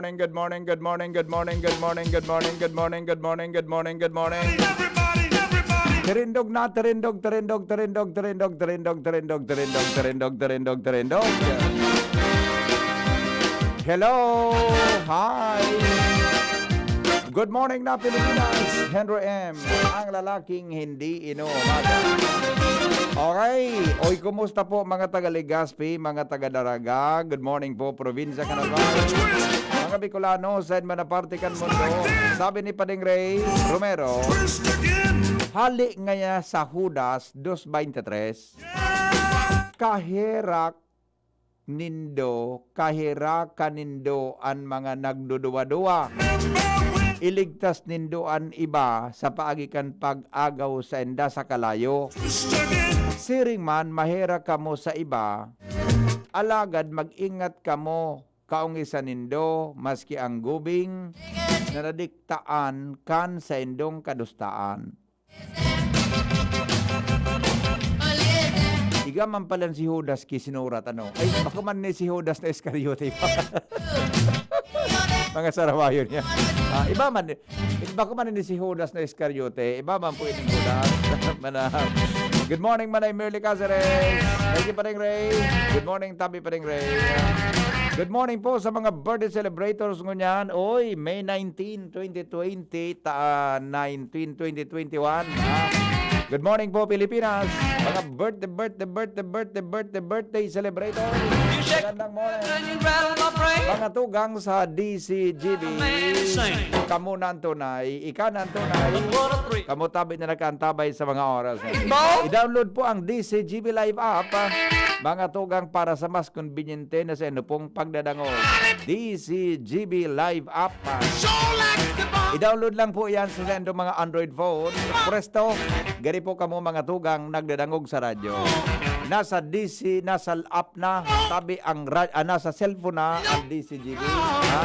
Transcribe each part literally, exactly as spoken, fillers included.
morning, good morning, good morning, good morning, good morning, good morning, good morning, good morning, good morning, good morning. Everybody, everybody. Tirindog na, tirindog, tirindog, tirindog, tirindog, tirindog, tirindog, tirindog, tirindog, tirindog, tirindog. Hello! Hi! Good morning na Pilipinas! Henry M, ang lalaking hindi inuumaga. Okay. Oy, kumusta po mga taga Legazpi, mga taga Daraga? Good morning po, probinsya Canal Valley. Mga Bicolano, saan man na parte kan mundo. Sabi ni Pading Ray Romero, hali ngaya sa Judas dos veintitrés, kaherak nindo, kaherakan nindo an mga nagduduwa-duwa. Iligtas nindo an iba sa paagi kan pag-agaw sainda sa kalayo. Siring man, maherak kamo sa iba, alagad mag-ingat kamo, kaongisan nindo, maski ang gubing na nadiktaan kan saindong kadustaan. Igwa man pala si Judas ki sinurat, ano? Ay, bako man ni si Judas na Iscariote. Mga sarawayon niya. Ah, iba man, bako man ni si Judas na Iscariote. Iba man po ining Judas. Mana-, good morning, Manay Merly Caceres. Thank you, Pading Ray. Good morning, Tabi Pading Ray. Good morning po sa mga birthday celebrators ngunyan. Oy, May nineteen, twenty twenty, ta-, nineteen, twenty twenty-one, ha? Good morning po, Pilipinas. Mga birthday, birthday, birthday, birthday, birthday, birthday celebrator. Magandang morning. Mga tugang sa D C G B. Kamo na ang tunay, ika na ang tunay. Kamo tabi na nakaantabay sa mga oras na ito. I-download po ang D C G B Live app, ah. Mga tugang, para sa mas konbinyente na sa inyo pong pagdadangog. D C G B Live app, ah. I-download lang po yan sa inyong mga Android phone. Presto, gari po kamo mga tugang nagdadangog sa radyo. Nasa D C, nasa app na, tabi ang ra-, ah, nasa cellphone na ang D C G B. Ha?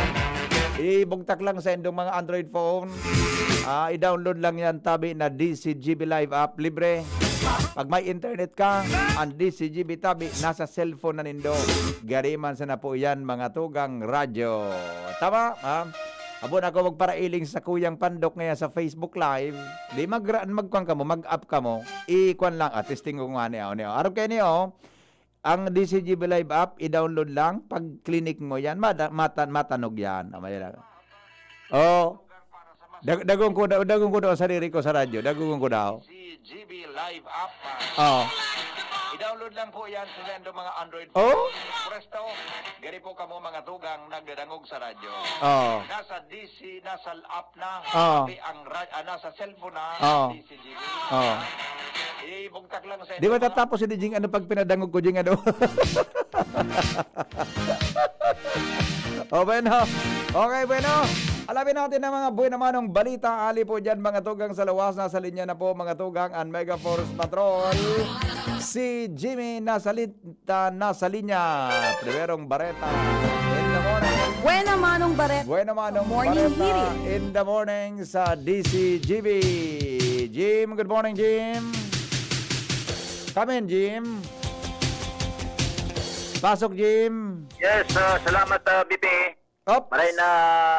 Ibugtak lang sa indong mga Android phone. Ah, i-download lang yan, tabi na D C G B Live app, libre. Pag may internet ka, ang D C G B tabi nasa cellphone na nindo. Gari man sana po yan, mga tugang radyo. Tama, ha? Abo na ako magparailing sa Kuyang Pandok ngayon sa Facebook Live. Di mag-, magkuan kamo, mag-up kamo. Ikuan lang, ah, testing ko nga niya, oh, niya. Arog kayo niyo, oh. Ang D C G B Live app, i-download lang. Pag clinick mo yan, mada-, mata-, matanog yan. Tama yan. Oh. Dag-, dagong ko daw, dagong ko daw ang sarili ko sa radyo. Dagong ko daw. D C G B Live app, ah. Oh. I-download lang po yan sa inyong mga Android phone. Oh? Presto, gari po kamo mga tugang nagdadangog sa radyo. Oh. Nasa D C, nasa app na, Oh. pati ang ra-, ah, nasa cellphone na, Oh. D C G B. Oh. Ibugtak lang sa Di ba inyo mga tatapos si Jing, ano, pag pinadangog ko, Jing, ano? Oh, bueno. Okay, bueno. Alamin natin ang mga buena manong balita. Ali po dyan, mga tugang sa luwas. Nasa linya na po, mga tugang, ang Mega Force Patrol. Si Jimmy nasa li-, ta-, nasa linya. Primerong Bareta. In the morning. Buena Manong Bareta. Buena Manong Morning Bareta Hirit. In the morning sa D C G B. Jim, good morning, Jim. Come in, Jim. Pasok, Jim. Yes, ah, salamat, ah, B P. Ops. Maray na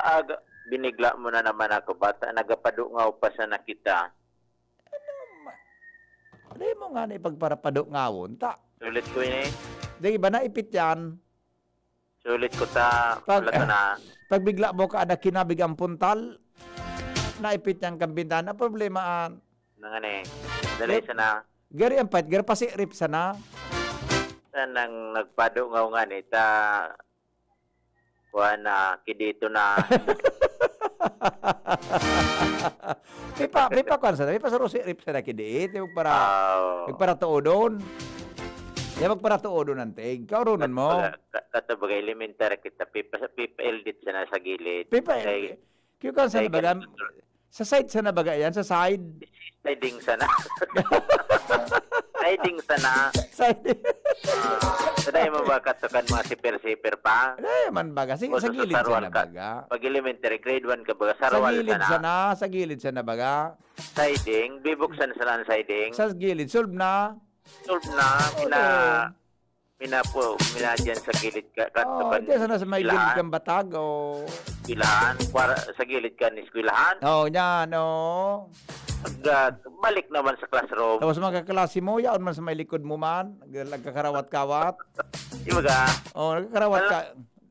ag-, binigla mo na naman ako. Bata, nagapadungaw pa sana kita. Ano ma-, ano mo nga na ipagparapadungawon, ta? Sulit ko yun eh. Di ba, naipit yan? Sulit ko ta, Pag, wala to na. Pag bigla mo ka na kinabig ang puntal, naipit niyang kambintana, problema an. Nangani, dali Yep. sana. Gari ang pait, gari pasirip sana. Sanang nagpadungaw nga ni, ta, kuha na, kidito na. Pipa, pipa, kwan sana, pipa sa Rosary, sana kidiit, yung para, Oo. yung para tuodon. Yung magpara tuodon ang tig. Kaurunan mo. Ka-, ka-, kato baga, elementary kita, pipa, pipa-L D sana sa gilid. Pipa-L D. Kaya, kaya kwan sana baga, sa side sana baga yan, sa side. Siding sana. Siding sana. Siding. Ah, sa dahil mo ba katukan mga sipir-sipir pa? Ay, man baga. Sige, o sa sa gilid sarwal sana ka. Baga. Pag elementary, grade one ka baga, sa sarwal gilid sana. Sana, sa gilid sana baga. Siding, bibuksan sana ang siding. Sa gilid, solve na. Solve na, Oo. pina-, pinapo-, pina-, dyan sa gilid ka, ka, Oo, kan dyan sana sa may gilid eskwelahan. Kang batag, o. Eskwelahan, kwara-, sa gilid kan eskwelahan. Oo, yan, oo. Pag, ah, balik naman sa classroom. Tapos mga kaklase mo, yaon man sa may likod mo man, nag-, nagkakarawat-kawat. Di ba ka? Oo, nagkakarawat Alam ka.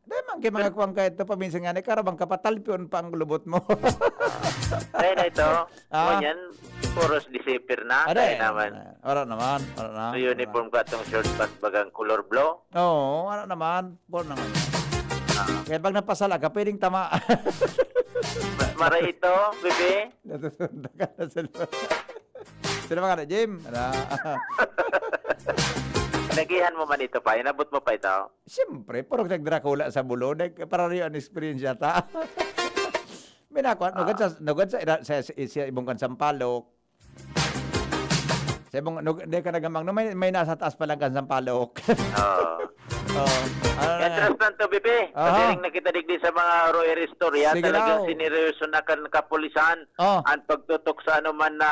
Dahil man kay mga kuwang ka ito, paminsan nga, nagkarabang ka, patalpion pa ang lubot mo. Dahil na ito, Ah. Ngunyan, puros disipir na, Aray, tayo naman. Wala naman, wala na, So, wala na. Uniform ka itong short pants bagang color blue? Oo, wala naman, wala naman. Ah. Kaya pag napasala ka, pwedeng tama. Ma-, maray ito, bebe? Natusundan ka na sa loob. Sino ba ka na, Jim? Ano? Nagihan mo man ito pa, inabot mo pa ito? Siyempre, puro nagdrakula sa bulo, nag-, parariyo ang experience yata. May nakuha, nugad Ah. sa, nugad sa, ira-, sa, sa, sa ibong kan sampalok. Sa ibong, nug-, hindi ka nagamang, no, may, may nasa taas pa lang kan sampalok. Oo. Oo. Ano na Mientras yan? Tanto, Bibi, Aha. Padiring na kita digdi sa mga royal istorya, Sige talagang daw. Sineryoso na kan kapulisan Oh. ang pagtutok sa anuman na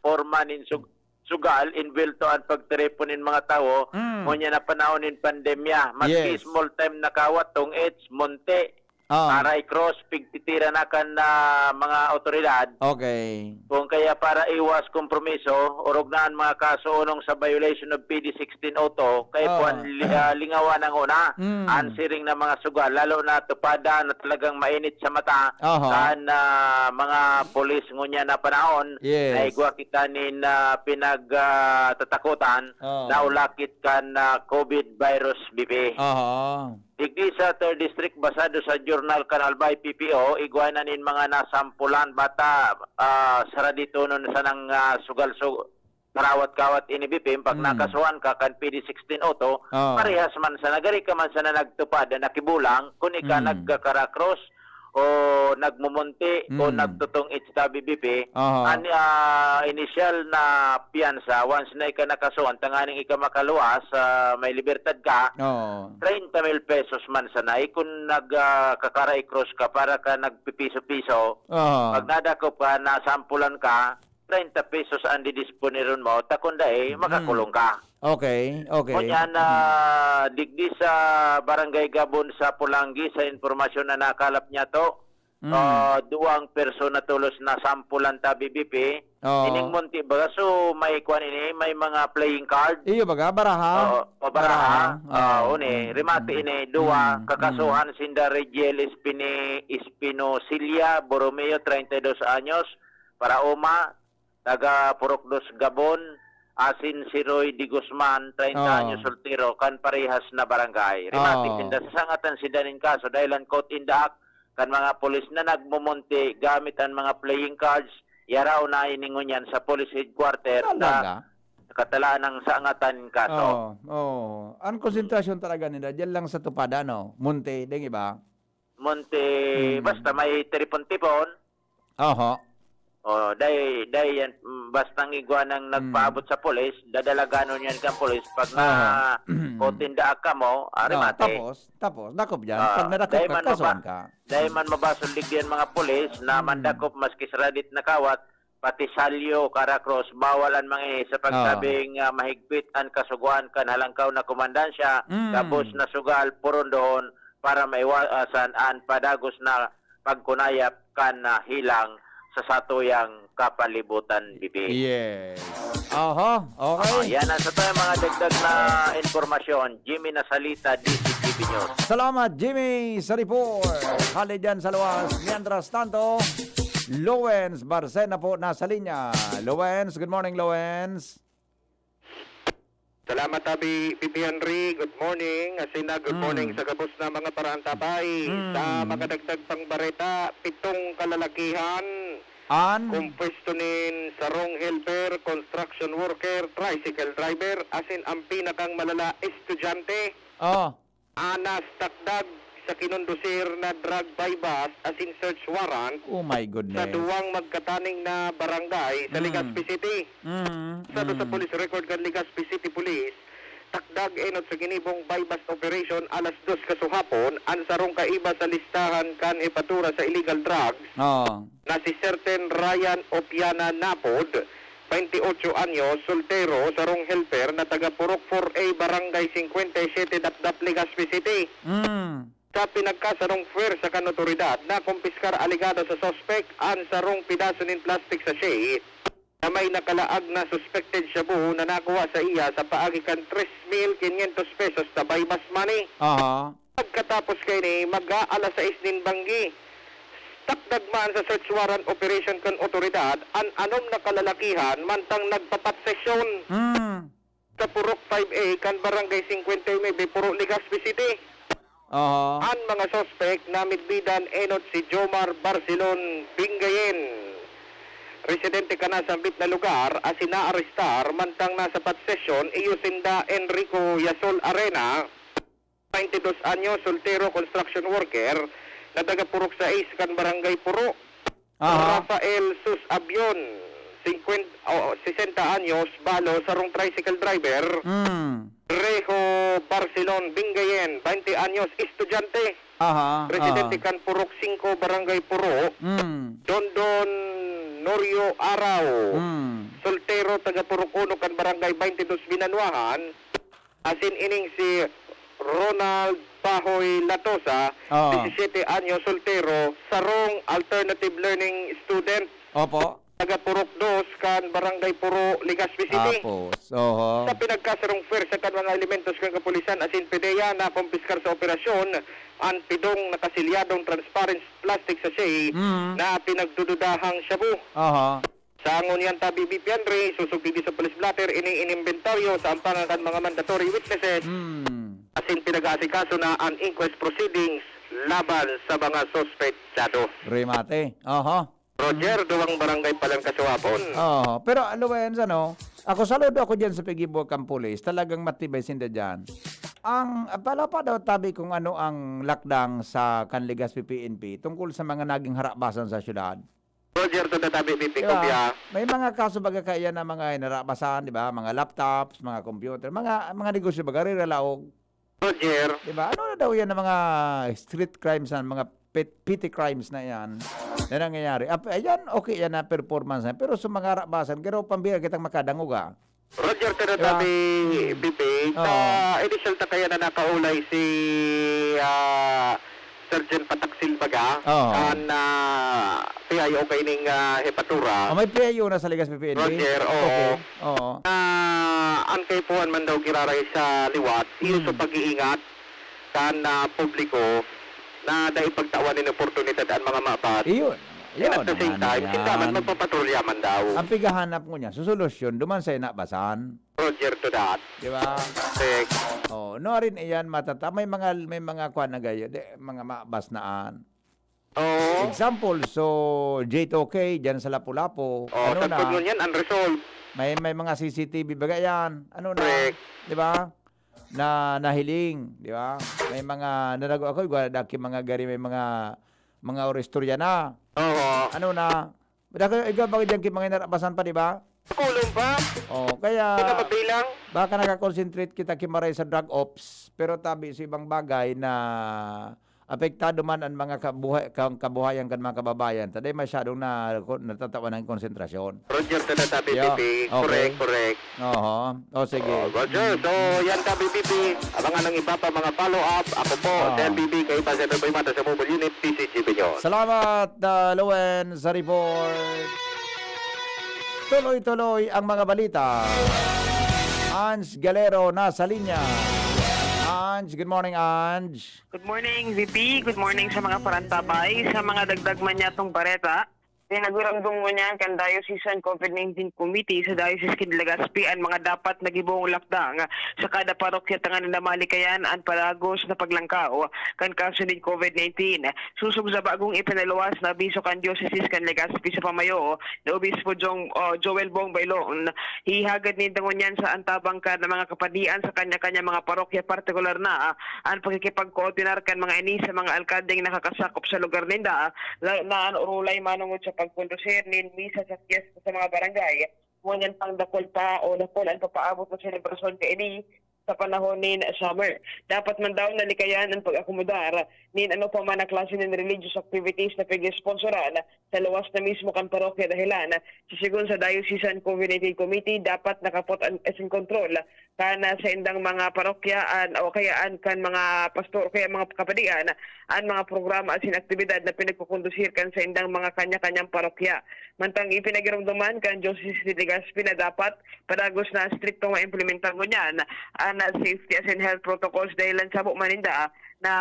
forma nin sug-, sugal, inbwelto ang pagtiripon nin mga tawo, Mm. ngunyan na panahon nin pandemya. Maski Yes. small time na kawat, tong-its, munti, Ah. aray cross, pigtitira na kan, ah, mga awtoridad. Okay. Kung kaya para iwas kompromiso, orog na ang mga kaso unong sa violation of P D sixteen oh two, kay Ah. puwan li-, ah, lingawan ang una. Mm. Ang siring na mga sugal, lalo na tupada na talagang mainit sa mata, Aha. kan, ah, mga pulis ngunyan na panahon, Yes. na igwa kita nin, ah, pinag, ah, tatakutan, Ah. na ulakit kan, ah, COVID virus, Bibi. Aha. Digdi sa third District, basado sa journal kan Albay P P O, igwa na nin mga nasampulan bata, ah, saraditonon sanang, ah, sugal-sug-, karawat-kawat ini, Bibi, pag Mm. nakasuhan ka kan P D sixteen oh two, Ah. parehas man sana, gari ka man sana nagtupad, nakibulang, kun ika Mm. nagkakarakros, o nagmumunti, o Mm. nagtutong-its ta, Bibi, Aha. an, ah, inisyal na piyansa, once na ika nakasuhan, tanganing ika makaluwas, ah, may libertad ka, Oo. treinta mil pesos man sana. Eh, kung nag, ah, kakaraikros ka, para ka nagpipiso-piso, Aha. pag nadakop ka, nasampulan ka, treinta pesos ang didisponeron mo, ta kung dai, Mm. makakulong ka. Okay, okay. Ngunyan, Mm. ah, digdi sa Barangay Gabon sa Polangui, sa impormasyon na nakalap niya to, Mm. ah, duwang persona tolos na sampulan ta, B B P. Oo. Ining munti baga, so may kwan ini, may mga playing card. Iyo baga, baraha. Oo, o baraha. Baraha. Oo, Oo. Uni, Mm, rimati mm, ini, duwa, mm, kakasuhan mm. sinda Regiel Espini-, Espinosilia Borromeo, treinta y dos anyos, para Uma, taga Purok Dos, Gabon, asin si Roy De Guzman, treinta Oo. anyos, soltero, kan parehas na barangay. Rimati Oo. sinda, sasangatan sinda nin kaso dahil ang caught in the act kan mga pulis na nagmumunti gamit ang mga playing cards, yaraw na ini ngunyan sa police headquarter sa Talaga? katalaan ng sangatan nin kaso. Oo, oo. Ang konsentrasyon talaga nila, diyan lang sa tupad, ano, munti, ding iba. Munti, Hmm. basta may tipon-tipon. Oho. Oh, dai, dai yan, mm, bastang igwa nang Hmm. nagpaabot sa pulis, dadalaganon yan kan pulis. Pag na Aha. caught in the act kamo, ari No, mati. tapos, tapos, dakop dyan. Ah, Pag nadakop dai ka, man maba-, kasuhan ka. dai man mabasol digdi an mga pulis na Hmm. mandakop maski sa radit na kawat, pati salyo, karakros, bawal an mga ini sa Ah. pagsabing, ah, mahigpit an kasugoan kan halangkaw na komandansya, Hmm. gabos na sugal, porondohon, para maiwasan an padagos na pagkunayap kan, ah, hilang sa satuyang kapalibutan, Bibi. Yes. Aha, okay. Ah, yan ang satuyang mga dagdag na impormasyon. Jimmy Nasalita, D C T V News. Salamat, Jimmy, sa report. Hali dyan sa luwas. Mientras tanto, Lowens Barcena po nasa linya. Lowens, good morning, Lowens. Salamat, Abi, Bibi Henry. Good morning. Asin na, good morning Mm. sa gabos na mga paraantabay. Mm. Sa mga dagdag pang bareta, pitong kalalakihan, An? kumpwesto nin sarong helper, construction worker, tricycle driver, asin ang pinakang malala, estudyante. Oh. Anas takdag sa kinondusir na drug buy-bust asin search warrant Oh my sa goodness. duwang magkataning na barangay sa Mm. Legazpi City. Mm, Sa mm. sa police record kan Legazpi City Police, takdag enot sa ginibong buy-bust operation alas dos kasuhapon, an sarong kaiba sa listahan kan hepatura sa illegal drugs Oo. na si certain Ryan Opiana Napod, twenty-ocho anyos, soltero, sarong helper na taga Purok four A, Barangay cincuenta y siete, Dapdap, Legazpi City. Mm. Sa pinagkasarong pwersa kan otoridad, nakumpiskar alegado sa suspek an sarong pidaso nin plastic sachet na may nakalaag na suspected shabu na nakuha sa iya sa paagi kan tres mil quinientos pesos na buy-bust money. Aha. Pagkatapos kaini, mag-aalas sais nin banggi. Takdag man sa search warrant operation kan otoridad an anom na kalalakihan mantang nagpapatsesyon Mm. sa Purok five A kan Barangay cincuenta y nueve, Purok Legazpi City. Aha. An mga suspek namidbidan enot si Jomar Barcelon Bingayen, residente kan nasambit na lugar, asin naarestar mantang nasa patsesyon, iyo sinda Enrico Yasol Arena, twenty dos anyos, soltero, construction worker, na taga Purok sais kan Barangay Puro. Aha. Rafael Sus Abion, singkwenta, o, sesenta anyos, balo, sarong tricycle driver. Mm. Rejo Barcelon Bingayen, baynte anyos, estudyante. Aha, Residente aha. kan Purok singko, Barangay Puro. Mm. Dondon Norio Araw, Mm. soltero, taga Purok uno kan Barangay baynte dos Binanuahan. Asin ining si Ronald Bahoy Latosa, Oo. disisiyete anyos, soltero, sarong alternative learning student. Opo. Taga Purok dos kan Barangay Puro, Legazpi City. Tapos, oho. Sa pinagkasarong pwersa kan mga elementos kan kapulisan asin PDEA, nakumpiskar sa operasyon an pidong nakasilyadong transparent plastic sachet Mm. na pinagdududahang shabu. Aha. Sa ngunyan ta, B B P Henry, susog digdi sa police blotter, ini inimbentaryo sa ampangan kan mga mandatory witnesses. Hmm. Asin pinag-aasikaso na an inquest proceedings laban sa mga suspetsado. Remate. Aha. Roger, Hmm. duwang barangay pa lang kasuwapon. Oo. Pero, Lorenz, ano, ako, saludo ako dyan sa paggibo kan pulis. Talagang matibay sinda dyan. Ang, pala pa daw tabi kung ano ang lakdang sa kan Legazpi P N P tungkol sa mga naging harabasan sa syudad. Roger, to the tabi, Pipi, Di ba? Kopya. May mga kaso baga kaya na mga inarabasan, di ba? Mga laptops, mga computer, mga, mga negosyo baga, riralaog. Roger. Di ba? Ano na daw yan ang mga street crimes na, mga pet-, petty crimes na yan na nangyayari? Ap-, ayan, okay yan na performance na. Pero sa mga harabasan, garo pambira kitang makadangog, ah. Roger, Di ba? tinatabi, Bibi. Oo. Sa initial ta kaya na nakaulay si, ah, Sergeant Pataksil baga, Oo. kan, ah, P I O kaining, ah, hepatura. Oh, may P I O na sa Legazpi P N P? Roger, oo. Okay. Oo. Ah, ang kaipuhan man daw giraray sa liwat, iyo Hmm. sa pag-iingat kan, ah, publiko na dai pagtawan nin oportunidad an mga mabat. Iyon. And Iyon at the same ang ano time, sinda man yan. magpapatrolya man daw. Ang pighahanap ngunyan, so solusyon, duman sa inabasan. Roger to that. Di ba? Correct. Oh, no, rin iyan, matata-, may mga, may mga kwan na gayo, di, mga mabas naan. Oo. Example, so, J two K, dyan sa Lapu-Lapu, Oh, ano sa na, Tugnon yan, unresolved. may, may mga C C T V baga yan, ano na, Correct. di ba? Na nahiling, di ba? May mga, nanago ako, igwa, daki mga gari, may mga, mga oristorya na. Oo. Ano na, Dako, ikaw ba dyan, ki-, mga inarabasan pa, di ba? Kulong pa? Oh, kaya Hindi na mabilang. baka nakakonsentrate kita kimaray sa drug ops, pero tabi sa ibang bagay na apektado man ang mga kabuhay, kang kabuhayan kan mga kababayan, taday masyadong na, natatawanan ng konsentrasyon. Roger, to the tabi, Yeah, Pipi. okay. Correct, correct. Oho. O, sige. Oh, Roger, Mm. so, yan ka, B B P. Abangan ang iba pa mga follow-up. Ako po, Ah. si L B B, kaiba sa Taboy Mata sa Mobile Unit, P C G Bigyon. Salamat, ah, Lowen, sa report. Tuloy-tuloy ang mga balita. Ange Galero nasa linya. Ange, good morning, Ange. Good morning, V P. Good morning sa mga parantabay. Sa mga dagdag man niya tong bareta, Pinagurumdom ngunyan kan Diocesan COVID nineteen Committee sa Diocese kan Legazpi an mga dapat na gibong lakdang sa kada parokya tanganing namalikayan an padagos na paglangkaw kan kaso nin COVID nineteen. Sosog sa bagong ipinaluwas na abiso kan Diocese kan Legazpi sa pamayo ni Obispo Jong, ah, Joel Bong Bailon, ihagad ninda ngunyan sa antabang kan mga kapadian sa kanya-kanyang mga parokya, partikular na an pakikipagkoordinar kan mga ini sa mga alkaldeng nakakasakop sa lugar ninda, lalo na an orolay manongod sa pagkondusir nin misa sa pyesta sa mga barangay. Ngunyan pang dakul pa o dakul an papaabot na selebrasyon kaini sa panahon nin summer. Dapat man daw nalikayan an pag-akomodar nin ano pa man na klase nin religious activities na pag-sponsoran sa luwas na mismo kan parokya, dahelan, sa sigon sa Diocesan COVID nineteen Committee, dapat nakapot an, asin kontrol kan, ah, saindang mga parokya an, o kaya an kan mga pastor o kaya mga kapadian an mga programa asin aktibidad na pinagkukondusir kan saindang mga kanya-kanyang parokya. Mantang ipinagiromdoman kan Diocese de Legazpi na dapat padagos na striktong maimplementar ngunyan an, ah, safety asin health protocols dahelan sabo man ninda na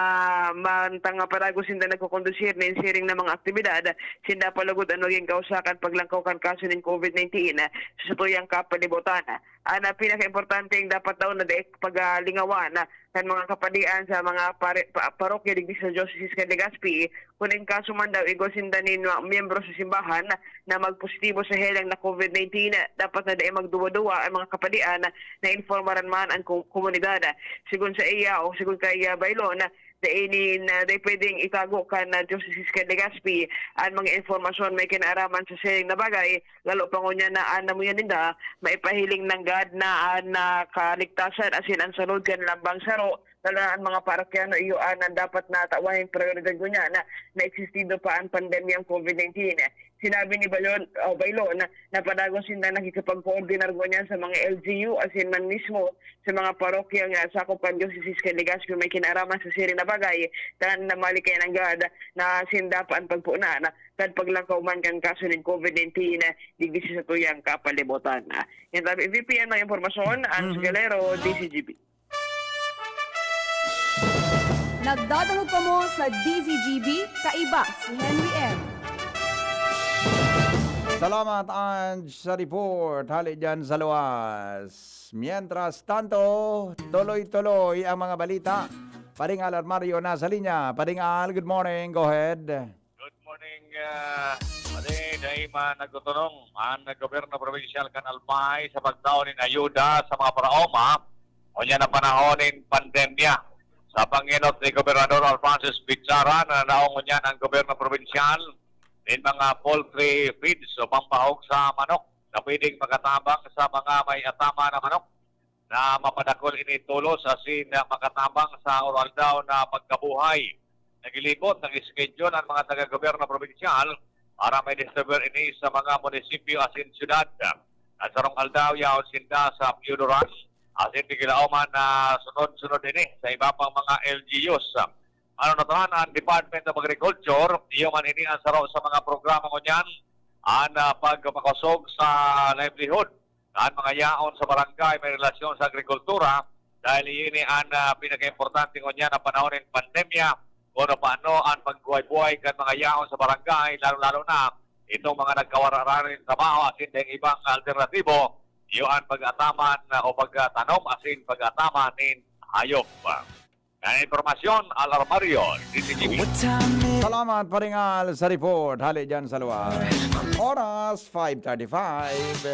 mantang padagos sinda nagkukondusir nin siring na mga aktibidad, sinda pa lugod an magin kausa kan paglangkaw kan kaso nin COVID nineteen sa satuyang kapalibutan. An, ah, pinakaimportante dapat daw na dai pagalingawan kan mga kapadian sa mga pare-, pa-, parokya digdi sa Diocese kan Legazpi, kun in kaso man daw igwa sinda nin mga miyembro sa simbahan na magpositibo sa helang na COVID nineteen, dapat na dai magduwa-duwa an mga kapadian na informaran man an ko-, komunidad. Sigon sa iya o sigon kay, ah, Bailon, dai nin, ah, dai pwedeng itago kan, ah, Diocese kan Legazpi an mga impormasyon may kinaaraman sa siring na bagay, lalo pa ngunyan na an namuya ninda maipahiling nanggad na an, ah, kaligtasan asin an salud kan lambang saro, lalo na an mga parokyano, iyo an dapat na tawan nin prayoridad ngunyan na, na existindo pa an pandemyang COVID nineteen. Sinabi ni Balon, o Bailon, na padagos sinda nakikipagkoordinar ngunyan sa mga L G U asin man mismo sa mga parokya nga sakop kan Diocese kan Legazpi may kinaaraman sa siring na bagay, tanganing namali kaya nanggad na sinda pa an pagpunan kan paglangkaw man kan kaso nin COVID nineteen digdi sa satuyang kapalibutan. Yan tabi, V P, an mga impormasyon, Ange Mhm. Galero, D Z G B. Nagdadangog kamo sa D Z G B, kaiba si Henry M. Salamat, Ange, sa report. Hali dyan sa luwas. Mientras tanto, tuloy-tuloy ang mga balita. Paring Al Armario nasa linya. Paring Al, good morning. Go ahead. Good morning, ah, pare. Dai man nagtutunong an gobyerno probinsyal kan Albay sa pagtao nin ayuda sa mga paraoma, ngunyan na panahon nin pandemya. Sa pangenot ni Gobernador Alphonsus Bichara, nananaong ngunyan ang gobyerno probinsyal nin mga poultry feeds o pampahog sa manok na pwedeng makatabang sa mga may atama na manok na mapadakul ini tolos asin makatabang sa oro-aldaw na pagkabuhay. Naglibot, nag-schedule an mga taga-gobyerno probinsyal para ma-distribute ini sa mga munisipyo asin syudad. An sarong aldaw, yaon sinda sa Pure Rush asin piglaoman na sunod-sunod ini sa iba pang mga L G Us. Ano na tahan, an Department of Agriculture, iyo man ini an saro sa mga programa ngunyan, an, ah, pagpakosog sa livelihood kan mga yaon sa barangay may relasyon sa agrikultura, dahil ini an, ah, pinakaimportante ngunyan na panahon nin pandemya, kung paano an pagbuhay-buhay kan mga yaon sa barangay, lalo-lalo na itong mga nagkawararan nin trabaho asin ding ibang alternatibo, iyo an pag-ataman na o pagtanom asin pag-ataman nin hayop. Kan impormasyon, Al Armario, D Z G B. Salamat, Paring Al, sa report. Hali dyan sa luwas. Oras, five thirty-five.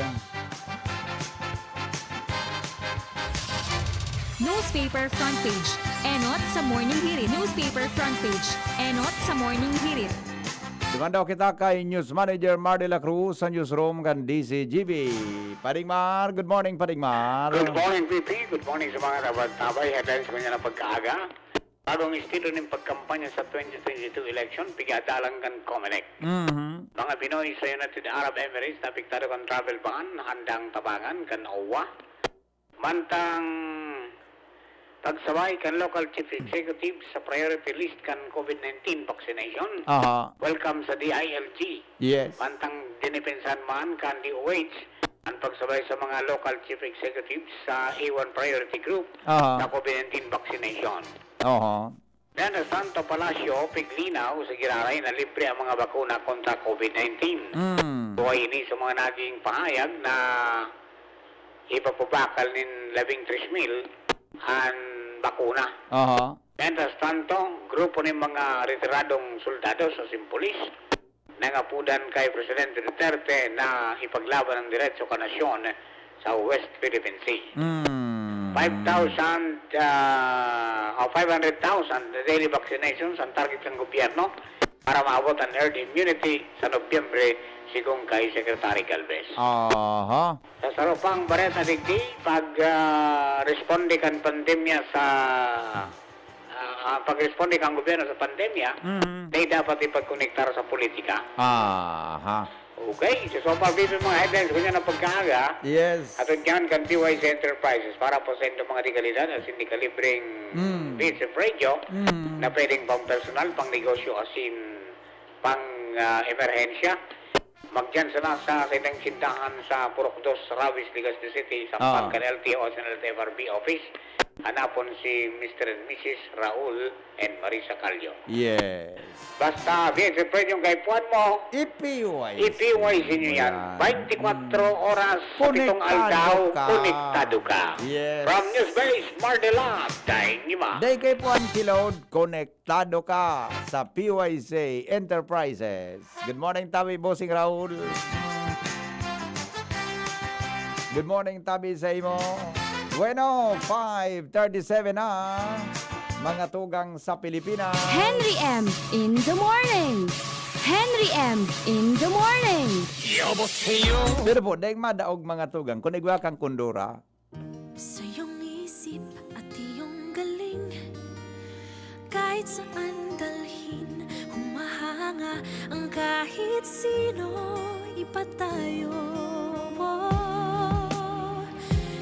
Newspaper front page. Enot sa Morning Hirit. Newspaper front page. Enot sa Morning Hirit. Duman daw kita kay News Manager Mar de la Cruz sa newsroom kan D Z G B. Paring Mar, good morning, Paring Mar. Good morning, P P. Good morning sa mga tabay-tabay. Headlines ko niya ng pagkaaga. Bagong estilo nin pagkampanya sa twenty twenty-two election, pigadalan kan Comelec. Mhm. Mga Pinoy sa United Arab Emirates na apektado kan travel ban, handang tabangan kan O W A. Mantang pagsabay kan local chief executive sa priority list kan COVID nineteen vaccination, Aha. welcome sa D I L G. Yes. Mantang dinipensahan man kan D O H an pagsabay sa mga local chief executives sa A one priority group Aha. sa COVID nineteen vaccination. Aha. Diyan sa Santo Palacio, piglinaw sa giraray na libre ang mga bakuna kontra COVID nineteen. Mm. Buhay ini sa mga naging pahayag na ipapabakal nin labing tres mil an bakuna. Aha. Mientras tanto, grupo nin mga retiradong soldado sa Simpulis nangapodan kay Presidente Duterte na ipaglaban ang diretso kan nasyon sa West Philippine Sea. Mm. Five thousand, ah, o five hundred thousand na daily vaccinations ang target ng gobyerno para maabot ang herd immunity sa Nobyembre, sigon kay Secretary Galvez. Aha. Sa saro pang bareta digdi, pag, ah, responde kan pandemya sa, ah, ah, pagresponde kan gobyerno sa pandemya, Mm. dai dapat ipagkonektar sa politika. Aha. Okay, so, so far, dito mga headlines, ganyan ang pagkaaga. Yes. Atod kan kan P Y C Enterprises para po sa inyong mga dekalidad at hindi kalibreng Mm. bits of radio Mm. na pwedeng pang personal, pang negosyo, asin pang, ah, emerhensya. Magdiyan sana sa, sa inyong tindahan sa Purok Dos, Rawis, Legazpi City, sampan Ah. kan L T O at L T F R B office. Hanapon si Mister and Missus Raul and Marisa Callo. Yes. Basta, B H F Radio ang kaipuhan mo. I-P Y C. I-P Y C nyo yan. Yan. Twenty-four Mm. oras sa pitong Konektado aldaw, ka. konektado ka. Yes. From Newsbase, Mardelat, Daing Lima. Day kaipuhan, Kilod, konektado ka sa P Y C Enterprises. Good morning, Tabi, Bossing Raul. Good morning, Tabi, sa imo. Bueno, five thirty-seven na, mga tugang sa Pilipinas. Henry M in the morning. Henry M in the morning. 여보세요. Pero po, daing madaog, mga tugang, kung igwa kang kondora. Sa iyong isip at iyong galing, kahit saan dalhin, humahanga ang kahit sino. Iba tayo,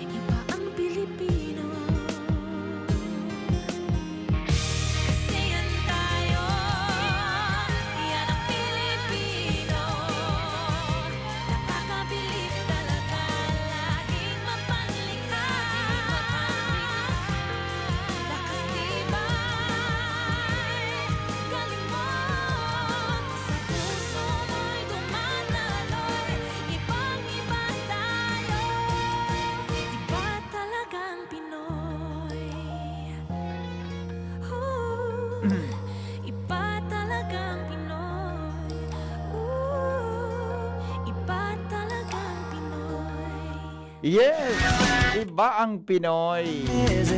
iba ang Pilipino. Kasi yan tayo, yan ang Pilipino. Nakakabilib talaga, laging mapanlikha. Lakas tibay, galing mo, sa puso mo'y dumadaloy. Ibang-iba tayo, iba talagang Pinoy. Ooh, iba talagang Pinoy. Ooh, iba talagang Pinoy. Yes! Iba ang Pinoy.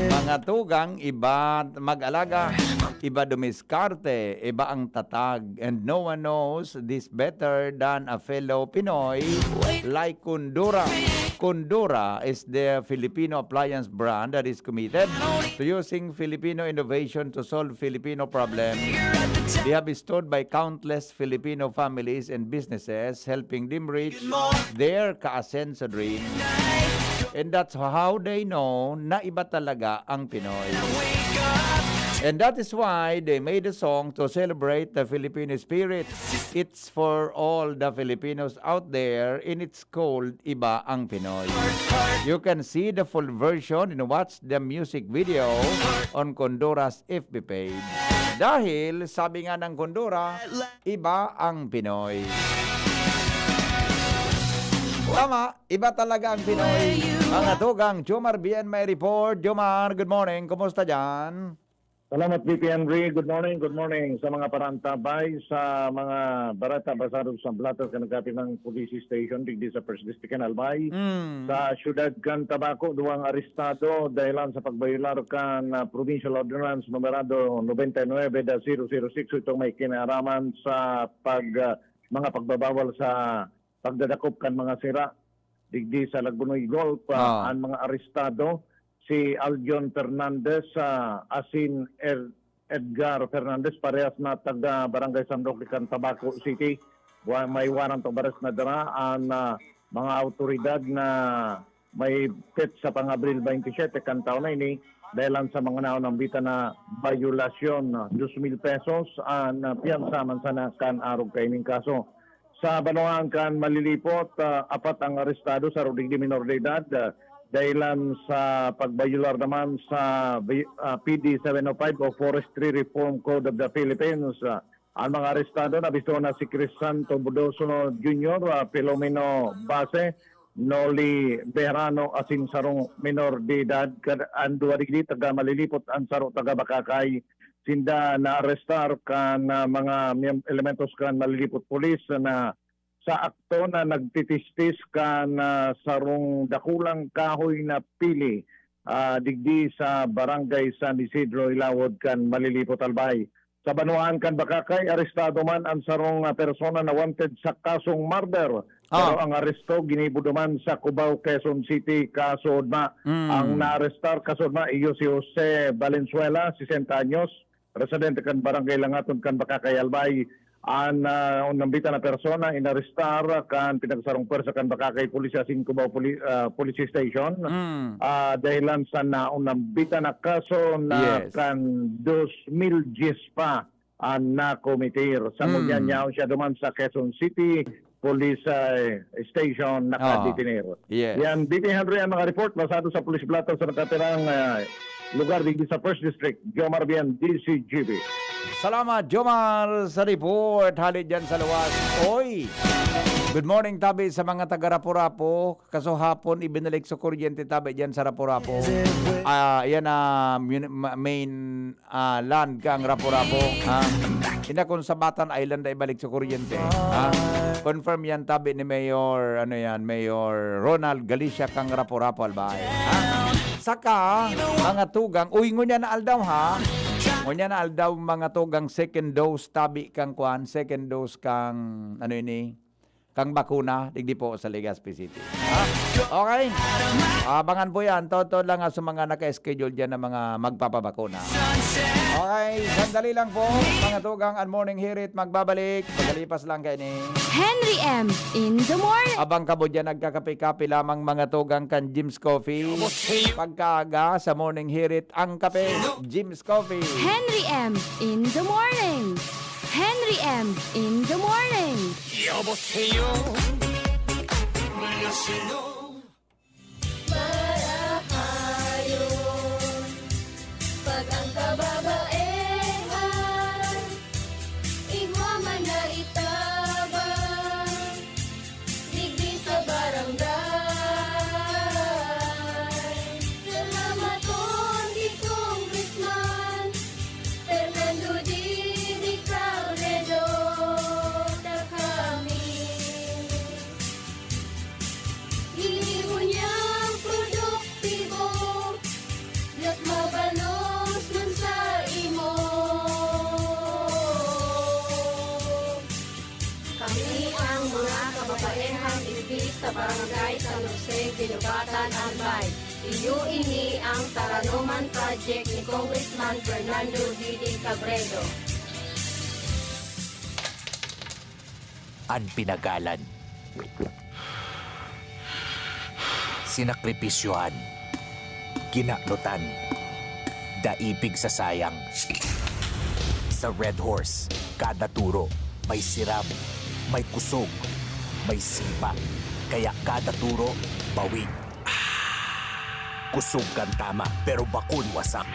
Mga tugang, iba mag-alaga, iba dumiskarte, iba ang tatag. And no one knows this better than a fellow Pinoy like Kondora. Kondora is the Filipino appliance brand that is committed to using Filipino innovation to solve Filipino problems. They have stood by countless Filipino families and businesses, helping them reach their ka-asenso dream. And that's how they know na iba talaga ang Pinoy. And that is why they made a song to celebrate the Filipino spirit. It's for all the Filipinos out there, and it's called Iba ang Pinoy. You can see the full version and watch the music video on Kondora's F B page. Dahil sabi nga ng Kondora, iba ang Pinoy. Tama, iba talaga ang Pinoy. Mga tugang, Jomar Bien may report. Jomar, good morning. Kumusta dyan? Salamat, V P Henry. Good morning, good morning sa mga parantabay, sa mga bareta basado sa Blatter kan Capitan Police Station, digdi sa First District kan Albay. Mm. Sa siyudad kan Tabaco, duwang arestado dahilan sa pagbayolar kan, ah, Provincial Ordinance numerado nobenta y nuebe dash zero zero six, itong may kinaraman sa pag, ah, mga pagbabawal sa pagdadakop kan mga sira digdi sa Lagbunoy Gulf. Ah, Ah. Ang mga arestado, si Aljon Fernandez, ah, asin Er-, Edgar Fernandez, parehas na taga Barangay San Roque kan Tabaco City. Wa-, may warrant of arrest na dara an, ah, mga awtoridad na may petsa pang Abril twenty-seven kan taon na ini, dahilan sa mga naon nambitan na bayolasyon. Dos mil pesos an, ah, piyansa man sana kan arog kaining kaso. Sa banwaan kan Malilipot, ah, apat ang arestado sa digdi minor de edad, ah, dahilan sa pagbayular naman sa V-, ah, P D seven oh five o Forestry Reform Code of the Philippines. Ah, ang mga arestado na bisto na si Crisanto Budoso Junior, ah, Filomeno Base, Noli Bejarano asin sarong minor de edad. Kad-, ang duwa digdi taga Malilipot, ang saro taga Bacacay. Sinda naarestar kan, ah, mga miyem-, elementos kan Malilipot Police na sa akto na nagtitistis kan, ah, sarong dakulang kahoy na pili, ah, digdi sa Barangay San Isidro, Ilawod kan Malilipot, Albay. Sa banwaan kan Bacacay, arestado man ang sarong, ah, persona na wanted sa kasong murder. Pero Ah. ang aresto ginibo duman sa Cubao, Quezon City, kasood na. Mm. Ang naarestar kasood na iyo si Jose Valenzuela, sesenta anyos, residente kan Barangay Langaton kan Bacacay, Albay. An, ah, unambitan na persona inarestar kan pinagsarong pwersa kan Bacacay Police asin Cubao Poli-, ah, Police Station. Mm. Ah, dahilan sa naunambitan na kaso na Yes. kan dos mil dyes pa ang nakometer. Sa Mm. ngunyan, yaon siya duman sa Quezon City Police, ah, Station, Ah. nakadetener. Yes. Yan, B P Henry ang mga report, basado sa police blotter sa nakatirang, ah, lugar digdi sa First District. Jomar Bian, D C G B. Salamat, Jomar, sa report. Hali dyan sa luwas. Oy! Good morning, tabi sa mga taga Rapu-Rapu. Kaso hapon, ibinalik sa kuryente, tabi dyan sa Rapu-Rapu. Ah, yan, ah, mun-, ma-, main, ah, land kang Rapu-Rapu. Ha? Ina kung Sabatan Island na ibalik sa kuryente. Ha? Confirm yan, tabi ni Mayor, ano yan, Mayor Ronald Galicia kang Rapu-Rapu, Albay. Ha? Saka, mga tugang, uy, ngunyan na aldaw, ha? Ngunyan na aldaw, mga tugang, second dose, tabi kang kwan, second dose kang, ano ini? Kang bakuna, digdi po sa Legazpi City. Ha? Okay? Abangan po yan. Totoo lang nga sa mga naka-schedule dyan na mga magpapabakuna. Okay, sandali lang po. Mga tugang, ang Morning Hirit, magbabalik. Pagkalipas lang kayo ni Henry M in the morning. Abang kamo dyan, nagkakape-kape lamang mga tugang kan Jim's Coffee. Pagkaaga sa Morning Hirit, ang kape, Jim's Coffee. Henry M in the morning. Henry M in the morning. 여보세요. 안녕하세요. Marahayon, pag ang kababaehan, igwa man na itabang, digdi sa barangay. Salamaton ki Congressman Fernando Didi Cabredo, ta kami. Ini ngunyan produktibo, mas mabalos man sa imo. Kami ang mga kababaehan digdi sa Barangay San Jose, Guinobatan, Albay. Iyo ini ang Taranoman Project ni Congressman Fernando Didi Cabredo. An pinagalan, sinakripisyohan, kinaknutan, dai pigsasayang. Sa Red Horse, kada turo may siram, may kusog, may sipa. Kaya kada turo, bawig. Kusog kan tama, pero bakun wasak.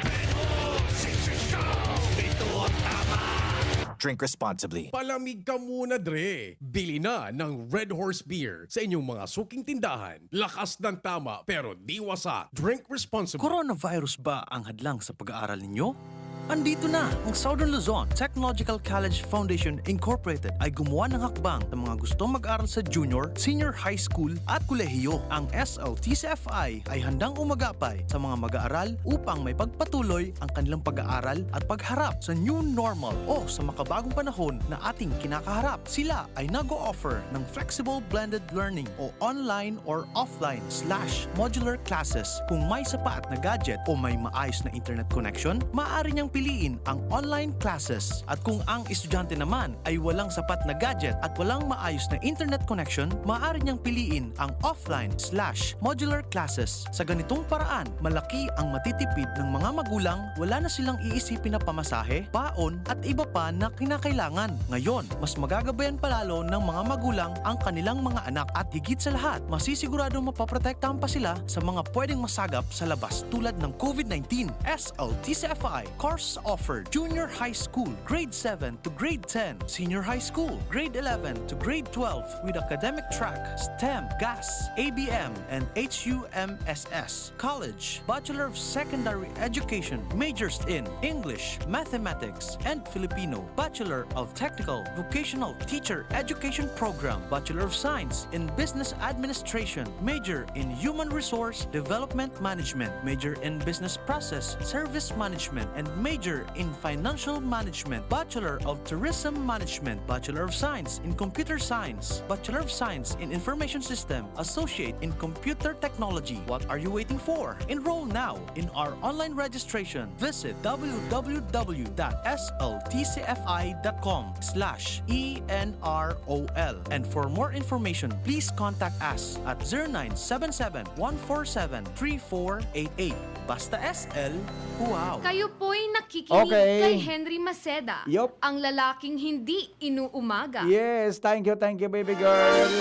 Drink responsibly. Palamig ka muna, Dre. Bili na ng Red Horse Beer sa inyong mga suking tindahan. Lakas ng tama, pero di wasak. Drink responsibly. Coronavirus ba ang hadlang sa pag-aaral ninyo? Andito na! Ang Southern Luzon Technological College Foundation Incorporated ay gumawa ng hakbang sa mga gustong mag-aral sa junior, senior high school at kolehiyo. Ang S L T C F I ay handang umagapay sa mga mag-aaral upang maipagpatuloy ang kanilang pag-aaral at pagharap sa new normal o sa makabagong panahon na ating kinakaharap. Sila ay nag-o-offer ng flexible blended learning o online or offline slash modular classes. Kung may sapat na gadget o may maayos na internet connection, maaari niyang piliin ang online classes. At kung ang estudyante naman ay walang sapat na gadget at walang maayos na internet connection, maaari niyang piliin ang offline slash modular classes. Sa ganitong paraan, malaki ang matitipid ng mga magulang, wala na silang iisipin na pamasahe, baon, at iba pa na kinakailangan. Ngayon, mas magagabayan pa lalo ng mga magulang ang kanilang mga anak at higit sa lahat, masisiguradong mapoprotektahan pa sila sa mga pwedeng masagap sa labas tulad ng COVID nineteen. S L T C F I course offered Junior High School, Grade seven to Grade ten, Senior High School, Grade eleven to Grade twelve with academic track, STEM, GAS, A B M, and H U M S S. College, Bachelor of Secondary Education, majors in English, Mathematics, and Filipino, Bachelor of Technical Vocational Teacher Education Program, Bachelor of Science in Business Administration, major in Human Resource Development Management, major in Business Process Service Management, and major in Financial Management, Bachelor of Tourism Management, Bachelor of Science in Computer Science, Bachelor of Science in Information System, Associate in Computer Technology. What are you waiting for? Enroll now in our online registration. Visit w w w dot s l t c f i dot com slash e n r o l. And for more information, please contact us at zero nine seven seven, one four seven, three four eight eight. Basta S L, wow! Kayo po'y nakikinig Okay. kay Henry Maceda, Yup. ang lalaking hindi inuumaga. Yes, thank you, thank you, baby girl.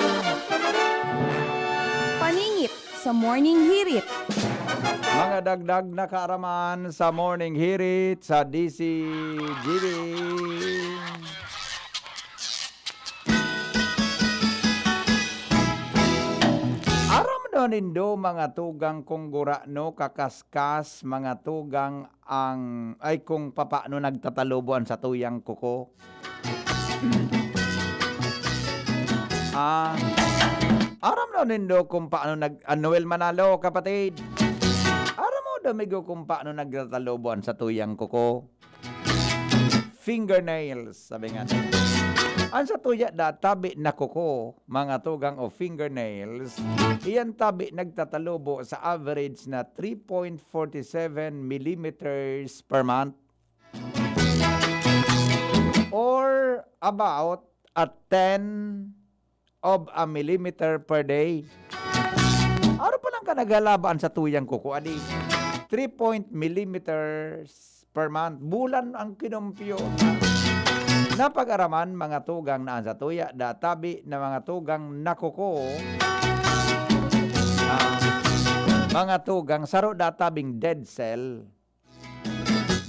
Paningit sa Morning Hirit. Mga dagdag na kaaraman sa Morning Hirit sa D C G B. Aram na nindo, mga tugang, kung gurano kakaskas, mga tugang, ang, ay, kung papaano nagtatalubo an satuyang kuko? Ah, aram na nindo kung paano nag-, ah, Noel Manalo, kapatid? Aram mo, Domingo, kung paano nagtatalubo an satuyang kuko? Fingernails, sabi nga. An satuya da tabi na kuko, mga tugang, o fingernails, iyan tabi nagtatalubo sa average na three point forty seven millimeters per month, or about a ten of a millimeter per day. Ano pa lang ka naghalaba an satuyang kuko, adi? Three point millimeters per month. Bulan ang kinumpyo. Napag-araman, mga tugang, na an satuya da tabi na mga tugang na kuko, ah, mga tugang, saro da tabing dead cell.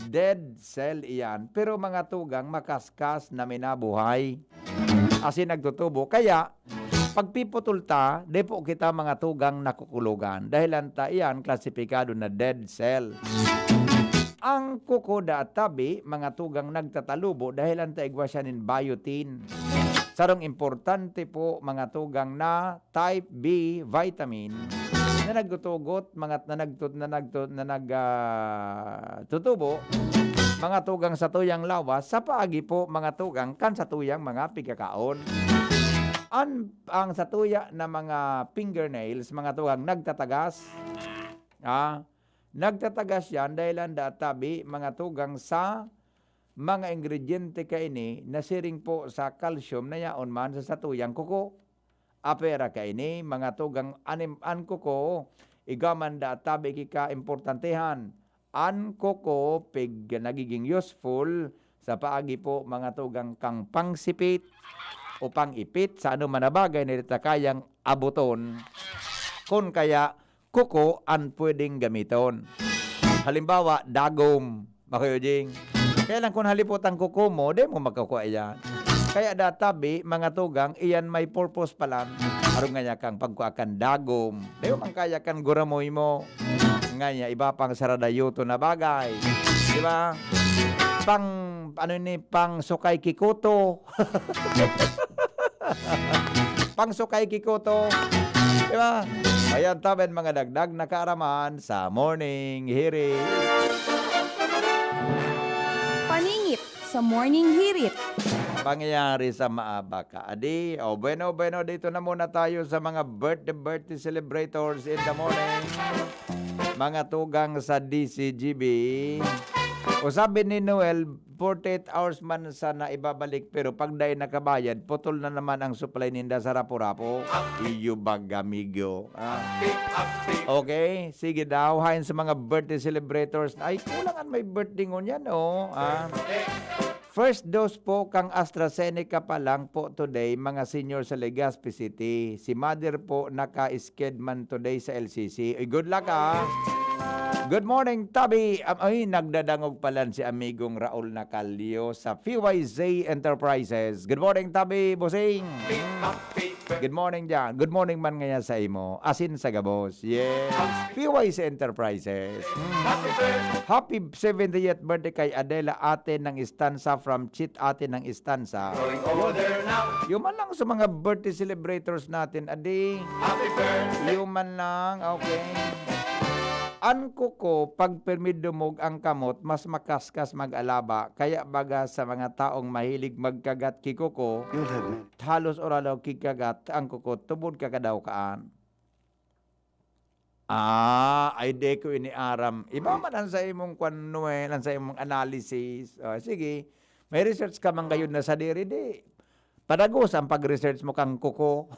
Dead cell iyan. Pero, mga tugang, makaskas na minabuhay. Asin nagtutubo. Kaya, pagpiputol ta, di po kita, mga tugang, nakukulogan. Dahilan ta iyan klasipikado na dead cell. Ang kuko da tabi, mga tugang, nagtatalubo dahilan ta igwa siya nin biotin. Sarong importante po, mga tugang, na type B vitamin na nagtutugot, mga, na nagtu-, na nagtu-, na nag, ah, tutubo, mga tugang, satuyang lawas, sa paagi po, mga tugang, kan satuyang mga pigkakaon. An, ang satuya na mga fingernails, mga tugang, nagtatagas. Ah, nagtatagas yan dahilan da tabi, mga tugang, sa mga ingrediente kaini na siring po sa calcium na yaon man sa satuyang kuko. Apera kaini, mga tugang, anim, an kuko, igwa man da tabi ki kaimportantehan. An kuko, pig nagiging useful sa paagi po, mga tugang, kang pangsipit o pang-ipit sa anoman na bagay na di ta kayang aboton. Kun kaya, kuko an pwedeng gamiton. Halimbawa, dagom, Makuya Ujing. Kaya lang, kung halipot ang kuko mo, di mo magkukua iyan. Kaya da tabi, mga tugang, iyan may purpose palan. Arog ngaya kang pagkua kan dagom. Di mo man kaya kan guramoy mo. Ngaya, iba pang saradayoto na bagay. Di ba? Pang, ano ni, pang sukay kikoto. Pang sukay kikoto. Di ba? Ayan, tabi an mga dagdag na kaaraman sa Morning Hirit. Paningit sa Morning Hirit. Pangyayari sa maaba ka. Adi, o bueno, bueno, dito na muna tayo sa mga birthday, birthday celebrators in the morning. Mga tugang sa D C G B. O sabi ni Noel, forty-eight hours man sana ibabalik, pero pag dai nakabayad, putol na naman ang supply ninda sa Rapu-Rapu. Iyo baga, amigo. Ah. Okay, sige daw. Hain sa mga birthday celebrators. Ay, kulang an may birthday ngunyan, oh. Ah. First dose po kang AstraZeneca pa lang po today, mga senior sa Legazpi City. Si mother po naka-sked man today sa L C C. Uy, good luck, ah. Good morning, Tabi. Am-, ay, nagdadangog pala si amigong Raul Nacalio sa P Y Z Enterprises. Good morning, Tabi, bossing. Good morning diyan. Good morning man ngaya sa imo. Asin sa gabos. Yes. P Y Z Enterprises. Mm. Happy seventieth birthday kay Adela, ate ng Estanza from Chit, ate ng Estanza. Yun man lang sa mga birthday celebrators natin, adi. Yun man lang, okay. An kuko, pag pirmi dumog ang kamot, mas makaskas mag-alaba. Kaya baga sa mga taong mahilig magkagat ki kuko, halos oralaw ki kagat ang kuko, tubod kakadaw kaan. Ah, ay di ko ini aram. Iba man ang sa imong kwan, Noel, ang sa imong analysis. O, sige. May research ka man gayud na sadiri, di. Padagos ang pag-research mo kang kuko.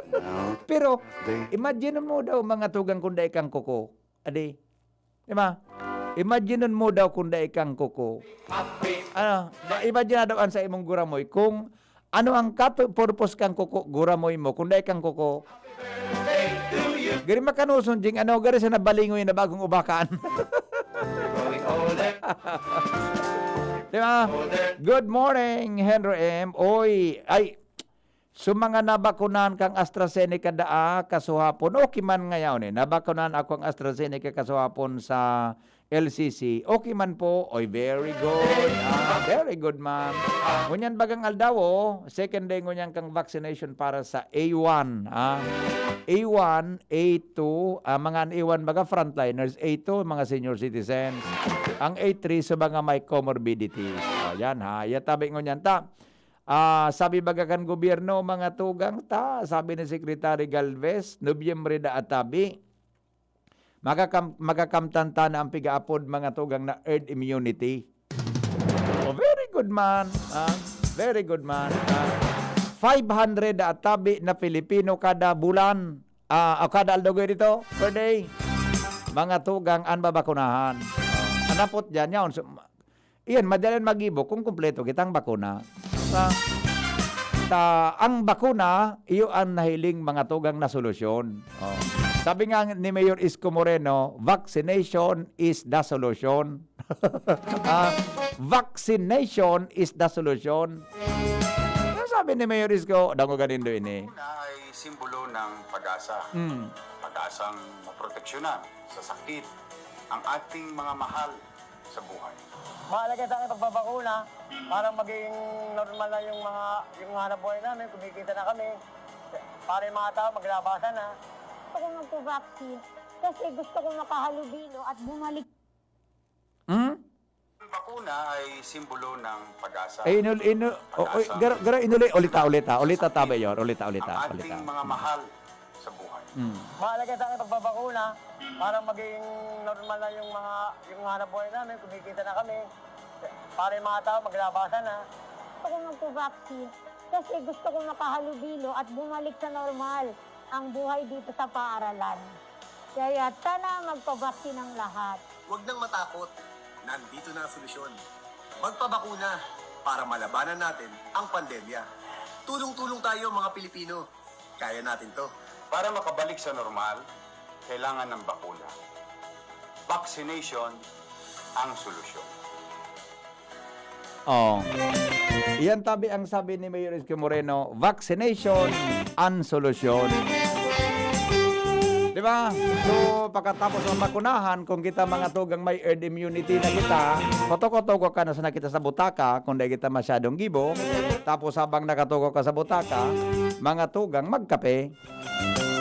No. Pero, Di. Imagine mo daw, mga tugang, kung dai kang kuko. Adi. Di ba? Imagine mo daw kung dai kang kuko. Ano, imagine na daw ang sa imong guramoy. Kung ano ang kato-, purpose kang kuko, guramoy mo. Kung dai kang kuko, gari makanuson, jing ano, gari sa nabalingoy na bagong ubakan. Di ba? Good morning, Henry M. Oy, ay, so mga nabakunahan kang AstraZeneca daa, kasuhapon, okay man ngayon eh. Nabakunahan ako ang AstraZeneca kasuhapon sa L C C. Okay man po. Oy, very good. Ah, very good, ma'am. Ngunyan bagang aldaw, oh, second day ngunyan kang vaccination para sa A one. Ah. A one, A two, ah, mga an A one, mga frontliners, A two, mga senior citizens. Ang A three sa mga may comorbidities. O, yan ha. Yan tabi ngunyan ta. Ah, sabi baga kan gobyerno, mga tugang ta, sabi ni Secretary Galvez, Nobyembre da atabi. Makakam-, makakamtan ta na ang pigaapod, mga tugang, na herd immunity. Oh, very good man. Ah, very good man. Ah, five hundred na tabi na Pilipino kada bulan. Ah, o kada aldaw gayud ito, per day. Mga tugang an babakunahan. An napot diyan, yaon, so, iyan, madalan magibo kung kumpleto kitang bakuna. Sa, sa, ang bakuna, iyo ang nahiling, mga tugang, na solusyon. Oh. Sabi nga ni Mayor Isko Moreno, "Vaccination is the solution." Ah, "Vaccination is the solution." Ano sabi ni Mayor Isko? Dangoga nindo ini. Una ay simbolo ng pag-asa. Mm. Pag-asang maproteksyonan sa sakit ang ating mga mahal sa buhay. Mahalaga sa akin pagbabakuna para maging normal na yung mga, yung hanap buhay namin, kumikita na kami. Para yung mga tao, maglabasan na. Gusto ko magpa-vaccine kasi gusto ko makahalubilo at bumalik. Hmm? Ang bakuna ay simbolo ng pag-asa. Ay, inul-, inu-, o, oy, Pag-asang garo-, garo-, inuli, ulita, ulita, ulita, tabi, yor, ulita, ulita, ang ating ulita. Mga mahal sa buhay. Hmm. Mahalaga sa akin pagbabakuna para maging normal na yung mga, yung hanap buhay namin, kumikita na kami. Para yung mga tao, maglabasan na. Gusto ko magpa-vaccine kasi gusto ko makahalubilo at bumalik sa normal ang buhay dito sa paaralan. Kaya sana magpa-vaccine ang lahat. Huwag nang matakot. Nandito na ang solusyon. Magpabakuna para malabanan natin ang pandemya. Tulong-tulong tayo, mga Pilipino. Kaya natin 'to. Para makabalik sa normal, kailangan ng bakuna. Vaccination ang solusyon. Oh. Iyan tabi ang sabi ni Mayor Isko Moreno, "Vaccination ang solusyon." Di ba? So, pagkatapos ng bakunahan, kung kita mga tugang may herd immunity na kita, patuko-tuko ka na sana kita sa butaka, kung di kita masyadong gibo. Tapos habang nakatuko ka sa butaka, mga tugang, magkape.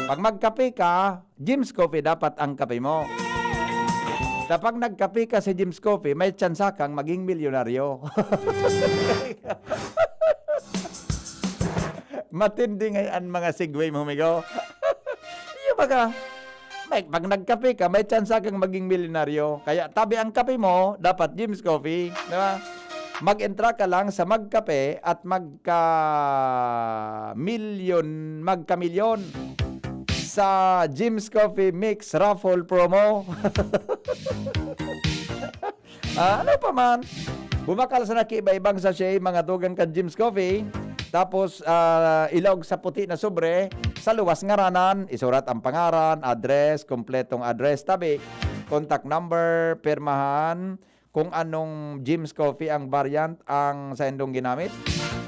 Pag magkape ka, Jim's Coffee dapat ang kape mo. Sa pag nagkape ka sa Jim's Coffee, may tsansa kang maging milyonaryo. Matindi ngay an mga segue mo, migo. Iyo baga, May, pag nagkape ka, may tsansa kang maging milyonaryo. Kaya tabi ang kape mo, dapat Jim's Coffee, di ba? Mag-entra ka lang sa Magkape at magka-milyon, magkamilyon sa Jim's Coffee Mix Raffle Promo. Ah, ano pa man? Bumakal sa nakiiba-ibang sachet, mga tugang kan Jim's Coffee. Tapos, ah, ilog sa puti na sobre, sa luwas ngaranan, isurat ang pangaran, address, kompletong address, tabi, contact number, pirmahan, kung anong Jim's Coffee ang variant ang sa indong ginamit.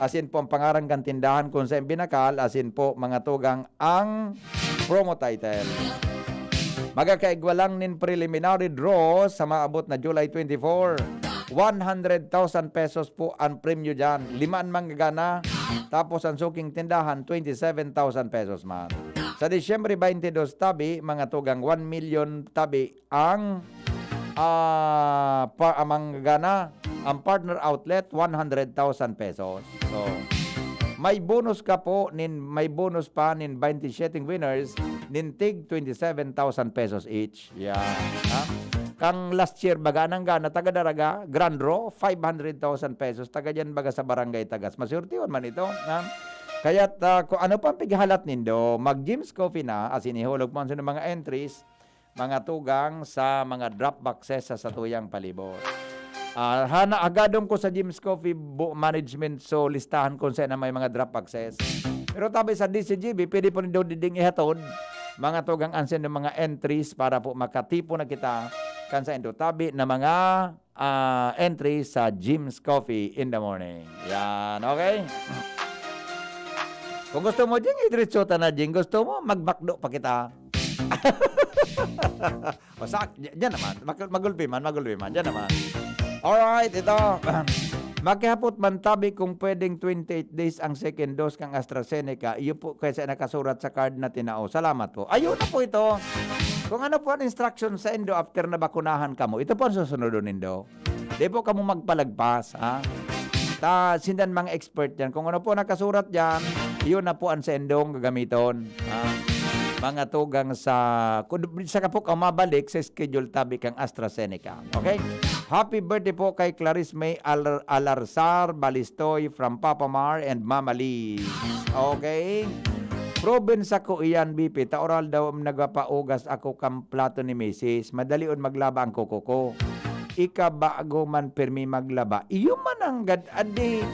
Asin po ang pangaran kan tindahan kung sa binakal, asin po mga tugang ang promo title. Magkakaigwa lang nin preliminary draw sa maabot na July twenty-four. One hundred thousand pesos po ang premyo dyan. Lima ang manggagana. Tapos ang suking tindahan, twenty-seven thousand pesos man. Sa Disyembre twenty-two, tabi, mga tugang one million tabi ang, ah, pa, ang manggagana. Ang partner outlet, one hundred thousand pesos. So, may bonus ka po, nin, may bonus pa nin twenty-seven winners, nin tig twenty-seven thousand pesos each. Yeah. Ha? Kang last year, baga nang gana, taga Daraga, Grand Draw, five hundred thousand pesos. Taga dyan, baga sa Barangay Tagas. Masurtiwan man ito. Ha? Kaya, ah, kung ano pang pighalat nindo, mag Jim's Coffee na, asin ihulog mo ang sunod mga entries, mga tugang sa mga drop boxes sa satuyang palibot. Ah, hana, hagadon ko sa Jim's Coffee bu-, management, so listahan kung saan na may mga drop boxes. Pero tabi sa D C G B, pwede po nindo diding ihatod, mga tugang, ang sendo mga entries para po makatipo na kita kan sa indo tabi na mga, ah, entries sa Jim's Coffee in the morning. Yan, okay? Kung gusto mo, Jing, idiretso ta na, Jing. Gusto mo, magbakdo pa kita. O sa, di-, diyan naman. Mag-, magulpi man, magulpi man. Diyan naman. Alright, ito. Makihapot man tabi kung pwedeng twenty-eight days ang second dose kang AstraZeneca. Iyo po kaysa nakasurat sa card na tinao. Salamat po. Ayun na po ito. Kung ano po ang instruction sa indo after na bakunahan kamo, ito po ang susunodon nindo. Di po kamo magpalagpas, ha? Ta, sindan mga expert yan. Kung ano po nakasurat dyan, yun na po ang sa indong gagamiton, ha? Mga tugang sa, kung saka po ka mabalik sa schedule tabi kang AstraZeneca. Okay? Happy birthday po kay Clarice May Al-, Alarzar Balistoy from Papa Mar and Mama Liz. Okay? Probinsya ko iyan, B P. Taoral daw nagpapaugas ako kan plato ni misis. Madalion maglaba ang kuko ko. Ika bago man pirmi maglaba. Iyo mananggad, adi.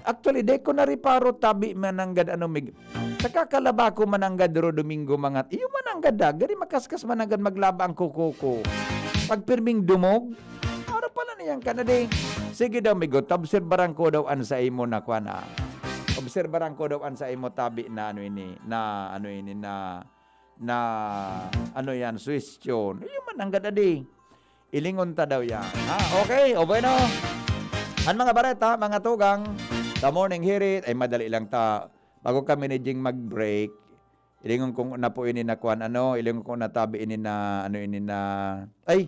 Actually, di ko nariparo tabi mananggad ano mig-, sa kakalaba ko mananggad ro Domingo mangat. Iyo mananggad da. Gari makaskas mananggad maglaba ang kuko ko. Pag pirming dumog, ano pala niyan ka na di? Sige daw, migot. Obserbaran ko daw an sa imo na kwan, ah. Obserbaran ko daw an sa imo tabi na ano ini, na ano ini, na, na ano yan, suwestyon. Iyo mananggad adi. Ilingon ta daw yan. Ha? Okay, o bueno. Ang mga bareta, mga tugang, sa morning hirit, ay madali lang ta. Bago kami ni Jing mag-break, ilingon ko na po ini na kwan, ano, ilingon ko na tabi ini na, ano ini na, ay,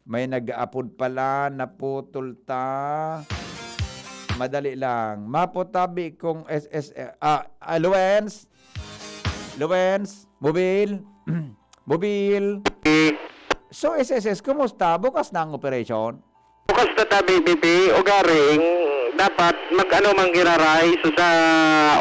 may nag-aapod pala, naputol ta. Madali lang. Mapo tabi kung S S, ah, ah, Luens? Luens? Mobil? Mobil? So, S S S, kumusta? Bukas na ang operation? Bukas na tabi, B P. Ugaring, dapat mag-ano man giraray so sa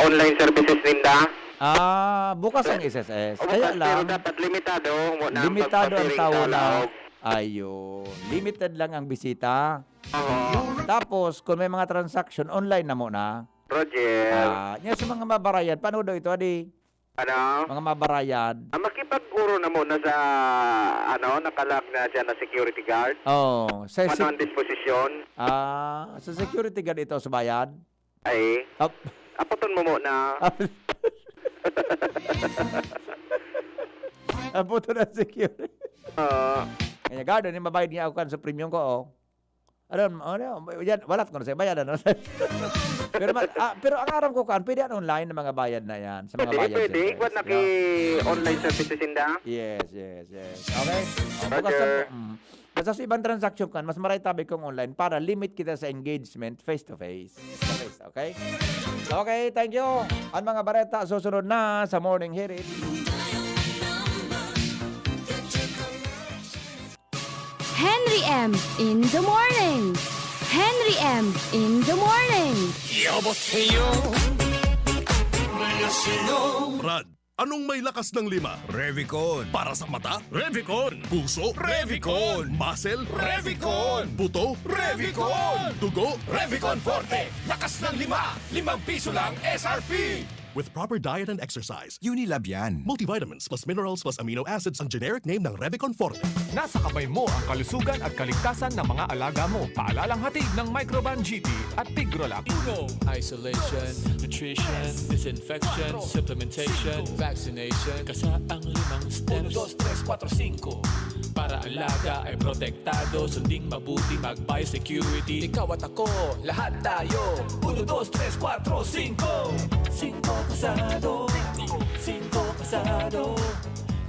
online services ninda. Ah, bukas ang S S S. O, Kaya bukas, pero lang, dapat limitado mo na ang limitado ang pagpapiring tao sa na, laog. Ayun. Limited lang ang bisita. Oo. Tapos, kung may mga transaction, online na muna. Roger. Ah, yan sa mga mabarayad, paano daw ito, adi? Ano? Mga mabarayad. Ah, makipag-uro na muna sa, ano, nakalag na dyan na security guard. Oo. Sa Ano sec-, ang disposisyon? Ah, sa security guard ito sa bayad? Ay. Ap- Aputon mo muna. Ap-, Aputon ang security. Ah. Kaya guard, ano yung mabayad niya ako kan sa premium ko, oh. Ano, ano, yan, walat ko na sa'yo, bayad, ano? Pero ma-, ah, pero ang aram ko, kan, pwede yan online na mga bayad na yan, sa mga Pwede, bayad pwede. centers. Ikwan na Yeah. ki-online services inda. Yes, yes, yes. Okay? O, bukas Roger. na po, mm. Basta sa ibang transaction kan, mas maray tabi kung online para limit kita sa engagement face to face. Face to face, okay? Okay, thank you. Ang mga bareta susunod na sa Morning Hirit. Henry M in the morning. Henry M in the morning. 여보세요. 안녕하세요. Brad, anong may lakas ng lima? Revicon. Para sa mata? Revicon. Puso? Revicon. Muscle? Revicon. Buto? Revicon. Dugo? Revicon Forte. Lakas ng lima. Limang piso lang S R P. With proper diet and exercise. Unilab yan. Multivitamins plus minerals plus amino acids ang generic name ng Revicon Forte. Nasa kamay mo ang kalusugan at kaligtasan ng mga alaga mo. Paalalang hatid ng Microban G T at Tigrolac. Uno, isolation, nutrition, disinfection, supplementation, vaccination. Kasa ang limang steps. Uno, dos, tres, kuwatro, singko. Para alaga ay protektado, sunding mabuti, mag-biosecurity. Ikaw at ako, lahat tayo. Uno, dos, tres, kuwatro, singko. Singko kasado. Singko kasado.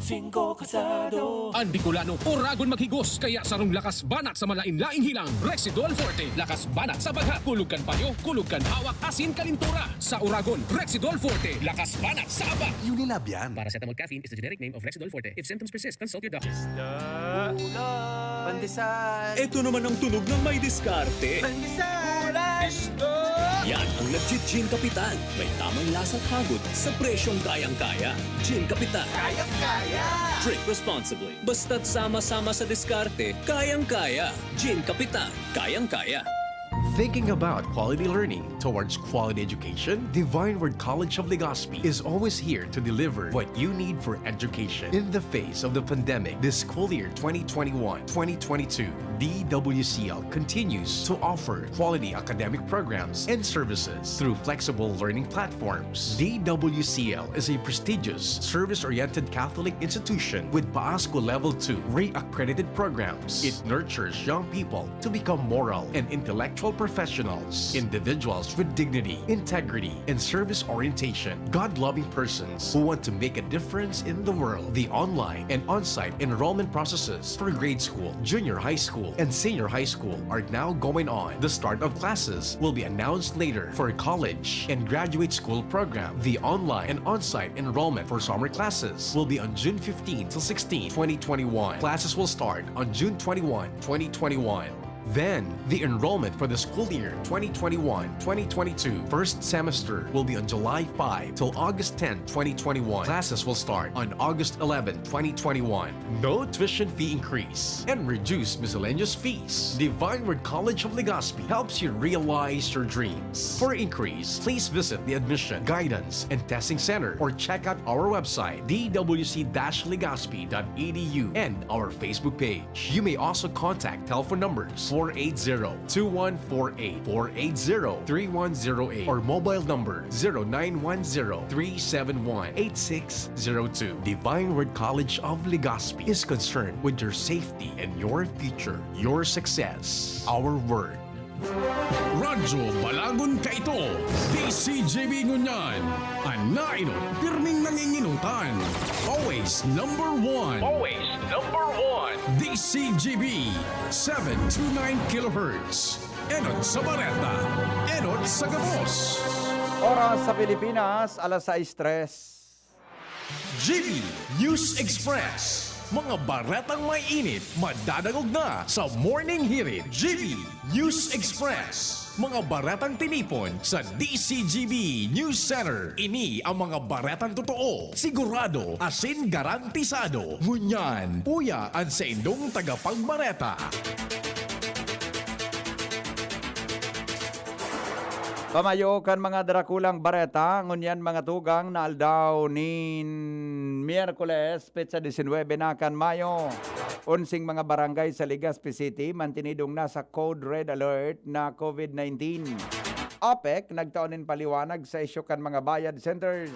Singko kasado. An Bicolano, oragon maghigos, kaya sarong lakas banat sa malain-laing hilang. Rexidol Forte, lakas banat sa baghat, kulog kan payo, kulog kan hawak, asin kalintura. Sa oragon, Rexidol Forte, lakas banat sa aba. Unilab yan. Paracetamol caffeine is the generic name of Rexidol Forte. If symptoms persist, consult your doctor. Pandesal. Ito naman ang tunog ng may diskarte. Pandesal. Yan ang nagji-Gin Kapitan. May tamang lasa at hagod sa presyong kayang-kaya. Gin Kapitan. Kayang-kaya. Drink responsibly. Basta't sama-sama sa diskarte, kayang-kaya. Gin Kapitan. Kayang-kaya. Thinking about quality learning towards quality education? Divine Word College of Legazpi is always here to deliver what you need for education. In the face of the pandemic, this school year twenty twenty-one twenty twenty-two, D W C L continues to offer quality academic programs and services through flexible learning platforms. D W C L is a prestigious, service-oriented Catholic institution with PASCO Level two REACC accredited programs. It nurtures young people to become moral and intellectual professionals, individuals with dignity, integrity, and service orientation, God-loving persons who want to make a difference in the world. The online and on-site enrollment processes for grade school, junior high school, and senior high school are now going on. The start of classes will be announced later for college and graduate school program. The online and on-site enrollment for summer classes will be on June fifteen to sixteen, twenty twenty-one. Classes will start on June twenty-one, twenty twenty-one. Then, the enrollment for the school year twenty twenty-one twenty twenty-two first semester will be on July five till August tenth, twenty twenty-one. Classes will start on August eleventh, twenty twenty-one. No tuition fee increase and reduced miscellaneous fees. Divine Word College of Legazpi helps you realize your dreams. For inquiries, please visit the Admission, Guidance, and Testing Center or check out our website, d w c dash legazpi dot e d u, and our Facebook page. You may also contact telephone numbers four eight zero, two one four eight, four eight zero, three one zero eight, or mobile number zero nine one zero, three seven one, eight six zero two. Divine Word College of Legazpi is concerned with your safety and your future, your success. Our word. Radyo Balagon Kaito, D C G B ngunyan. An nainot, pirming nanginginutan. Always number one. Always number one. D C G B, seven two nine kilohertz. Enot sa bareta, enot sa gabos. Oras sa Pilipinas, alas sais tres. G B News Express. Mga baretang may init, madadangog na sa Morning Hirit. G B News Express. Mga baretang tinipon sa D C G B News Center. Ini ang mga baretang totoo, sigurado, asin garantisado. Ngunyan, uya an saindong tagapagbareta. Pamayo kan mga drakulang bareta, ngunyan mga tugang na aldaw nin Miyerkules, petsa disinwebe na kan Mayo. Onseng mga barangay sa Legazpi City mantinidong nasa Code Red Alert na COVID nineteen. OPEC nagtao nin paliwanag sa isyu kan mga bayad centers.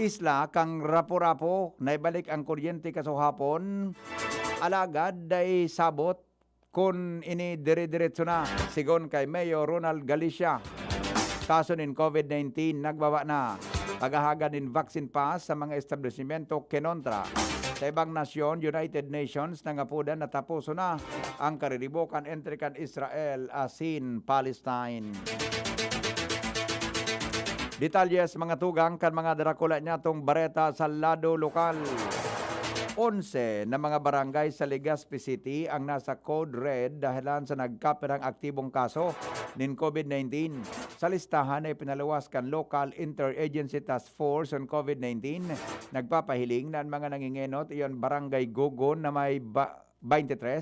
Isla kan Rapu-Rapu, naibalik ang kuryente kasuhapon. Alagad dai sabot kun ini dire-diretso na, sigon kay Mayor Ronald Galicia. Kaso nin COVID nineteen nagbaba na. Paghahaga nin vaccine pass sa mga establisimento kinontra. Sa ibang nasyon, United Nations nangapodan na taposon na ang kariribokan entre kan Israel asin Palestine. Detalye sa mga tugang kan mga darakula niyatong bareta sa lado lokal. onse na mga barangay sa Legazpi City ang nasa Code Red dahilan sa nagkapirang aktibong kaso nin COVID nineteen. Sa listahan na ipinaluwas kan Local Interagency Task Force on COVID nineteen, nagpapahiling na an mga nangingenot iyon Barangay Gogon na may ba-, twenty-three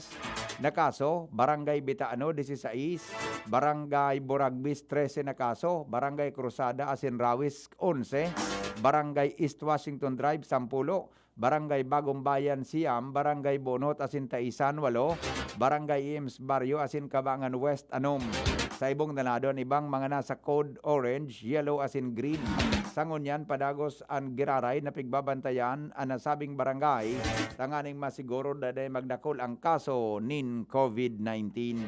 na kaso, Barangay Bitaano, dieciséis, Barangay Boragbis, trese na kaso, Barangay Cruzada asin Rawis, onse, Barangay East Washington Drive, sampulo, Barangay Bagong Bayan, siyam, Barangay Bonot asin Taisan, walo, Barangay Ims Barrio asin Cabangan West, anom. Sa ibong danado, an ibang mga nasa Code Orange, Yellow asin Green. Sa ngunyan, padagos an giraray na pigbabantayan an nasabing barangay tanganing masiguro na dai magdakul ang kaso nin COVID nineteen.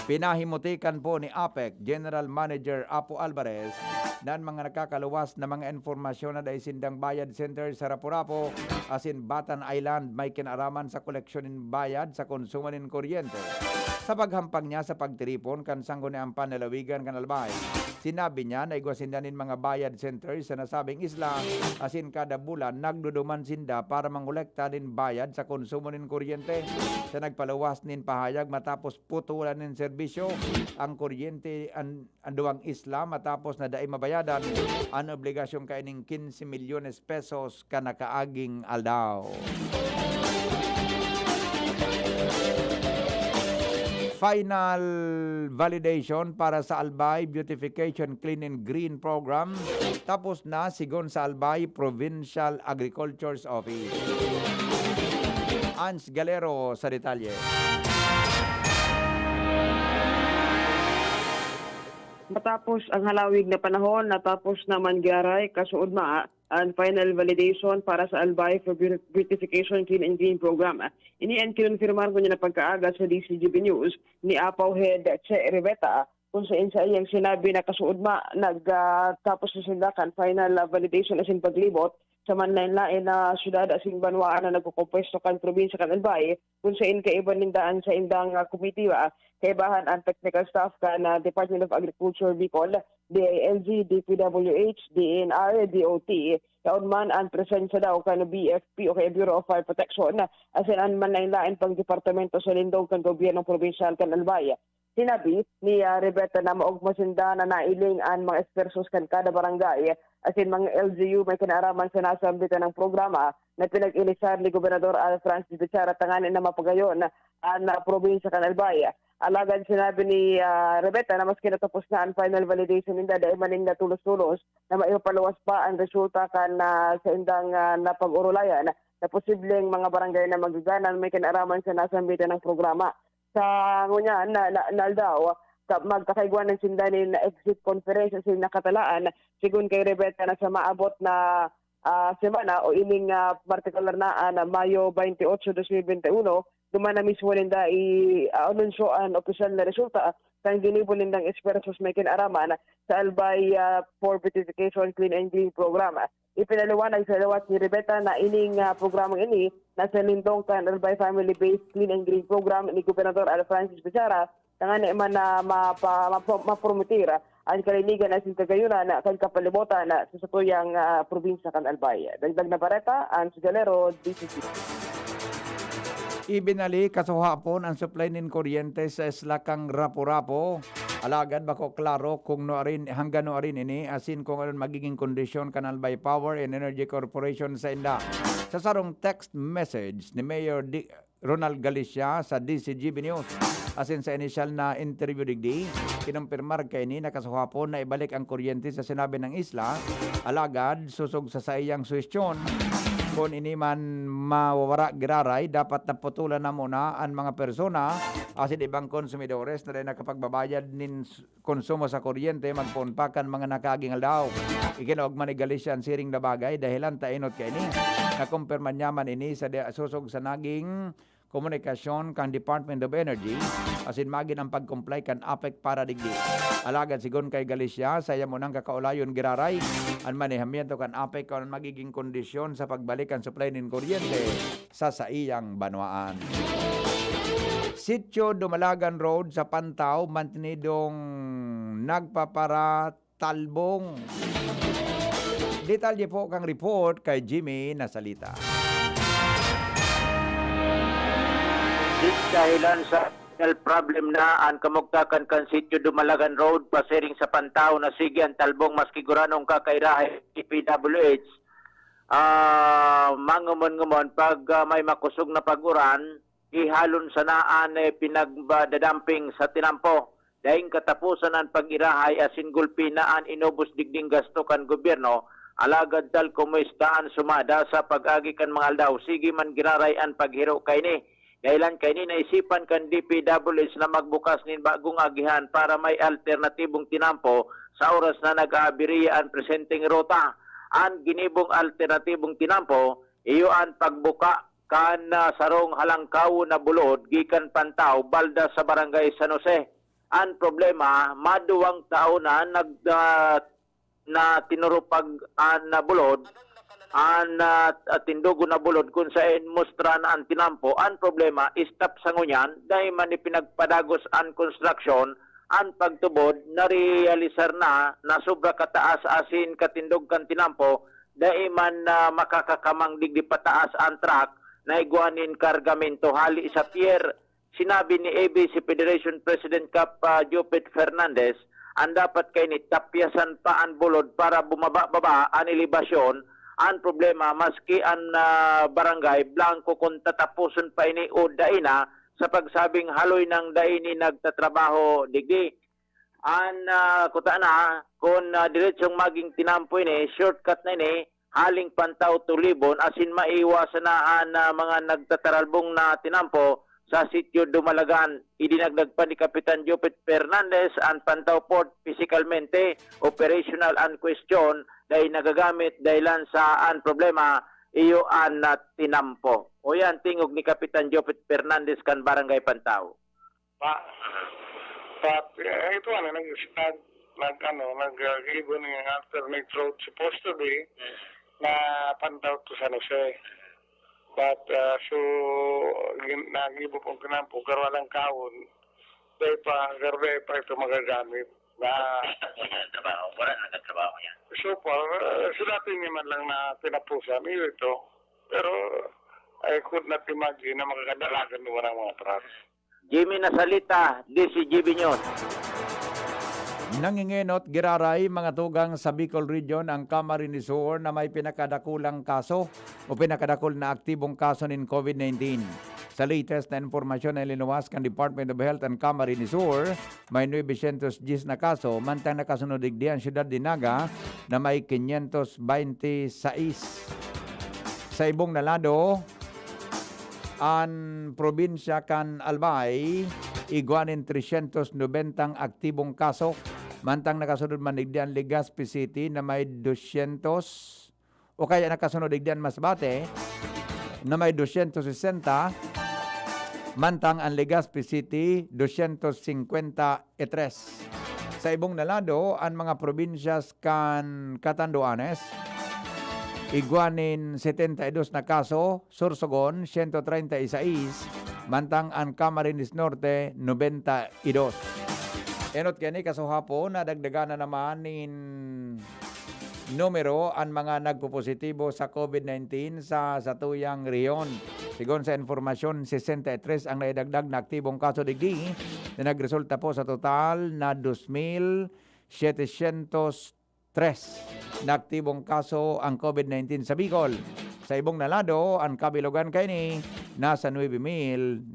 Pinahimutikan po ni APEC General Manager Apo Alvarez na an mga nakakaluwas na mga impormasyon na dai sindang bayad center sa Rapu-Rapu asin Batan Island may kinaraman sa koleksyon nin bayad sa konsumo nin kuryente. Sa paghampang niya sa pagtiripon kan sangguniang panlalawigan kan Albay, sinabi niya na igwa sinda nin mga bayad centers sa nasabing isla, asin kada bulan nagduduman sinda para mangolekta nin bayad sa konsumo nin kuryente. Sa nagpaluwas nin pahayag matapos putulan nin serbisyo ang kuryente an, an duwang isla matapos na dai mabayadan an obligasyon kaining quince milyones pesos kan nakaaging aldaw. Final validation para sa Albay Beautification Clean and Green Program tapos na, sigon sa Albay Provincial Agriculture's Office. Ans Galero sa detalye. Matapos ang halawig na panahon, natapos naman giraray kasuodma an final validation para sa Albay for Beautification Clean and Green Program. Ini an kinonfirmar ngunyan na pagkaaga sa D C G B News ni Apaw Head Che Riveta, kung saen saiyang sinabi na kasuodma nag, ah, tapos na sinda kan final, ah, validation asin paglibot sa manlaen-laen na syudad asin banwaan na nagkokompuwesto kan probinsya kan Albay, kung saen kaiba ninda an saindang, ah, komitiba, kaibahan an technical staff kan, ah, Department of Agriculture Bicol, D I L G, D P W H, D E N R, D O T, yaon man an presensya daw kan B F P o kaya Bureau of Fire Protection, asin an manlaen-laen pang departamento sa lindog kan gobyernong probinsyal kan Albay. Sinabi ni, ah, Rebeta na maogma sinda na nailing an mga ekspertos kan kada barangay, asin mga L G U may kinaaraman sa nasambitan ng programa na pinag-inisyar ni Gobernador Al Francis Bichara tanganing na mapagayon an, ah, probinsya kan Albay. Alagad sinabi ni, ah, Rebeta na maski natapos na an final validation ninda, dai man ninda tulos-tulos na maipapaluwas pa an resulta kan, ah, saindang, ah, napag-orolayan na posibleng mga barangay na magaganan may kinaaraman sa nasambitan ng programa. Sa ngunyan na, na, na aldaw, ka-, magkakaigwa na sinda nin exit conference asin nakatalaan, sigon kay Rebeta, na sa maabot na, ah, semana o ining, ah, partikular na, ah, na Mayo twenty-eight, twenty twenty-one, duman na mismo ninda i-anunsyo an opisyal na resulta kan ginibo nindang ekspertos may kinaaraman sa Albay, ah, for Beautification Clean and Green Program. Ipinaliwanag sa liwat ni Rebeta na ining, ah, programang ini nasa lindong kan Albay Family-Based Clean and Green Program ni Gobernador Alfrancis Bichara, tangani man na mapa-, mapa-, mapromotir an kalinigan asin kagayunan kan kapalibotan sa satuyang, ah, probinsya kan Albay. Dagdag na bareta, Ans Galero, D C C. Ibinalik kasuhapon an supply nin kuryente sa Islakang Rapu-Rapu. Alagad bako klaro kung nuarin, hanggang nuarin ini, asin kung ano magiging kondisyon kan Albay Power and Energy Corporation sainda. Sa sarong text message ni Mayor Di-, Ronald Galicia sa D C G B News, asin sa inisyal na interview digdi, kinumpirmar kaini na kasuhapon na ibalik ang kuryente sa sinabi ng isla. Alagad, sosog sa saiyang suhestyon, kun ini man mawawara giraray, dapat na putulan na muna an mga persona asin ibang konsumidores na dai nakapagbabayad nin s-, konsumo sa kuryente magpoon pa kan mga nakaaging aldaw. Ikinaogma ni Galicia an siring na bagay, dahelan ta enot kaini. Nakumpirma niya man ini sa di-, sosog sa naging komunikasyon kan Department of Energy, asin magin ang pag-comply kan APEC para digdi. Alagad sigon kay Galicia, saiya munang kakaulayon giraray an manehamiento kan APEC kun ano magiging kondisyon sa pagbalik kan supply nin kuryente sa saiyang banwaan. Sitio Dumalagan Road sa Pantaw, mantinidong nagpapara- talbong. Detalye po kan report kay Jimmy Nasalita. Dahilan sa technical problem na an kamugtakan kan Sitio Dumalagan Road pasiring sa Pantao, nasigi an talbong maski guranong kakairahay sa D P W H. Ah, mangumon-ngumon pag, ah, may makusog na pag-uran, ihalon sana an, eh, pinagdadamping sa tinampo. Daing kataposan an pag-irahay asin gulpi na an inubos digding gasto kan gobyerno, alagad tal kumusta an sumada sa pag-agi kan mga aldaw, sige man giraray an paghiro kaini. Dahilan kaini, naisipan kan D P W H na magbukas nin bagong agihan para may alternatibong tinampo sa oras na nag-aabiriya an presenteng ruta. An ginibong alternatibong tinampo, iyo an pagbuka kan, ah, sarong halangkawon na bulod gikan Pantao, balda sa Barangay San Jose. An problema, maduwang taon na nag-, ah, na tinurupag an, ah, bulod, an, ah, tindugon na bulod kun saen mustra na an tinampo. An problema, stop sa ngunyan, dai man ipinagpadagos an konstruksyon, an pagtubod, narealisar na na sobra kataas asin katindog kan tinampo, dai man, ah, makakakamang digdi pataas an truck na igwa nin kargamento hali sa pier. Sinabi ni A B C Federation President Kap, ah, Jopet Fernandez, an dapat kaini tapyasan pa an bulod para bumaba-baba an elebasyon. An problema, maski an, ah, barangay, blanko kun tataposon pa ini o dai na, sa pagsabing haloy nang dai ni nagtatrabaho digdi. An, ah, kuta na, kun, ah, diretsong maging tinampo ini, shortcut na ini, haling Pantao to Libon, asin maiwasan na an, ah, mga nagtataralbong na tinampo sa Sitio Dumalagan. Idinagdag pa ni Kapitan Jopet Fernandez, an Pantao Port, pisikalmente, operational an kwestiyon, dai nagagamit, dahilan sa an problema, iyo an, ah, tinampo. O yan, tingog ni Kapitan Jopet Fernandez kan Barangay Pantao. Pa, pa, eh, ito ano, nag, nag, nag, ano, nag, uh, gibo ng alternate road supposed to be na Pantao to San Jose. But, uh, so, gin-, nagibo pong kinampo, garo lang kaon. Dahil pa, garo dahil pa ito magagamit na Wala nagtatrabaho, wala nagtatrabaho yan. So far, uh, so dati naman lang na tinapusan, iyo ito. Pero, I could not imagine na makakadalagan naman ang mga truck. Jimmy Nasalita, D C G B News. Nangingenot giraray mga tugang sa Bicol Region ang Camarines Sur na may pinakadakulang kaso o pinakadakul na aktibong kaso nin COVID nineteen. Sa latest na impormasyon na ilinuwas kan Department of Health and Camarines Sur, may nuebe syentos dyes na kaso, mantang nakasunod digdi an siyudad de Naga na may kinyentos baynte sais. Sa ibong na lado, an probinsya kan Albay igwa nin tresyentos nobentang aktibong kaso, mantang nakasunod man digdi an Legazpi City na may dosyentos, o kaya nakasunod digdi an Masbate na may dosyentos sesenta, mantang an Legazpi City, dosyentos singkwenta y tres. Sa ibong na lado, an mga probinsyas kan Catanduanes igwa nin setenta y dos na kaso, Sorsogon, siyento treinta y seis, mantang an Camarines Norte, nobenta y dos. Enot kani, kasuhapon, nadagdagan na naman nin numero an mga nagpopositibo sa COVID nineteen sa satuyang rehiyon. Sigon sa impormasyon, sesenta y tres ang naidagdag na aktibong kaso digdi, na nagresulta po sa total na dos mil setecientos tres na aktibong kaso ang COVID nineteen sa Bicol. Sa ibong na lado, an kabilogan kaini nasa nuebe mil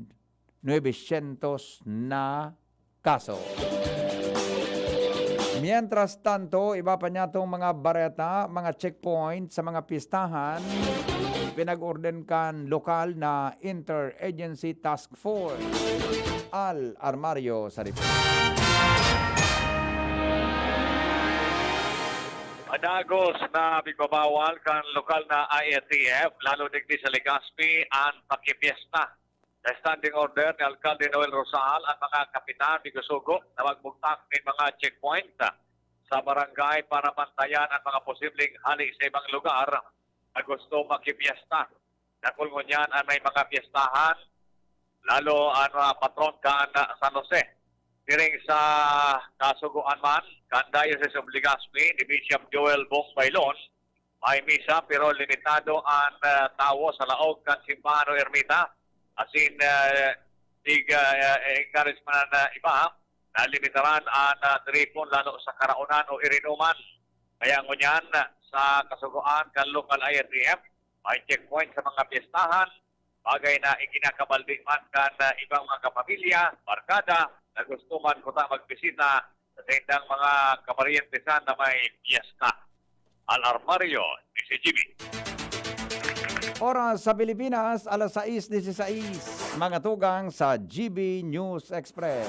nuebe syentos na kaso. Mientras tanto, iba pa niyatong mga bareta, mga checkpoint sa mga pistahan, pinag-orden kan lokal na Interagency Task Force. Al Armario sa report. Madagos na pigbabawal kan lokal na I A T F, lalo digdi sa Legazpi, an pakipiesta. Sa standing order ni Alkalde Noel Rosal, ang mga kapitan migsusugo na magbugtak nin mga checkpoint sa barangay para bantayan ang mga posibleng hali sa ibang lugar na gusto makipiesta. Dakul ngunyan an may mga piyestahan, lalo an mga patron kan San Jose. Siring sa kasugoan man kan Diocese of Legazpi ni Bishop Joel Bong Bailon, may misa pero limitado an, ah, tawo sa laog kan simbahan o ermita, asin, ah, Tig, ah, encourage man na iba, nalimitaran an, ah, tripon lalo sa karaonan o irinuman. Kaya ngunyan, sa kasugoan kan lokal I F D M, may checkpoint sa mga pyestahan, bagay na ikinakabaldi man kan, ah, ibang mga kapamilya, barkada, na gusto man kuta magbisita sa saindang mga kaparyentisan na may pyesta. Al Armario, D C G B. Oras sa Pilipinas, alas sais disisais. Mga tugang sa G B News Express.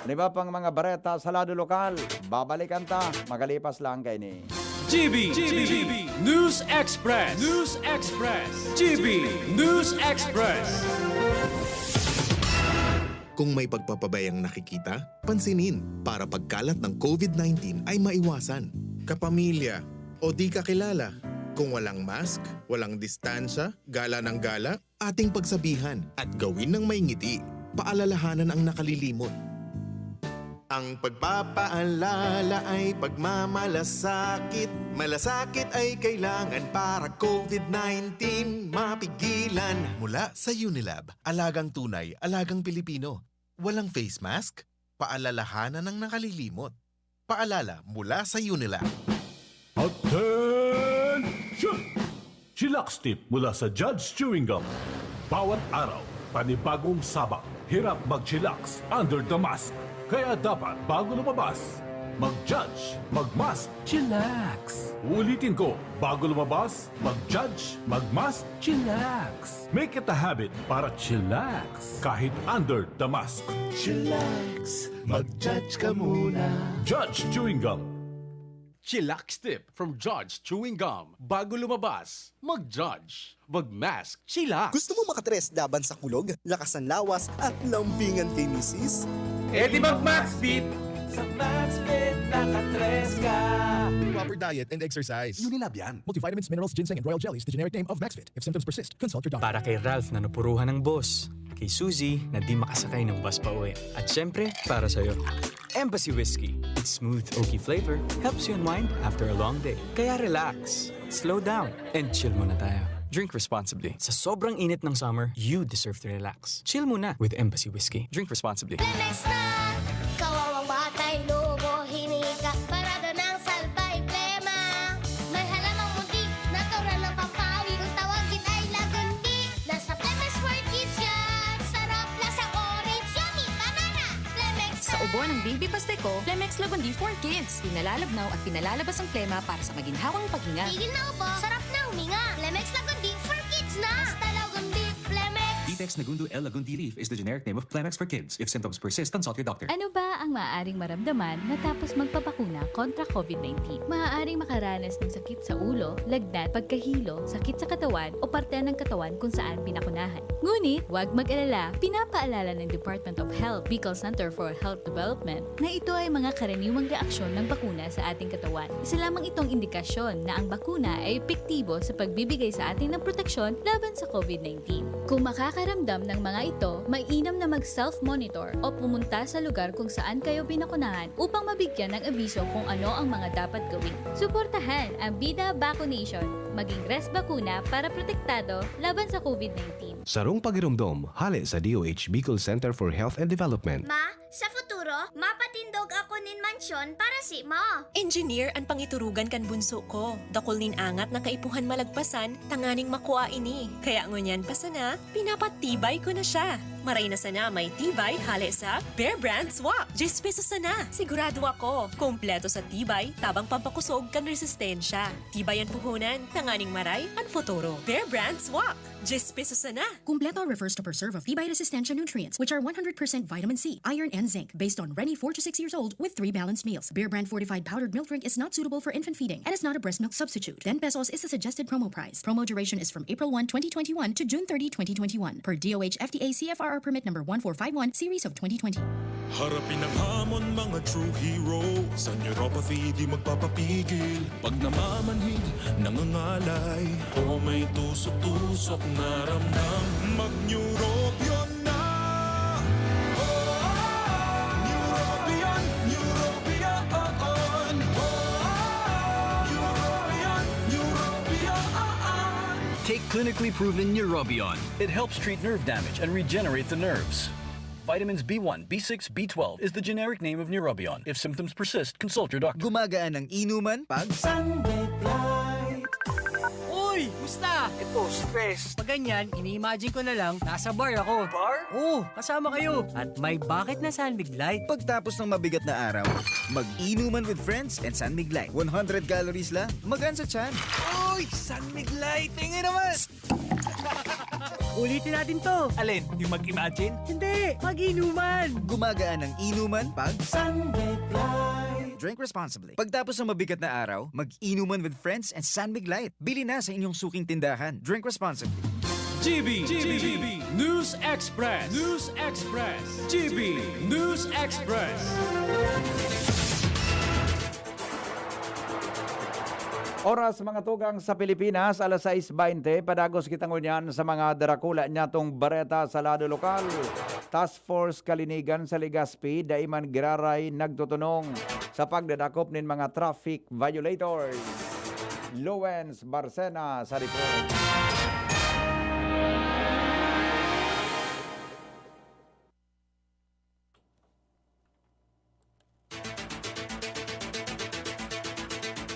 An iba pang mga bareta sa lado lokal, babalikan ta magalipas lang kaini. G B, G B, News Express, News Express, G B News Express. Kung may pagpapabayang nakikita, pansinin para pagkalat ng covid nineteen ay maiwasan. Kapamilya o di kakilala, kung walang mask, walang distansya, gala ng gala, ating pagsabihan at gawin ng may ngiti. Paalalahanan ang nakalilimot. Ang pagpapaalala ay pagmamalasakit. Malasakit ay kailangan para covid nineteen mapigilan. Mula sa Unilab, alagang tunay, alagang Pilipino. Walang face mask? Paalalahanan ang nakalilimot. Paalala mula sa Unilab. Attention! Chillax Tip mula sa Judge Chewing Gum. Bawat araw, panibagong sabak. Hirap mag-chillax under the mask. Kaya dapat bago lumabas, mag-judge, mag-mask, chillax. Uulitin ko, bago lumabas, mag-judge, mag-mask, chillax. Make it a habit para chillax kahit under the mask. Chillax, mag-judge ka muna. Judge Chewing Gum. Chillax Tip from Judge Chewing Gum. Bago lumabas, mag-judge. Mag-mask, chillax. Gusto mo makatres laban sa kulog, lakas ng lawas, at lambingan kay misis? Eh di mag-Max Fit! Sa Max Fit, nakatres ka! Proper diet and exercise. Unilab yan. Multivitamins, minerals, ginseng, and royal jellies, the generic name of Max Fit. If symptoms persist, consult your doctor. Para kay Ralph na napuruhan ng boss, kay Suzy na di makasakay ng bus pa uwi, at syempre, para sa'yo. Embassy Whiskey. Its smooth, oaky flavor helps you unwind after a long day. Kaya relax, slow down, and chill muna tayo. Drink responsibly. Sa sobrang init ng summer, you deserve to relax. Chill muna with Embassy Whiskey. Drink responsibly. Lemex na! Kawawang batay, lobo, hinika, parada ng salbay, plema. May halamang muntik, natural na pampawi. Kung tawagin ay lagundi, nasa Lemex for Kids yan. Sarap, lasang orange, yummy, banana. Lemex Sa na! Ubo ng baby pasteko, Lemex Lagundi for Kids. Pinalalabnaw at pinalalabas ang plema para sa maginhawang paghinga. Tigil na ubo, sarap na huminga. Lemex Lagundi for Kids na! Basta Lagundi, Lemex! Vitex Nagundo L Lagundi Leaf is the generic name of Clemex for Kids. If symptoms persist, consult your doctor. Ano ba ang maaaring maramdaman matapos magpabakuna kontra covid nineteen? Maaaring makaranas ng sakit sa ulo, lagnat, pagkahilo, sakit sa katawan, o parte ng katawan kung saan pinakunahan. Ngunit, huwag mag-alala, pinapaalala ng Department of Health, Bicol Center for Health Development, na ito ay mga karaniwang reaksyon ng bakuna sa ating katawan. Isa lamang itong indikasyon na ang bakuna ay epektibo sa pagbibigay sa atin ng proteksyon laban sa covid nineteen. Kung makakaramdam ng mga ito, mainam na mag-self-monitor o pumunta sa lugar kung saan kayo binakunahan upang mabigyan ng abiso kung ano ang mga dapat gawin. Suportahan ang Bida Vaccination. Maging res bakuna para protektado laban sa covid nineteen. Sarong pagiromdom, hale sa D O H Bicol Center for Health and Development. Ma, sa futuro, mapatindog ako nin mansyon para simo. Engineer an pangiturugan kan bunso ko. Dakul nin angat na kaipuhan malagpasan tanganing makua ini. Kaya ngunyan pa sana, pinapatibay ko na siya. Maray na sana may tibay hale sa Bear Brand Swak. Diyes pesos sana. Sigurado ako, kompleto sa tibay, tabang pampakosog kan resistensya. Tibay an puhunan, tanganing maray an futuro. Bear Brand Swak. Diyes pesos sana. Kumpleto refers to preserve of tibay resistensya nutrients, which are one hundred percent vitamin C, iron, and zinc, based on Reni, four to six years old, with three balanced meals. Bear Brand fortified powdered milk drink is not suitable for infant feeding and is not a breast milk substitute. Ten pesos is the suggested promo price. Promo duration is from April one, twenty twenty-one to June thirty, twenty twenty-one, per D O H F D A C F R R permit number one four five one, series of twenty twenty. Harapin ang hamon, mga true hero. Sa neuropathy, di magpapapigil. Pag namamanhid, nangangalay, o may tusok-tusok na ramdam, mag-Neurobion na! Neurobion, Neurobion, Neurobion, Neurobion. Take clinically proven Neurobion. It helps treat nerve damage and regenerate the nerves. Vitamins B one, B six, B twelve is the generic name of Neurobion. If symptoms persist, consult your doctor. Gumagaan ang inuman pag Sunlight. Uy! Musta? Ito, stress. Pag ganyan, ini-imagine ko na lang, nasa bar ako. Bar? Oo, kasama kayo. At may bakit na Sunbig Light. Pagtapos ng mabigat na araw, mag-inuman with friends and Sunbig Light. One hundred calories lang, magaan sa tiyan. Uy! Sunbig Light! Tingin naman! Ulitin natin 'to. Alin? Yung mag-imagine? Hindi, mag-inuman. Gumagaan ang inuman pag Sunbig Light. Drink responsibly. Pagtapos ng mabigat na araw, mag-inuman with friends and Sunbig Light. Bili na sa inyong suking tindahan. Drink responsibly. G B, G B, News Express, News Express, G B News Express. Oras, mga tugang, sa Pilipinas, alas sais baynte. Padagos kita ngunyan sa mga darakula nyatong bareta sa lado lokal. Task Force Kalinigan sa Legazpi dai man giraray nagtutunong sa pagdadakop nin mga traffic violators. Lowens Barcena sa report.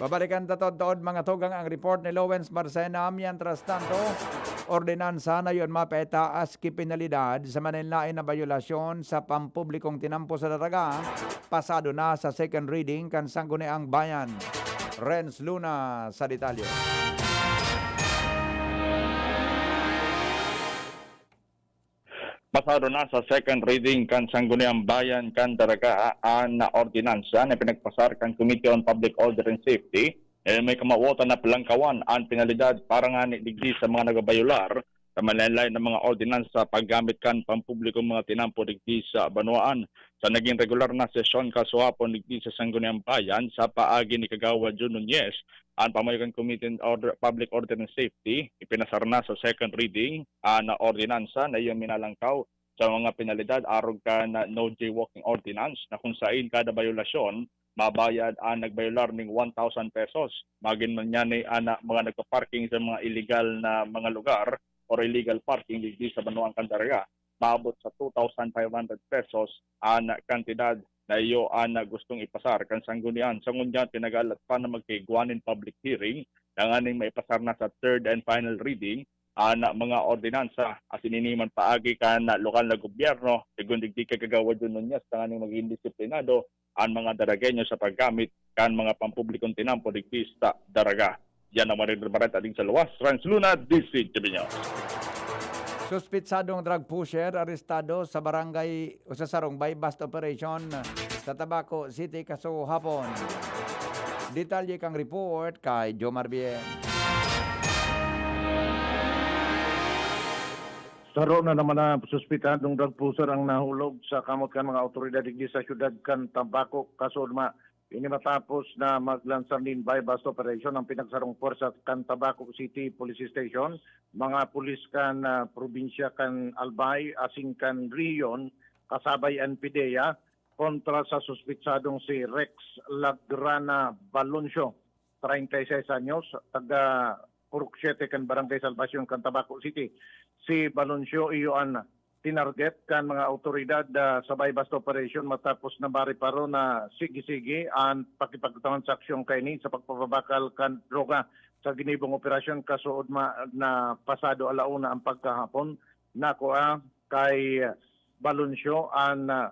Babalikan ta todtood, mga tugang, ang report ni Lowens Marcena. Mientras tanto, ordinansa na yon mapetaas ki penalidad sa manlaen na bayolasyon sa pampublikong tinampo sa daraga, pasado na sa second reading kan Sangguniang Bayan. Renz Luna sa detalye. Pasado na sa second reading kan Sangguniang Bayan kan Daraga an ordinansa na pinagpasar kan Committee on Public Order and Safety, na may kamawotan na palangkawan an penalidad para ngani digdi sa mga nagabayolar sa manlaen-laen na mga ordinansa paggamit kan pampublikong mga tinampo digdi sa banwaan. Sa naging regular na sesyon kasuhapon digdi sa Sangguniang Bayan, sa paagi ni Kagawad Jun Nunez, an pamayo kan Committee on Order, Public Order and Safety, ipinasar na sa second reading an ordinansa na iyo minalangkaw sa mga penalidad arog kan No Jaywalking Ordinance, na kung sain kada bayolasyon, mabayad an nagbayolar ning one thousand pesos. Magin man niyan ni ana mga nagpa-parking sa mga illegal na mga lugar or illegal parking digdi sa banwaan kan Daraga, maabot sa two thousand five hundred pesos an kantidad na iyo an gustong ipasar kan sanggunian. Sa ngunyan, pinagalat pa na magkaigwa nin public hearing tanganing maipasar na sa third and final reading an mga ordinansa, asin ini man paagi kan lokal na gobyerno, sigon digdi kay Kagawad Jun Nunez, tanganing magin disiplinado an mga Daragueño sa paggamit kan mga pampublikong tinampo digdi sa Daraga. Yan ang mga bareta digdi sa luwas. Renz Luna, D Z T V News. Suspitsadong drug pusher arestado sa barangay o sa sarong buy-bust operation sa Tabaco City kasuhapon. Detalye kan report kay Jomar Bien. Saro na naman na suspitadong drug pusher ang nahulog sa kamot kan mga awtoridad digdi sa siyudad kan Tabaco, kasuodma. Ini matapos na maglansar nin buy-bust operation ang pinagsarong pwersa kan Tabaco City Police Station, mga pulis kan, ah, probinsya kan Albay asin kan rehiyon, kasabay an PDEA, kontra sa suspitsadong si Rex Lagrana Baloncio, treinta y seis anyos, taga Purok Siete kan Barangay Salvacion kan Tabaco City. Si Baloncio iyo an tinarget kan mga awtoridad, ah, sa buy-bust operation matapos na mareparo na sige-sige an pakipagtransaksyon kaini sa pagpapabakal kan droga. Sa ginibong operasyon, kasuodma na pasado ala una ang pagkahapon, nakua kay Baloncio an, ah,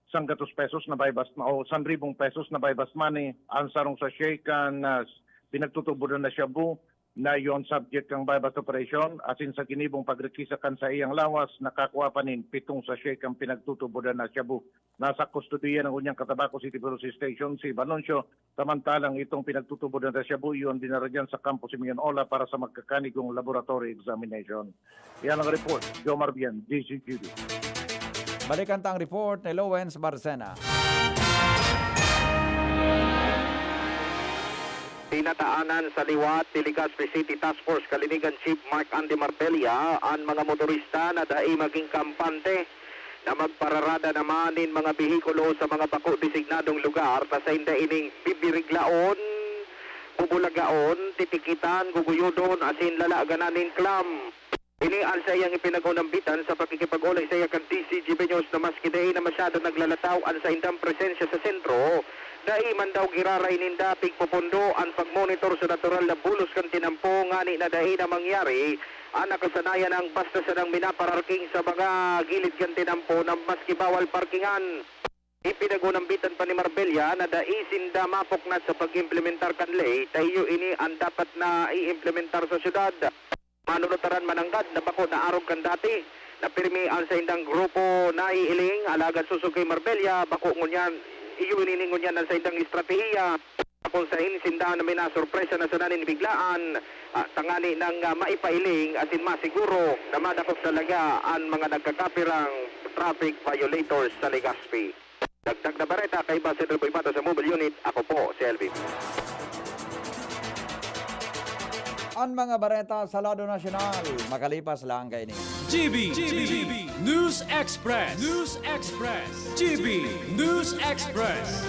sanggatos pesos na buy-bust ma-, o sanribong pesos na buy-bust money, ang sarong sachet kan, ah, pinagtutubodan na shabu na yon subject kan buy-bust operation, asin sa ginibong pagrekisa kan saiyang lawas, nakakua pa nin pitong sachet kan pinagtutubodan na shabu. Nasa kustodiya ng unyang Katabaco City Police Station si Baloncio, samantalang itong pinagtutubodan na shabu, iyon dinara dyan sa Campo Simeon Ola para sa magkakanigong laboratory examination. Yan ang report. Jomar Bien, D Z T V. Balikan ta ang report ni Lowens Barcena. Pinataanan sa liwat ni Legazpi City Task Force Kalinigan Chief Mark Andy Martella an mga motorista na dai maging kampante na magpararada naman nin mga behikulo sa mga bako designadong lugar ta sainda ining bibiriglaon, bubulagaon, titikitan, guguyodon asin lalaganan nin klam. Ini an saiyang ipinag-unambitan sa pakikipag-olay saiya kan D Z G B News na maski dai na masyado naglalataw an saindang presensya sa sentro, dai man daw giraray ninda pigpopondo an pagmonitor sa natural na bulos kan tinampo ngani na dai na mangyari an nakasanayan ang basta sadang minapararking sa mga gilid kan tinampo na maski bawal parkingan. Ipinag-unambitan pa ni Marbella na dai sinda mapuknat sa pag-implementar kan ley, ta iyo ini an dapat na iimplementar sa syudad. Manunutaran mananggad na bako na arog kan dati, na pirmi an saindang grupo naiiling, alagad sosog kay Marbella, bako ngunyan, iyo ini ngunyan an saindang estratehiya. Kung sain sinda na minasorpresa na sana nin biglaan, ah, tangani nang, ah, maipailing asin masiguro na madakop talaga an mga nagkakapirang traffic violators sa Legazpi. Dagdag na bareta, kaiba Sir Boy Pato sa Mobile Unit, ako po si Elvin. An mga bareta sa lado nasyonal, makalipas lang kaini. G B, G B, News Express, News Express, G B, News Express.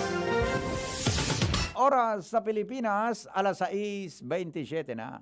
Oras sa Pilipinas, alas sais bentisiete na.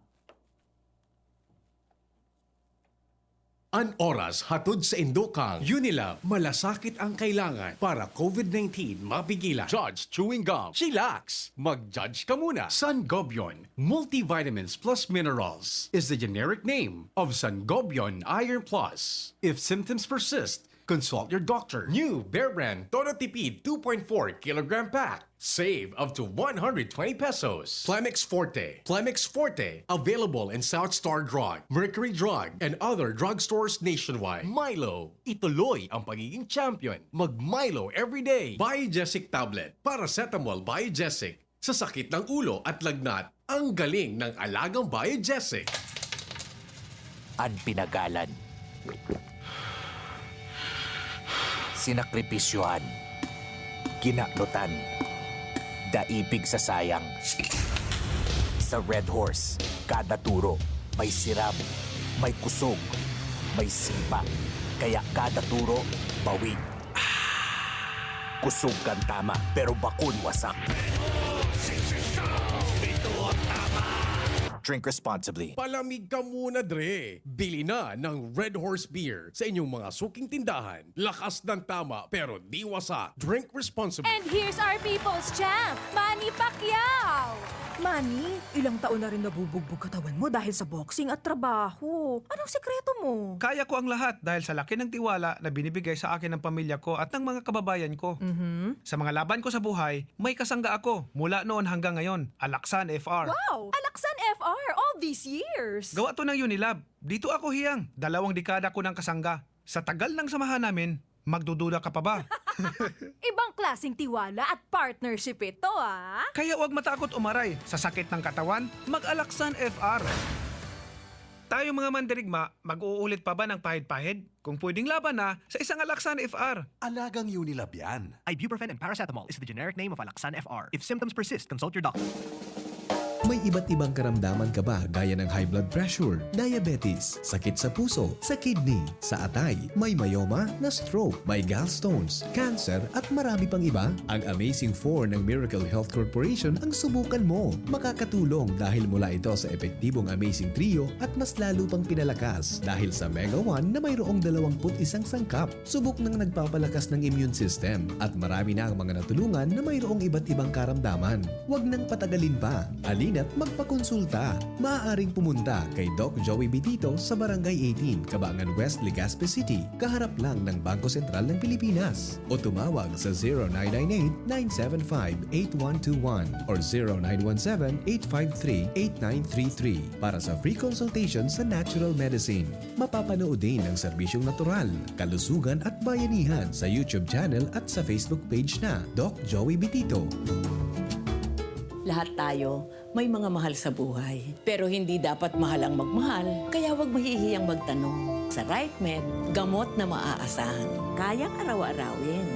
An oras hatod sa indo kan Unilab, malasakit ang kailangan para COVID nineteen mapigilan. Judge Chewing Gum, chillax! Mag-judge ka muna! Sangobion Multivitamins Plus Minerals is the generic name of Sangobion Iron Plus. If symptoms persist, consult your doctor. New Bear Brand Todo Tipid two point four kilogram pack. Save up to one hundred twenty pesos. Plemex Forte. Plemex Forte. Available in South Star Drug, Mercury Drug, and other drugstores nationwide. Milo. Ituloy ang pagiging champion. Mag-Milo everyday. Biogesic Tablet. Paracetamol Biogesic. Sa sakit ng ulo at lagnat, ang galing ng alagang Biogesic. An pinagalan. Sinakripisyohan. Kinanutan. Daipig sa sayang. Sa Red Horse, kada turo, may siram, may kusog, may sipa. Kaya kada turo, bawig. Kusog kan tama, pero bakon wasak. Drink responsibly. Palamig ka muna, Dre! Bili na ng Red Horse Beer sa inyong mga suking tindahan. Lakas ng tama, pero di wasak. Drink responsibly. And here's our people's champ, Manny Pacquiao! Manny, ilang taon na rin nabubugbog katawan mo dahil sa boxing at trabaho. Anong sekreto mo? Kaya ko ang lahat dahil sa laki ng tiwala na binibigay sa akin ng pamilya ko at ng mga kababayan ko. Sa mga laban ko sa buhay, may kasangga ako mula noon hanggang ngayon, Alaksan F R. Wow! Alaksan F R all these years! Gawa to ng Unilab. Dito ako hiyang dalawang dekada ko ng kasangga. Sa tagal ng samahan namin, magdududa ka pa ba? Ibang klaseng tiwala at partnership ito, ah! Kaya huwag matakot umaray sa sakit ng katawan, mag-Alaksan F R. Tayong mga mandirigma, mag-uulit pa ba ng pahid-pahid? Kung pwedeng laban na, sa isang Alaksan F R. Alagang Unilab yan. Ibuprofen and paracetamol is the generic name of Alaxan F R. If symptoms persist, consult your doctor. May iba't ibang karamdaman ka ba gaya ng high blood pressure, diabetes, sakit sa puso, sa kidney, sa atay, may myoma, na-stroke, may gallstones, cancer at marami pang iba? Ang Amazing four ng Miracle Health Corporation ang subukan mo. Makakatulong dahil mula ito sa epektibong Amazing Trio at mas lalo pang pinalakas dahil sa Mega one na mayroong dalawampu't isang sangkap. Subok ng nagpapalakas ng immune system at marami na ang mga natulungan na mayroong iba't ibang karamdaman. Huwag nang patagalin pa. Halina't magpakonsulta. Maaaring pumunta kay Doc Joey Bitito sa Barangay eighteen, Cabangan West, Legazpi City, kaharap lang ng Bangko Sentral ng Pilipinas. O tumawag sa zero nine nine eight, nine seven five, eight one two one or zero nine one seven, eight five three, eight nine three three para sa free consultation sa natural medicine. Mapapanood din ang serbisyong natural, kalusugan at bayanihan sa YouTube channel at sa Facebook page na Doc Joey Bitito. Lahat tayo may mga mahal sa buhay. Pero hindi dapat mahal ang magmahal, kaya huwag mahihiyang magtanong. Sa RightMed, gamot na maaasahan. Kayang araw-arawin.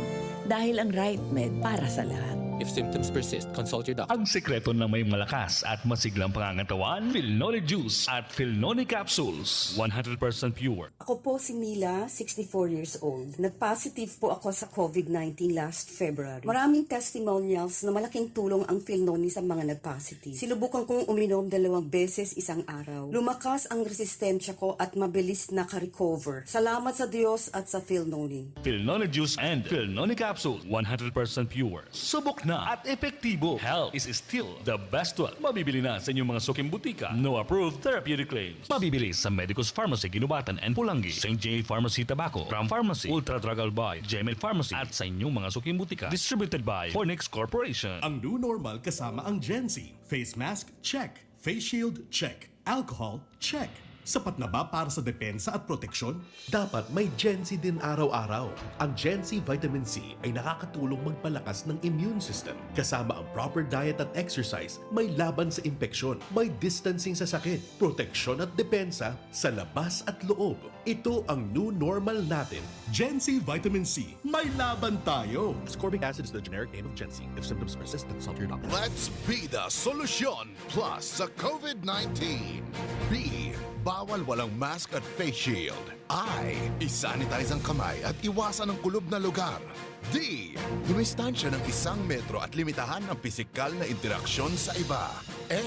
Dahil ang RightMed para sa lahat. If symptoms persist, consult your doctor. Ang sekreto ng may malakas at masiglang pangangatawan, Filnoni Juice at Filnoni Capsules. One hundred percent pure. Ako po si Mila, sixty-four years old. Nag-positive po ako sa covid nineteen last February. Maraming testimonials na malaking tulong ang Filnoni sa mga nag-positive. Sinubukan kong uminom dalawang beses isang araw. Lumakas ang resistensya ko at mabilis naka-recover. Salamat sa Diyos at sa Filnoni. Filnoni Juice and Filnoni Capsule, one hundred percent pure. Subok na at epektibo. Health is still the best wealth. Mabibili na sa inyong mga suking butika. No approved therapeutic claims. Mabibili sa Medicus Pharmacy, Guinobatan and Pulangi, Saint J Pharmacy, Tabaco, Ram Pharmacy, Ultra Drug Albay, Gmail Pharmacy, at sa inyong mga suking butika. Distributed by Fornix Corporation. Ang new normal kasama ang Gen Z. Face mask, check. Face shield, check. Alcohol, check. Sapat na ba para sa depensa at proteksyon? Dapat may Gen Z din araw-araw. Ang Gen Z Vitamin C ay nakakatulong magpalakas ng immune system. Kasama ang proper diet at exercise, may laban sa impeksyon, may distancing sa sakit, proteksyon at depensa sa labas at loob. Ito ang new normal natin. Gen Z Vitamin C, may laban tayo! Ascorbic acid is the generic name of Gen Z. If symptoms persist, consult your doctor. Let's be the solution plus sa covid nineteen. B, bawal walang mask at face shield. I, isanitize ang kamay at iwasan ang kulob na lugar. D, dumistansya ng isang metro at limitahan ang pisikal na interaksyon sa iba. A,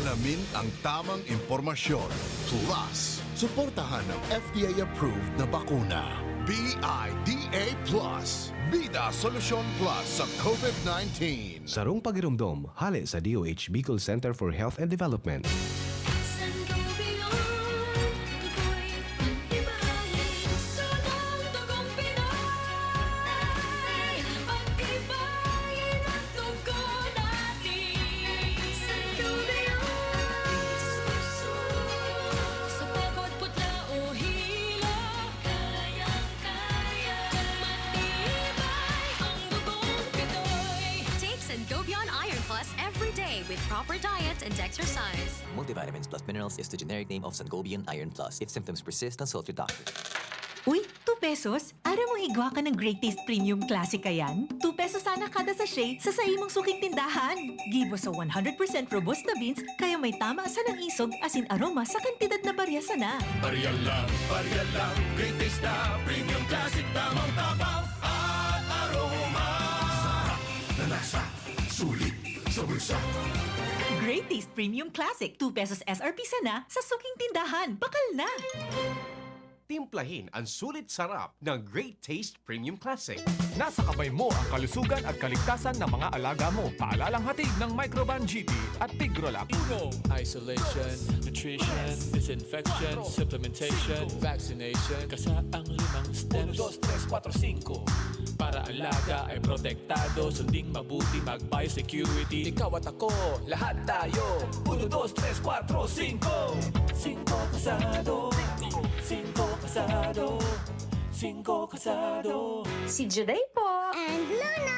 alamin ang tamang impormasyon. Plus, suportahan ang F D A-approved na bakuna. B I D A plus. Bida Solusyon Plus sa covid nineteen. Sarong pagiromdom, hale sa D O H Bicol Center for Health and Development. Sangobion, ako'y pag-ibahin. Sunang dugong Pinoy, pag-ibahin ang dugo natin. Sangobion, sa pagod, putla o hilo, kayang-kaya, matibay ang dugong Pinoy. Take Sangobion Iron Plus every day with proper diet and exercise. Multivitamins plus minerals is the generic name of Sangobion Iron Plus. If symptoms persist, consult your doctor. Uy, two pesos? Aram mo igwa ka ng Great Taste Premium Classic kayan? Two pesos sana kada sachet sa saimong suking tindahan. Gibo sa one hundred percent robusta beans, kaya may tama sanang isog asin aroma sa kantidad na barya sana. Barya lang, barya lang, Great Taste na Premium Classic, tamang tabang at aroma. Sarap na lasa, sulit sa bulsa. Great Taste Premium Classic, two pesos S R P sana sa suking tindahan. Bakal na! Timplahin ang sulit sarap ng Great Taste Premium Classic. Nasa kamay mo ang kalusugan at kaligtasan ng mga alaga mo. Paalalang hatid ng Microban G P at Tigrolac. Uno. Isolation, nutrition, disinfection, supplementation, vaccination. Kasa ang limang steps. Uno, dos, tres, kwatro, singko. Para alaga ay protektado, sunding mabuti, mag-biosecurity. Ikaw at ako, lahat tayo. Uno, dos, tres, kwatro, singko. Singko kasado. Singko kasado. Singko kasado. Si Juday po. And Luna.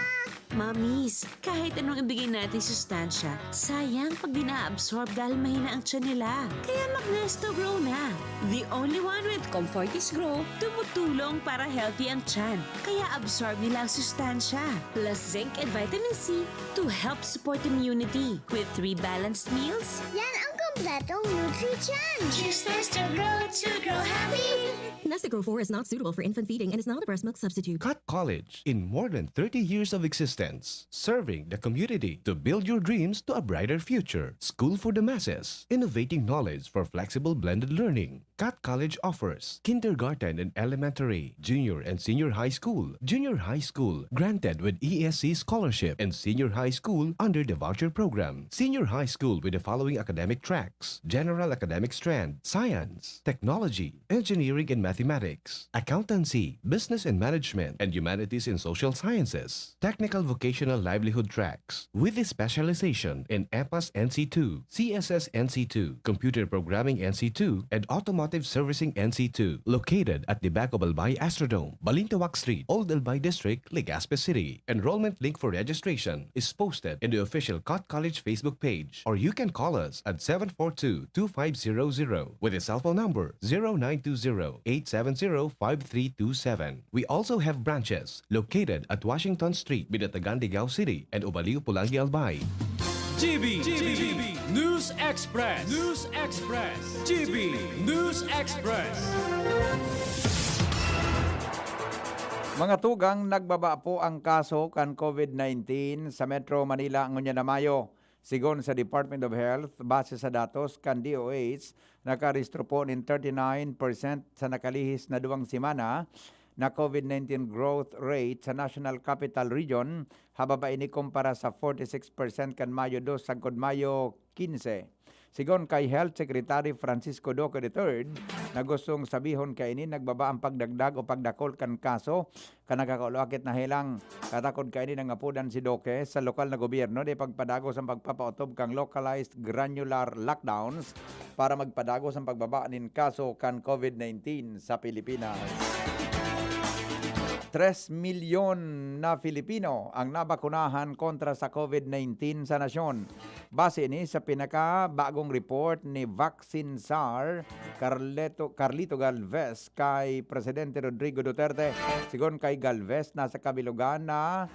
Mamis, kahit anong ibigay natin sustansya, sayang pag di na-absorb dahil mahina ang tiyan nila. Kaya mag-Nesto Grow na. The only one with Comfortis Grow, tumutulong para healthy ang tiyan. Kaya absorb nila ang sustansya, plus zinc and vitamin C to help support immunity. With three balanced meals, yan ang kompletong Nutri-Tiyan. Choose Nesto Grow to grow happy. Nesto Grow four is not suitable for infant feeding and is not a breast milk substitute. Cat College, in more than thirty years of existence, serving the community to build your dreams to a brighter future. School for the masses, innovating knowledge for flexible blended learning. Cat College offers kindergarten and elementary, junior and senior high school, junior high school granted with E S C scholarship, and senior high school under the voucher program. Senior high school with the following academic tracks: general academic strand, science, technology, engineering and mathematics, accountancy, business and management, and humanities and social sciences. Technical vocational livelihood tracks with a specialization in EPAS N C two, C S S N C two, Computer Programming N C two, and Automotive Servicing N C two, located at the back of Albay Astrodome, Balintawak Street, Old Albay District, Legazpi City. Enrollment link for registration is posted in the official Cat College Facebook page, or you can call us at seven four two two five zero zero, with a cell phone number zero nine two zero eight seven zero five three two seven. We also have branches located at Washington Street, Binatagan, Digao City, and Ubaliw, Pulangi, Albay. G B, G B, News Express, News Express, G B News Express. Mga tugang, nagbaba po ang kaso kan COVID nineteen sa Metro Manila ngunyan na Mayo. Sigon sa Department of Health, base sa datos kan D O H, nakarehistro po nin thirty nine percent sa nakalihis na duwang semana na COVID nineteen growth rate sa National Capital Region, hababa ini kumpara sa forty six percent kan Mayo dos sagkod Mayo quince. Sigon kay Health Secretary Francisco Duque the third, na gustong sabihon kaini nagbaba ang pagdagdag o pagdakul kan kaso kan nagkakaulakit na helang. Katakod kaini nangapodan si Duque sa lokal na gobyerno na ipagpadagos ang pagpapaotob kan localized granular lockdowns para magpadagos ang pagbaba nin kaso kan COVID nineteen sa Pilipinas. Tres milyon na Filipino ang nabakunahan kontra sa COVID nineteen sa nasyon. Base ini sa pinakabagong report ni Vaccine Czar Carleto, Carlito Galvez kay Presidente Rodrigo Duterte. Sigon kay Galvez, nasa kabilugan na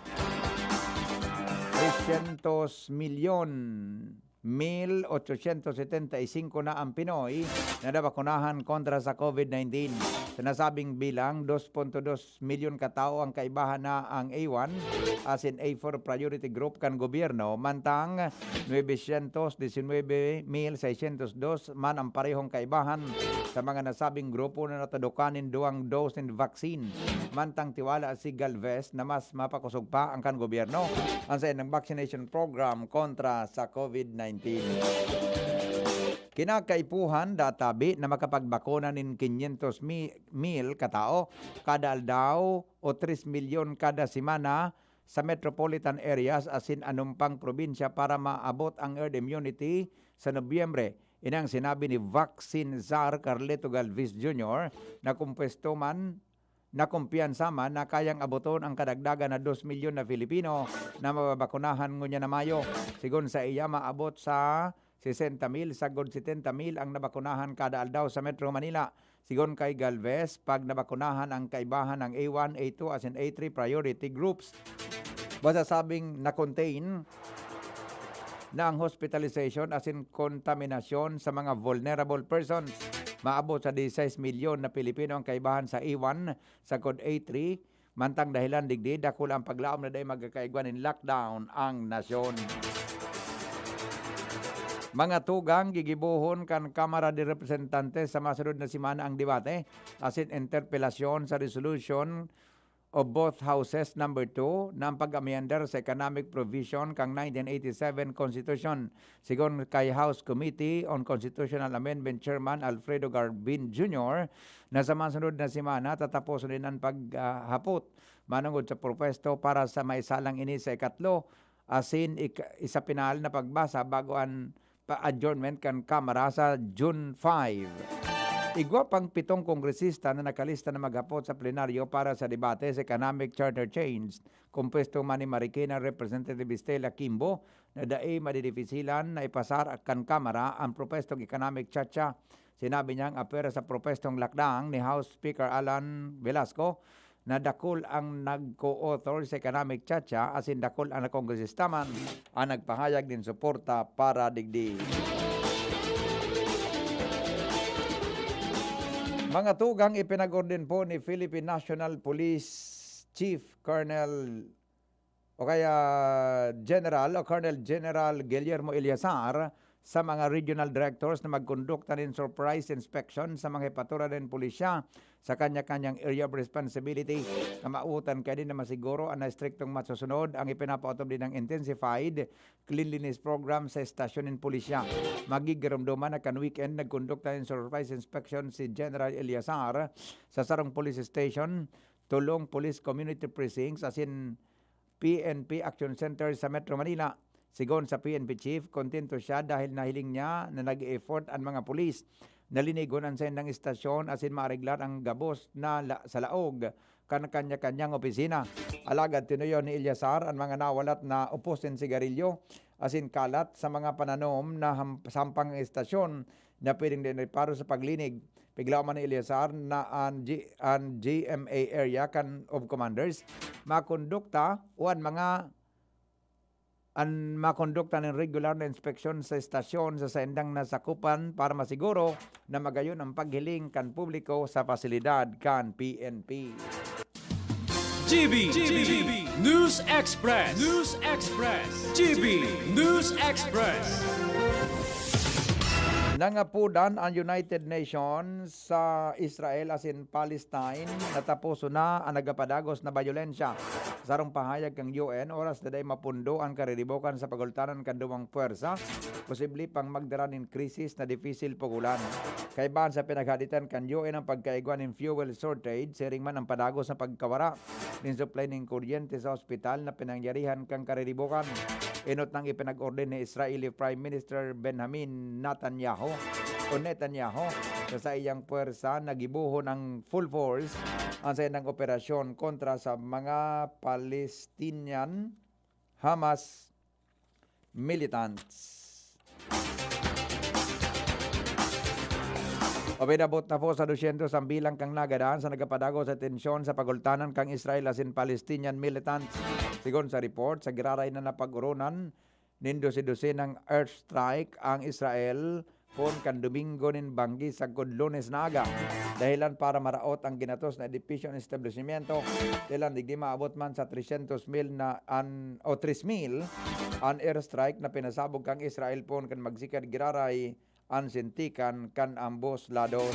trescientos milyon mil ochocientos setenta y cinco na ang Pinoy na nabakunahan kontra sa COVID nineteen. Sa nasabing bilang, dos punto dos milyon katawo ang kaibahan na ang A one asin A four priority group kan gobyerno, mantang nuebesyentos disinwebe mil seisyentos dos man ang parehong kaibahan sa mga nasabing grupo na natudukan nin duwang dose nin vaccine. Mantang tiwala si Galvez na mas mapakosog pa ang kan gobyerno an saindang vaccination program kontra sa COVID nineteen. Kinakaipuhan da tabi na makapagbakuna nin quinientos mi-, mil katao kada aldaw o tres milyon kada semana sa metropolitan areas asin anong pang probinsya para maabot ang herd immunity sa Nobyembre. Ini ang sinabi ni Vaccine Czar Carlito Galvez Junior na kung pwesto man, na kumpiyansa man na kayang aboton ang kadagdagan na dos milyon na Filipino na mababakunahan ngunyan na Mayo. Sigon sa iya, maabot sa sesenta mil sagkod setenta mil ang nabakunahan kada aldaw sa Metro Manila. Sigon kay Galvez, pag nabakunahan ang kaibahan ng A one, A two asin A three priority groups, masasabing na-contain na ang hospitalization asin kontaminasyon sa mga vulnerable persons. Maabot sa diseis milyon na Pilipino ang kaibahan sa A one sagkod A three, mantang dahelan digdi, dakula ang paglaom na dai magkakaigwa nin lockdown ang nasyon. Mga tugang, gigibohon kan Kamara de Representantes sa masunod na semana ang debate asin interpelasyon sa resolution of both houses number two na ang pag-amyendar sa economic provision kan nineteen eighty-seven Constitution. Sigon kay House Committee on Constitutional Amendment Chairman Alfredo Garbin Junior, na sa masunod na semana tataposon din an paghapot manongod sa propuesto para sa maisalang ini sa ikatlo asin ik-, isa pinal na pagbasa bago an pa-adjournment kan Kamara sa June five. Igwa pang pitong kongresista na nakalista na maghapot sa plenaryo para sa debate sa economic charter change. Kompuesto man ni Marikina Representative Stella Kimbo na dai madidipisilan na ipasar kan Kamara ang propestong economic chacha. Sinabi niyang apwera sa propestong lakdang ni House Speaker Alan Velasco na dakul ang nag-co-author sa economic chacha asin dakul ang kongresista man ang nagpahayag nin suporta para digdi. Mga tugang, ipinag-orden po ni Philippine National Police Chief Colonel o kaya General o Colonel General Guillermo Eleazar sa mga regional directors na magkondukta nin surprise inspection sa mga hepatura nin pulisya sa kanya-kanyang area of responsibility na mautan kaini na masiguro an estriktong masusunod ang ipinapaotob nin intensified cleanliness program sa estasyon nin pulisya. Magigiromdoman na kan weekend nagkondukta nin surprise inspection si General Eleazar sa sarong police station, tolong police community precincts asin P N P Action Center sa Metro Manila. Sigon sa P N P chief, kontento siya dahil nahiling niya na nag-e-effort an mga pulis na linigon an saindang estasyon asin maareglar ang gabos na la-, sa laog kan kanya-kanyang opisina. Alagad tinuyaw ni Eleazar an mga nawalat na upos nin sigarilyo asin kalat sa mga pananom na ham-, sampang estasyon na pwedeng dai reparo sa paglinig. Piglawan man ni Eleazar na an G-, an G M A area kan, of Commanders makondukta o an mga, an makondukta nin regular na inspeksyon sa estasyon sa saindang nasakupan para masiguro na magayon ang paghiling kan publiko sa pasilidad kan P N P. G B, G B, News Express, News Express, G B, News Express. Nangapodan an United Nations sa Israel asin Palestine na taposon na an nagapadagos na bayolensya. Sa sarong pahayag kan U N, oras na dai mapundo an kariribokan sa pagultanan kan duwang pwersa, posible pang magdara nin krisis na dipisil pugolan. Kaibahan sa pinaghaditan kan U N ang pagkaigwa nin fuel shortage, siring man ang padagos na pagkawara nin supply nin kuryente sa ospital na pinangyarihan kan kariribokan. Enot nang ipinag-orden ni Israeli Prime Minister Benjamin Netanyahu o Netanyahu sa saiyang pwersa na gibohon ang full force ang saindang operasyon kontra sa mga Palestinian Hamas militants. Umabot na po sa dusyentos ang bilang kan nagadan sa nagapadagos sa tensyon sa pagultanan kan Israel asin Palestinian militants. Sigon sa report, sa giraray na napag-oronan nin dose-dosenang airstrike ang Israel poon kan Domingo nin banggi sagkod Lunes na aga, dahelan para maraot ang ginatos na edipasyo nin establisimyento. Dahelan digdi maabot man sa tresyentos mil na an, o tres mil an airstrike na pinasabog kan Israel poon kan magsikad giraray an sintikan kan ambos lados.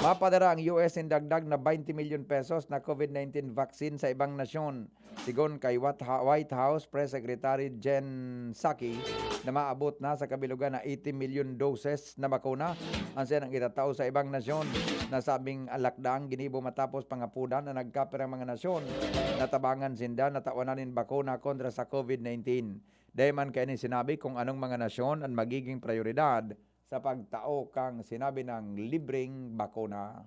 Mapadara ang U S nin dagdag na twenty milyon pesos na COVID nineteen vaccine sa ibang nasyon. Sigon kay Wat-, White House Press Secretary Jen Psaki, na maabot na sa kabilugan na eighty milyon doses na bakuna an saindang itatao sa ibang nasyon. Nasabing lakda an ginibo matapos pangapodan na nagkapirang mga nasyon na tabangan sinda na tawanan nin bakuna kontra sa COVID nineteen. Dai man kaini sinabi kung anong mga nasyon an magiging prayoridad sa pagtao kan sinabi nang libreng bakuna.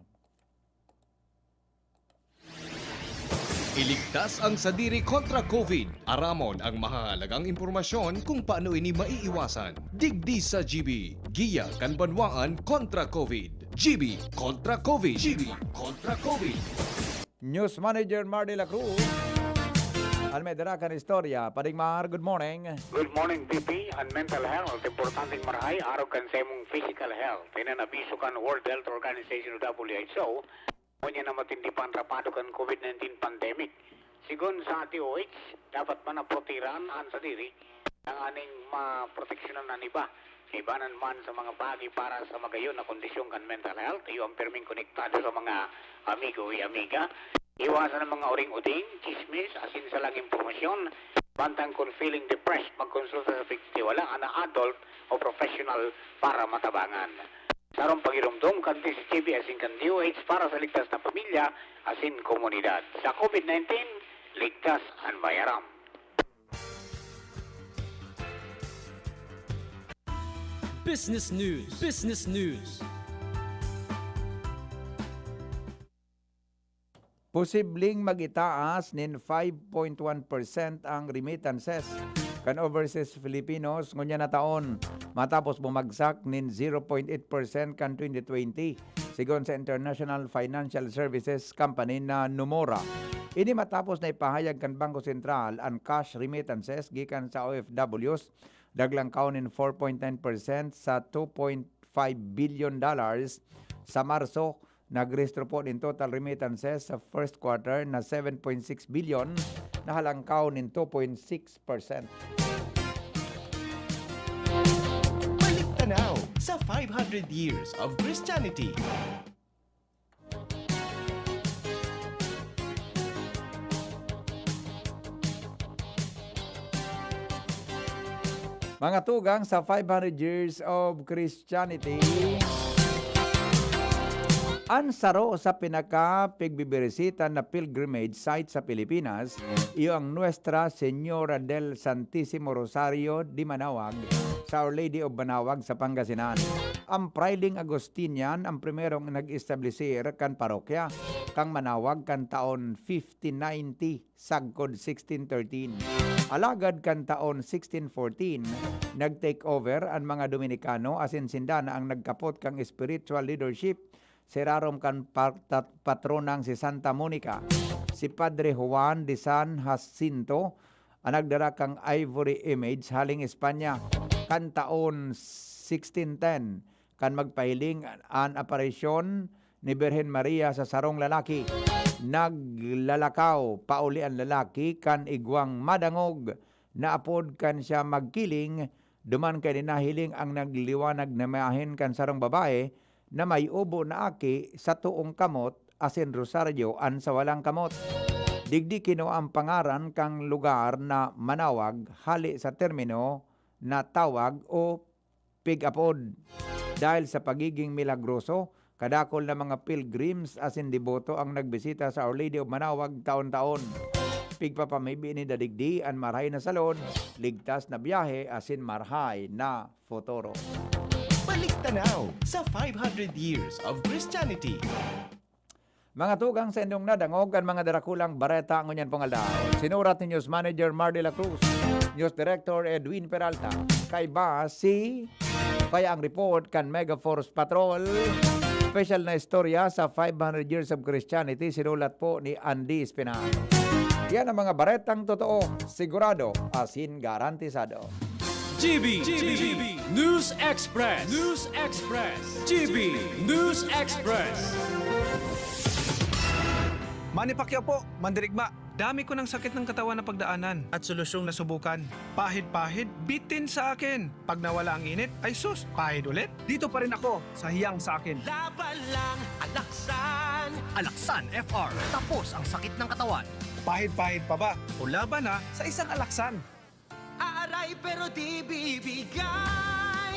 Iligtas ang sadiri kontra COVID. Aramon ang mahahalagang impormasyon kung paano ini maiiwasan. Digdi sa G B, Giya kan Banwaan kontra COVID. G B kontra COVID. G B kontra COVID. News Manager Mar de la Cruz, an may dara kan istorya. Pading Mar, good morning. Good morning, B P. An mental health, importanteng marahay, arog kan saimong physical health. Ini an abiso kan World Health Organization o W H O. Ngunyan na matindi pa an rapado kan COVID nineteen pandemic. Sigon sa D O H, dapat man na protehiran an sadiri tanganing maproteksyonan an iba. Kaibanan man sa mga paagi para sa magayon na kondisyon kan mental health, iyo an pirming konektado sa mga amigo y amiga. Iwasan an mga uring-uting, chismis, asin salang impormasyon. Mantang kun feeling depressed, magkonsulta sa pigtitiwalaan na adult o professional para matabangan. Sarong pagiromdom kan T C G B asin kan D O H para sa ligtas na pamilya asin komunidad. Sa COVID nineteen, ligtas an may aram. Business News. Business News. Posibleng mag-itaas nin five point one percent ang remittances kan overseas Filipinos ngunyan na taon, matapos bumagsak nin zero point eight percent kan twenty twenty, sigon sa International Financial Services Company na Nomura. Ini matapos na ipahayag kan Bangko Sentral an cash remittances gikan sa O F Ws, naglangkaw nin four point nine percent sa two point five billion dollars sa Marso. Nagrehistro po nin total remittances sa first quarter na seven point six billion, nahalangkaw nin two point six percent. Balik tanaw sa five hundred years of Christianity. Mga tugang, sa five hundred years of Christianity, an saro sa pinakapigbibirisita na pilgrimage site sa Pilipinas, iyo ang Nuestra Señora del Santísimo Rosario de Manaoag sa Our Lady of Manaoag sa Pangasinan. Ang Frailing Agustinian ang primerong nag-establisir kan parokya kan Manawag kan taon fifteen ninety, sagkod sixteen thirteen. Alagad kan taon sixteen fourteen, nag-take over an mga Dominikano, asin sinda na ang nagkapot kan spiritual leadership sa irarom kan par-, tat-, patronang si Santa Monica. Si Padre Juan de San Jacinto ang nagdara kan ivory image haling Espanya. Kan taon sixteen ten, kan magpahiling an aparisyon ni Birhen Maria sa sarong lalaki. Naglalakaw pauli an lalaki kan igwang madangog, naapod kan siya magkiling, duman kaini nahiling ang nagliwanag na imahen kan sarong babae na may ubo na aki sa toong kamot asin rosaryo an sa walang kamot. Digdi kinua ang pangaran kan lugar na Manawag hale sa termino na tawag o pig-apod. Dahil sa pagiging milagroso, kadakol na mga pilgrims asin deboto ang nagbisita sa Our Lady of Manawag taon-taon. Pigpapamibi ninda digdi an marahay na salud, ligtas na biyahe asin marahay na futuro. Balik tanaw sa five hundred years of Christianity. Mga tugang, sa indong nadangog kan mga darakulang bareta ngunyan pong aldaw. Sinurat ni News Manager Mar de la Cruz, News Director Edwin Peralta, kaiba si kaya ang report kan Mega Force Patrol. Special na istorya sa five hundred Years of Christianity, sinulat po ni Andy Espinahan. Yan ang mga baretang totoo, sigurado, asin garantisado. G B, G B, News Express, News Express, G B News Express. Manny Pacquiao po, mandirigma. Dami ko ng sakit ng katawan na pagdaanan at solusyong nasubukan. Pahid-pahid, bitin sa akin. Pag nawala ang init, ay sus, pahid ulit. Dito pa rin ako sa hiyang sa akin. Laban lang, Alaksan. Alaksan F R, tapos ang sakit ng katawan. Pahid-pahid pa ba? O laban na sa isang Alaksan. Aaray pero di bibigay.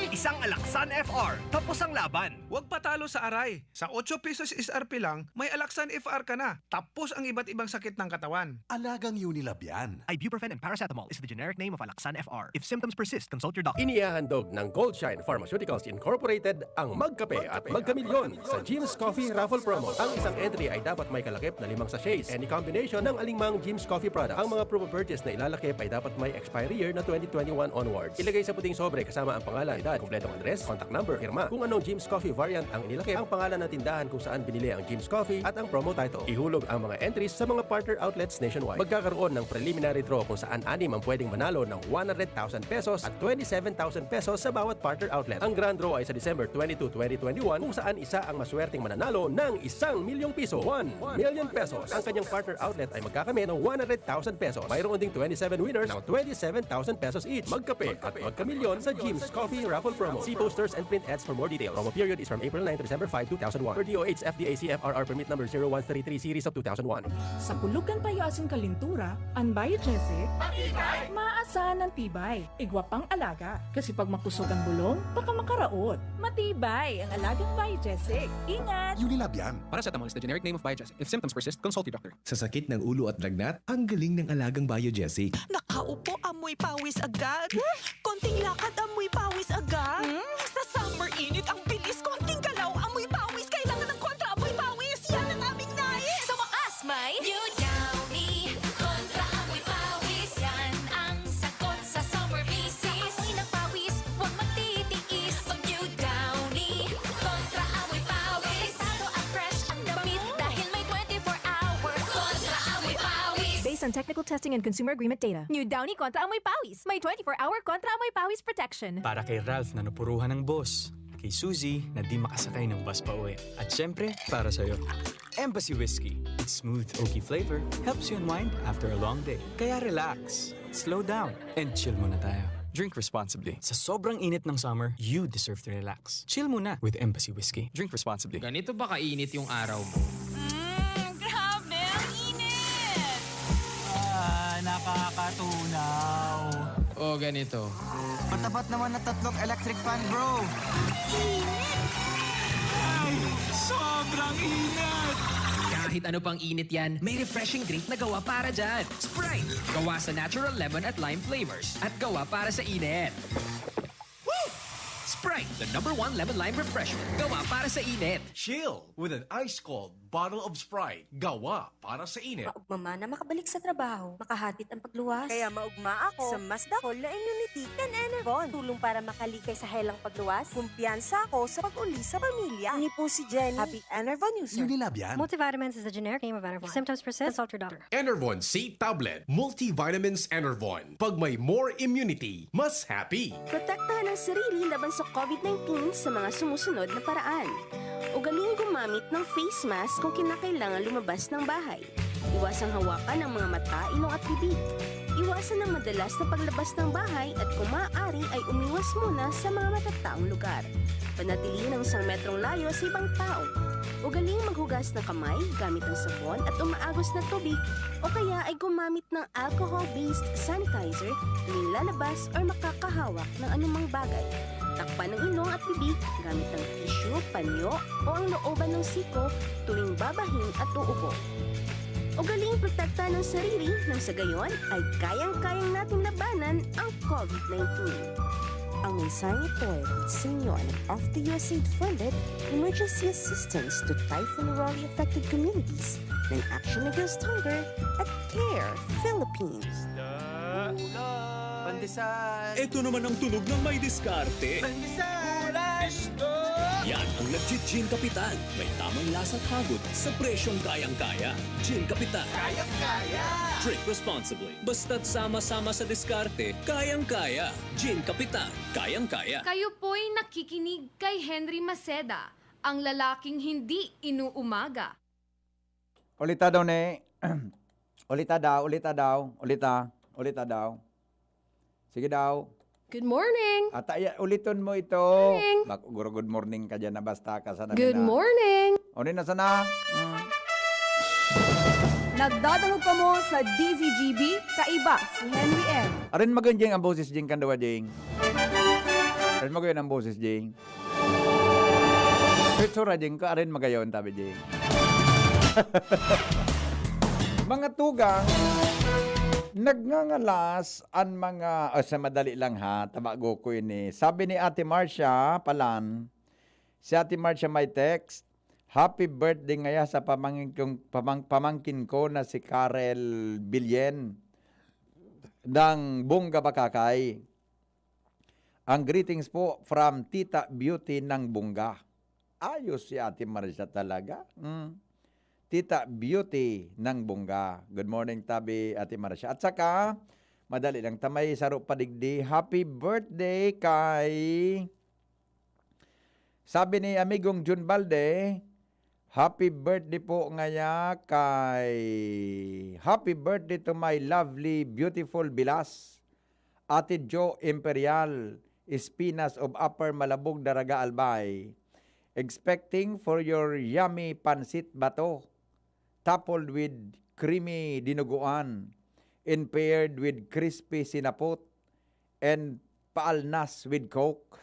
Isang Alaksan F R, tapos ang laban. Huwag patalo sa aray. Sa otso pesos S R P lang, may Alaksan F R ka na. Tapos ang iba't ibang sakit ng katawan. Alagang Unilab yan. Ibuprofen and paracetamol is the generic name of Alaksan F R. If symptoms persist, consult your doctor. Inihahandog ng Goldshine Pharmaceuticals Incorporated ang Magkape at Magkamilyon sa Jim's Coffee Raffle Promo. Ang isang entry ay dapat may kalakip na limang sachets, any combination ng alingmang Jim's Coffee product. Ang mga promo purchase na ilalakip ay dapat may expiry year na twenty twenty-one onwards. Ilagay sa puting sobre kasama ang pangalan, edad, kompletong address, contact number, pirma. Kung anong Jim's Coffee variant ang inilakip, ang pangalan ng tindahan kung saan binili ang Jim's Coffee at ang promo title. Ihulog ang mga entries sa mga partner outlets nationwide. Magkakaroon ng preliminary draw kung saan anim ang pwedeng manalo ng one hundred thousand pesos at twenty-seven thousand pesos sa bawat partner outlet. Ang grand draw ay sa December twenty-two, twenty twenty-one, kung saan isa ang maswerteng mananalo ng isang milyong piso, one million pesos. Ang kanyang partner outlet ay magkakamit ng one hundred thousand pesos. Mayroon ding twenty-seven winners ng twenty-seven thousand pesos each. Magkape at magkamilyon sa Jim's Coffee Raffle Promo. See posters and print ads for more details. Promo period is from April nine to December five, two thousand one. Per D O H F D A C F R R permit number zero one three three series of two thousand one. Sa kulog kan payo asin kalintura, an Biogesic, matibay, maasahan an tibay. Igwa pang alaga, kasi pag makusog an bulong, baka makaraot. Matibay ang alagang Biogesic. Ingat! Unilab yan. Paracetamol is the generic name of Biogesic. If symptoms persist, consult your doctor. Sa sakit ng ulo at lagnat, ang galing ng alagang Biogesic. Nakaupo, amoy pawis agad. Konting lakad, amoy pawis agad. Hmm? Sa summer init, ang bilis. Konting galaw, amoy pawis. Kailangan ng Kontra Amoy Pawis. Yan ang aming nais. Sa wakas, may New Downy Kontra Amoy Pawis. Yan ang sagot sa summer misis. Sa amoy ng pawis, huwag magtitiis. Mag New Downy Kontra Amoy Pawis. Delikado at fresh ang damit dahil may twenty-four hour Kontra Amoy Pawis. Based on technical testing and consumer agreement data. New Downy Kontra Amoy Pawis. May twenty-four hour Kontra Amoy Pawis protection. Para kay Ralph na napuruhan ng boss. Kay Suzy na di makasakay ng bus pa uwi. At syempre, para sa'yo. Embassy Whiskey. Its smooth, oaky flavor helps you unwind after a long day. Kaya relax, slow down, and chill muna tayo. Drink responsibly. Sa sobrang init ng summer, you deserve to relax. Chill muna with Embassy Whiskey. Drink responsibly. Ganito ba kainit yung araw mo? Mm, grabe, ang init! Ah, nakakatunaw. O, ganito. Matapat naman na tatlong electric fan, bro. Ay, sobrang init! Kahit ano pang init yan, may refreshing drink na gawa para dyan. Sprite! Gawa sa natural lemon at lime flavors. At gawa para sa init. Sprite, the number one lemon lime refresher. Gawa para sa init. Chill with an ice-cold bottle of Sprite. Gawa para sa init. Maugma man na makabalik sa trabaho, makahatid ang pagluwas. Kaya maugma ako sa mas dakol na immunity kan Enervon. Tulong para makalikay sa helang pagluwas. Kumpiyansa ako sa pag-uli sa pamilya. Ini po si Jenny. Happy Enervon user. Unilab yan. Multivitamins is the generic name of Enervon. If symptoms persist, consult your doctor. Enervon C tablet, multivitamins Enervon. Pag may more immunity, mas happy. Protektahan ang sarili laban sa COVID nineteen sa mga sumusunod na paraan. Ugaling gumamit ng face mask kung kinakailangan lumabas ng bahay. Iwasang hawakan ang mga mata, ilong at bibig. Iwasan ang madalas na paglabas ng bahay at kung maaari ay umiwas muna sa mga matataong lugar. Panatilihin ang isang metrong layo sa ibang tao. Ugaling maghugas ng kamay gamit ang sabon at umaagos na tubig o kaya ay gumamit ng alcohol-based sanitizer tuwing lalabas or makakahawak ng anumang bagay. Takpan ang ilong at bibig gamit ang tissue, panyo o ang looban ng siko tuwing babahin at uubo. Ugaling protektahan ang sarili nang sa gayon ay kayang-kayang natin labanan ang COVID nineteen. Ang mensaheng ito ay hatid sa inyo ng Off the U S A I D funded Emergency Assistance to Typhoon Raleigh Affected Communities ng Action Against Hunger at CARE Philippines. Pandesal. Ito naman ang tunog ng may diskarte. Pandesal. Yan ang nagji-Gin Kapitan. May tamang lasa at hagod sa presyong kayang-kaya. Gin Kapitan. Kayang-kaya. Drink responsibly. Basta't sama-sama sa diskarte, kayang-kaya. Gin Kapitan. Kayang-kaya. Kayo po'y nakikinig kay Henry Maceda, ang lalaking hindi inuumaga. Ulita daw ni. Ulita daw, ulita daw, ulita, ulita daw. Sige daw. Good morning! Ata, ya, uliton mo ito. Morning! Bak, guro, good morning ka dyan na basta ka sana. Good morning! O, na sana? Mm. Nagdadangog kamo sa D Z G B, kaiba si Henry M. Arin magayon, Jing, ang boses, Jing, kandawa, Jing. Arin magayon ang boses, Jing. Pitsura, Jing, ka arin magayon, tabi, Jing. Mga tugang, nagngangalas an mga, o, sa madali lang ha, tabago ko ini. Sabi ni Ate Marcia Palan, si Ate Marcia may text, "Happy birthday ngaya sa pamangkin kong, pamang-, pamangkin ko na si Karel Bilyen ng Bunga, Bacacay. Ang greetings po from Tita Beauty ng Bunga." Ayos si Ate Marcia talaga. Mm. Tita Beauty ng Bunga. Good morning, tabi, Ate Marcia. At saka, madali lang, ta may saro pa digdi. Happy birthday kay, sabi ni amigong Jun Balde, "Happy birthday po ngaya kay, happy birthday to my lovely, beautiful Bilas, Ate Jo Imperial Espinas of Upper Malabog, Daraga, Albay. Expecting for your yummy pansit bato, topped with creamy dinuguan, and paired with crispy sinapot, and paalnas with Coke."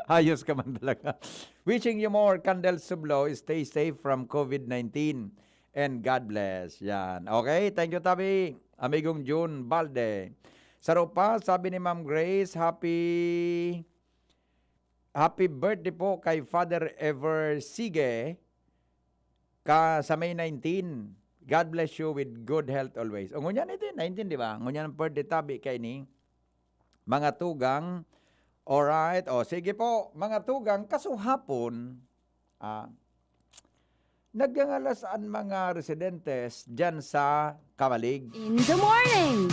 Ayos ka man talaga. "Wishing you more candles sublo. Stay safe from COVID nineteen. And God bless." Yan. Okay, thank you, tabi. Amigong Jun Balde. Saro pa, sabi ni Ma'am Grace, happy, happy birthday po kay Father Ever Sige ka sa May nineteen. God bless you with good health always. O, ngunyan ito, nineteen, di ba? Ngunyan ang birthday, tabi, kay ni mga tugang. Alright. O, sige po, mga tugang, kasuhapon, ah, nagngangalas an mga residentes dyan sa Camalig. In the morning!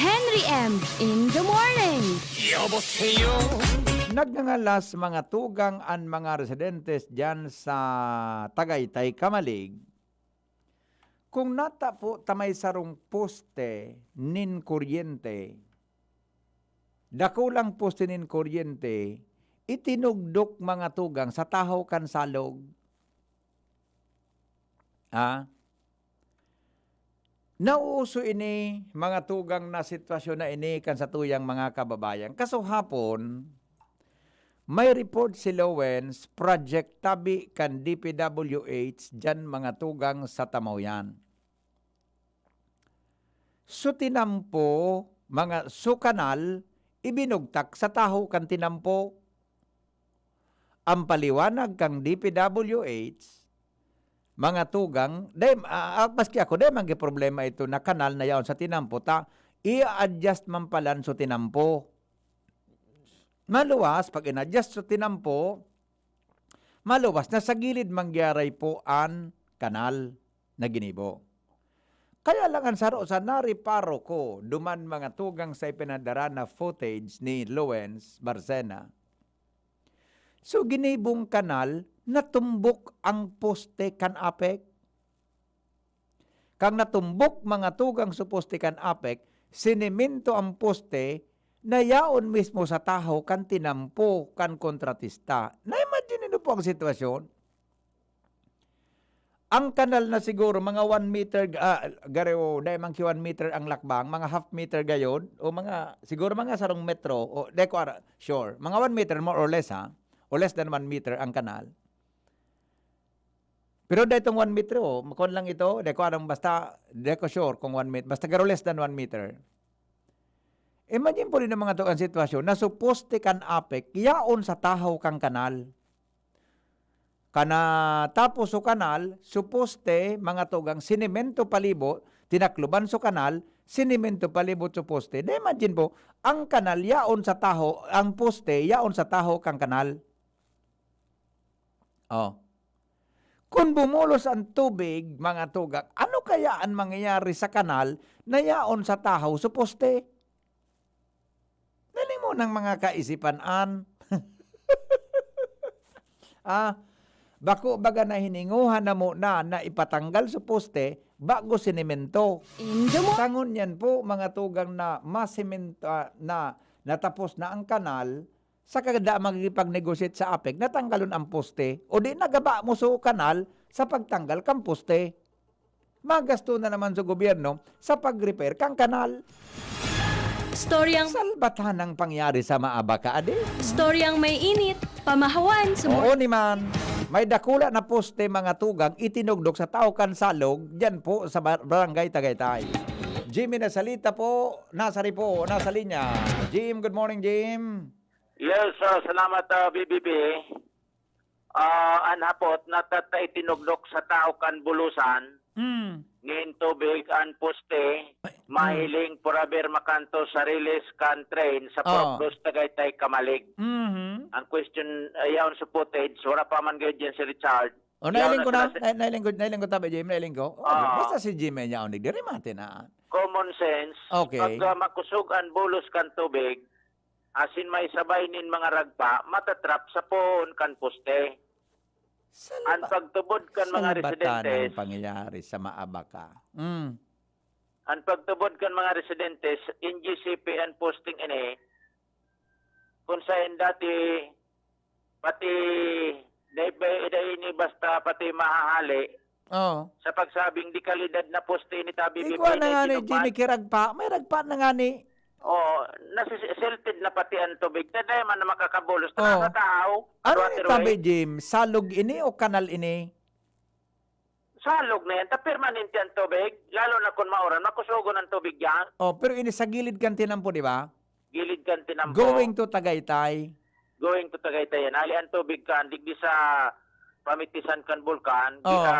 Henry M. In the morning! 여보세요? Nagngangalas, mga tugang, an mga residentes dyan sa Tagaytay, Camalig. Kung nata po ta may sarong poste nin kuryente, dakulang poste nin kuryente, itinugdok, mga tugang, sa tahaw kan salog. Ah? Nauuso ini, mga tugang, na sitwasyon na ini kan satuyang mga kababayan. Kasuhapon, may report si Lowens Project tabi kan D P W H diyan, mga tugang, sa Tamaoyan. So, tinampo, mga, so, kanal, ibinugtak sa tahaw kan tinampo. Ang paliwanag kang D P W H, mga tugang, dai, ah, ah, maski ako, dai man gi problema ito na kanal na yaon sa tinampo, ta, i-adjust man palan so tinampo. Maluwas, pag in-adjust so tinampo, maluwas na sa gilid manggiaray po an kanal na ginibo. Kaya lang ang saro sa nariparo ko, duman mga tugang sa ipinadara na footage ni Lawrence Barcena, so, ginibong kanal, natumbok ang poste kan APEC. Kang natumbok mga tugang sa poste kan APEC, sinimento ang poste na yaon mismo sa tahaw kan tinampo kan kontratista. Na-imagine nindo po ang sitwasyon? Ang kanal na siguro mga one meter, ah, garo, dai man ki one meter ang lakbang, mga half meter gayod, o mga, siguro mga sarong metro, o dai ko ara-, sure. Mga one meter, more or less, ha? O less than one meter ang kanal. Pero dai tong one meter, oh, kuwan lang ito, dai ko aram, basta, dai ko sure kung one meter, basta garo less than one meter. Imagine po rin ang mga to, ang sitwasyon na so poste kan APEC, yaon sa tahaw kang kanal. Kana tapos so kanal, so poste, mga tugang, sinimento palibot, tinakloban so kanal, sinimento palibot so poste. Na-imagine po, ang kanal yaon sa tahaw, ang poste yaon sa tahaw kang kanal. Oh. Kun bumulos ang tubig, mga tugang, ano kaya ang mangyayari sa kanal na yaon sa tahaw so poste? Dali mo ng mga kaisipan, an. Ah, bako baga na hininguhan na mo na, na ipatanggal sa poste, bago sinimento. Injo mo? Sa ngunyan po, mga tugang, na masimento, ah, na natapos na ang kanal, saka da magkipag-negotiate sa APEC, natanggalon ang poste, o di nagaba mo sa kanal sa pagtanggal kang poste. Magasto na naman sa gobyerno sa pag-repair kang kanal. Storyang Salbatan ang pangyari sa Maabaca, adi? Storyang may init, pamahawan, sumu- Oo ni man. May dakula na poste, mga tugang, itinugdok sa tahaw kan Salog, dyan po sa bar-, Barangay Tagaytay. Jimmy Nasalita po, nasa ri po, nasa linya. Jim, good morning, Jim. Yes, ah, salamat, ah, B B B. Ah, an hapot, natata itinugdok sa tahaw kan Bulusan, Hmm. nin tubig an poste, Ay, hmm. mahiling purabir makanto sa rilis kan train sa Oo. Purok dos Tagaytay, Camalig. Mhm. Ang question, ah, yaon sa footage, wala pa man gayud dyan si Richard. O, Yaon nailing na ko na, sila si na-, nailing ko, nailing ko tabi, Jim, nailing ko. Oh, Oo. basta si Jim ay yaon, nagdirimate na. Common sense, Okay. pag, ah, makusog an bulos kan tubig, asin may sabay nin mga ragpa, matatrap sa poon kan poste. An Salba-, pagtubod kan mga salbatan ang residentes, pangyayari sa Maabaca. Mm. An pagtubod kan mga residentes, N G C P an posting ini, kung saen dati, pati, dai, dai ini basta pati mahahali, Oo. sa pagsabing dekalidad na poste ini tabi Igwa na nga ni Jimmy Kiragpa. May ragpa na nga ni. Oo, nasi-, silted na pati ang tubig. Kaya dai man na makakabulos. Oo. Tara sa tao, Ano ni waterway. Tabi, Jim? Salog ini o kanal ini? Salog na yan. Ta permanente ang tubig. Lalo na kung mauran, makusugon ang tubig yan. Oh, pero ini sa gilid kan tinampo, di ba? Gilid kan tinampo. Going to Tagaytay. Going to Tagaytay yan. Hali ang tubig kan, digdi sa pamitisan kan bulkan, di Oo. sa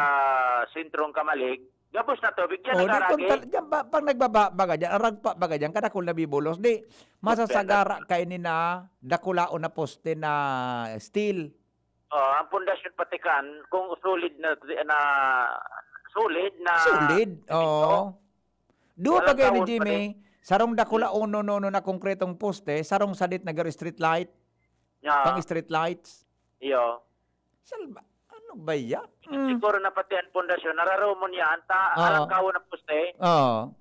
sentrong Camalig. Gabos na tubig, diyan Oh, di, kung nagaragi. tal-, diyan ba, pag nagbaba, baga diyan, ang ragpa, baga diyan, kadakul na bibulos, di, masasagara kaini na dakulaon na poste na steel. Oh, ang pundasyon patikan, kung solid na, na, solid na Solid, semento. oo. Duwa Walang bagay ni taon pa Jimmy, rin. sarong dakula Hmm. uno, no, no, na konkretong poste, sarong sadit na garo street light, Yeah. pang street lights. Iyo. Salba-, ano ba yan? Mm. Siguro na pati ang pundasyon, nararumon yan, ta, Oo. alang kawo na poste. Oo.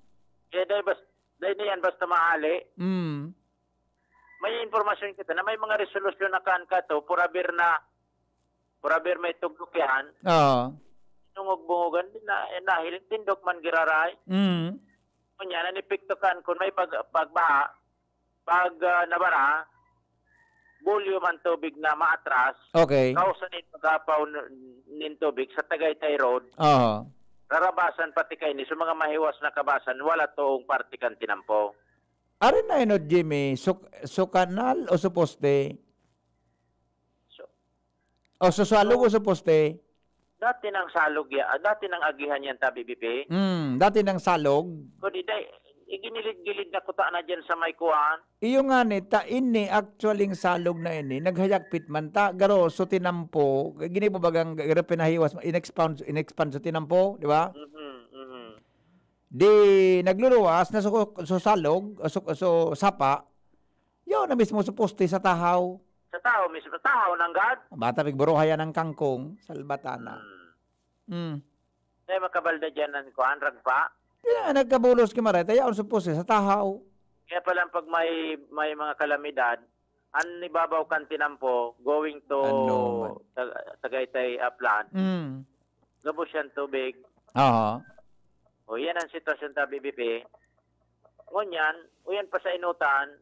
Kaya dahil bas-, dahil na yan, basta mahali. Mm. May impormasyon kita na may mga resolusyon na kan kato, purabir na, purabir may tugdok yan. Oo. Nungog-bungogan din na, eh, nahiling tindog man giraray. Mm. Kunya, nanipikto kan, kung may pag-, pagbaha, pag, ah, nabara, volume ang tubig na maatras, Okay. kausa nin pag-apaw n-, nin tubig sa Tagaytay Road, Oo. rarabasan pati kaini, sa mga mahiwas na kabasan, wala toong parte kan tinampo. Ari na inot, Jimmy, su-, su kanal o su poste? So, O, sa salog o sa poste? Dati nang salog ya, ah, dati nang agihan yan, tabi, B P. Hmm, dati nang salog. Kundi, day, iginilid-gilid na kuta na dyan sa may kuwan. Iyo nga ni, ta ini, actually, ang salog na ini, naghayagpit man ta, garo, so tinampo, ginibo bagang, garo pinahiwas, in-expand, in-expand sa tinampo, di ba? Mhm, mhm. Di, nagluluwas na so, so salog, so, so sapa, yun na mismo sa poste, sa tahaw. Sa tahaw mismo, tahaw nanggad? Bata, pigburuhayan ang kangkong, salbatana. Hmm. Hmm. Ay, makabalda dyan ang kuan, ragpa. Kaya nagkabulos ki Maray, tayaon sa poste, sa tahaw. Kaya pala pag may, may mga kalamidad, an ibabaw kan tinampo, going to Ano man? Tag-, Tagaytay, Aplan, Mm. gabos yan tubig. Aha. O, yan ang sitwasyon ta, B B P. Ngunyan, o yan pa sa inutan,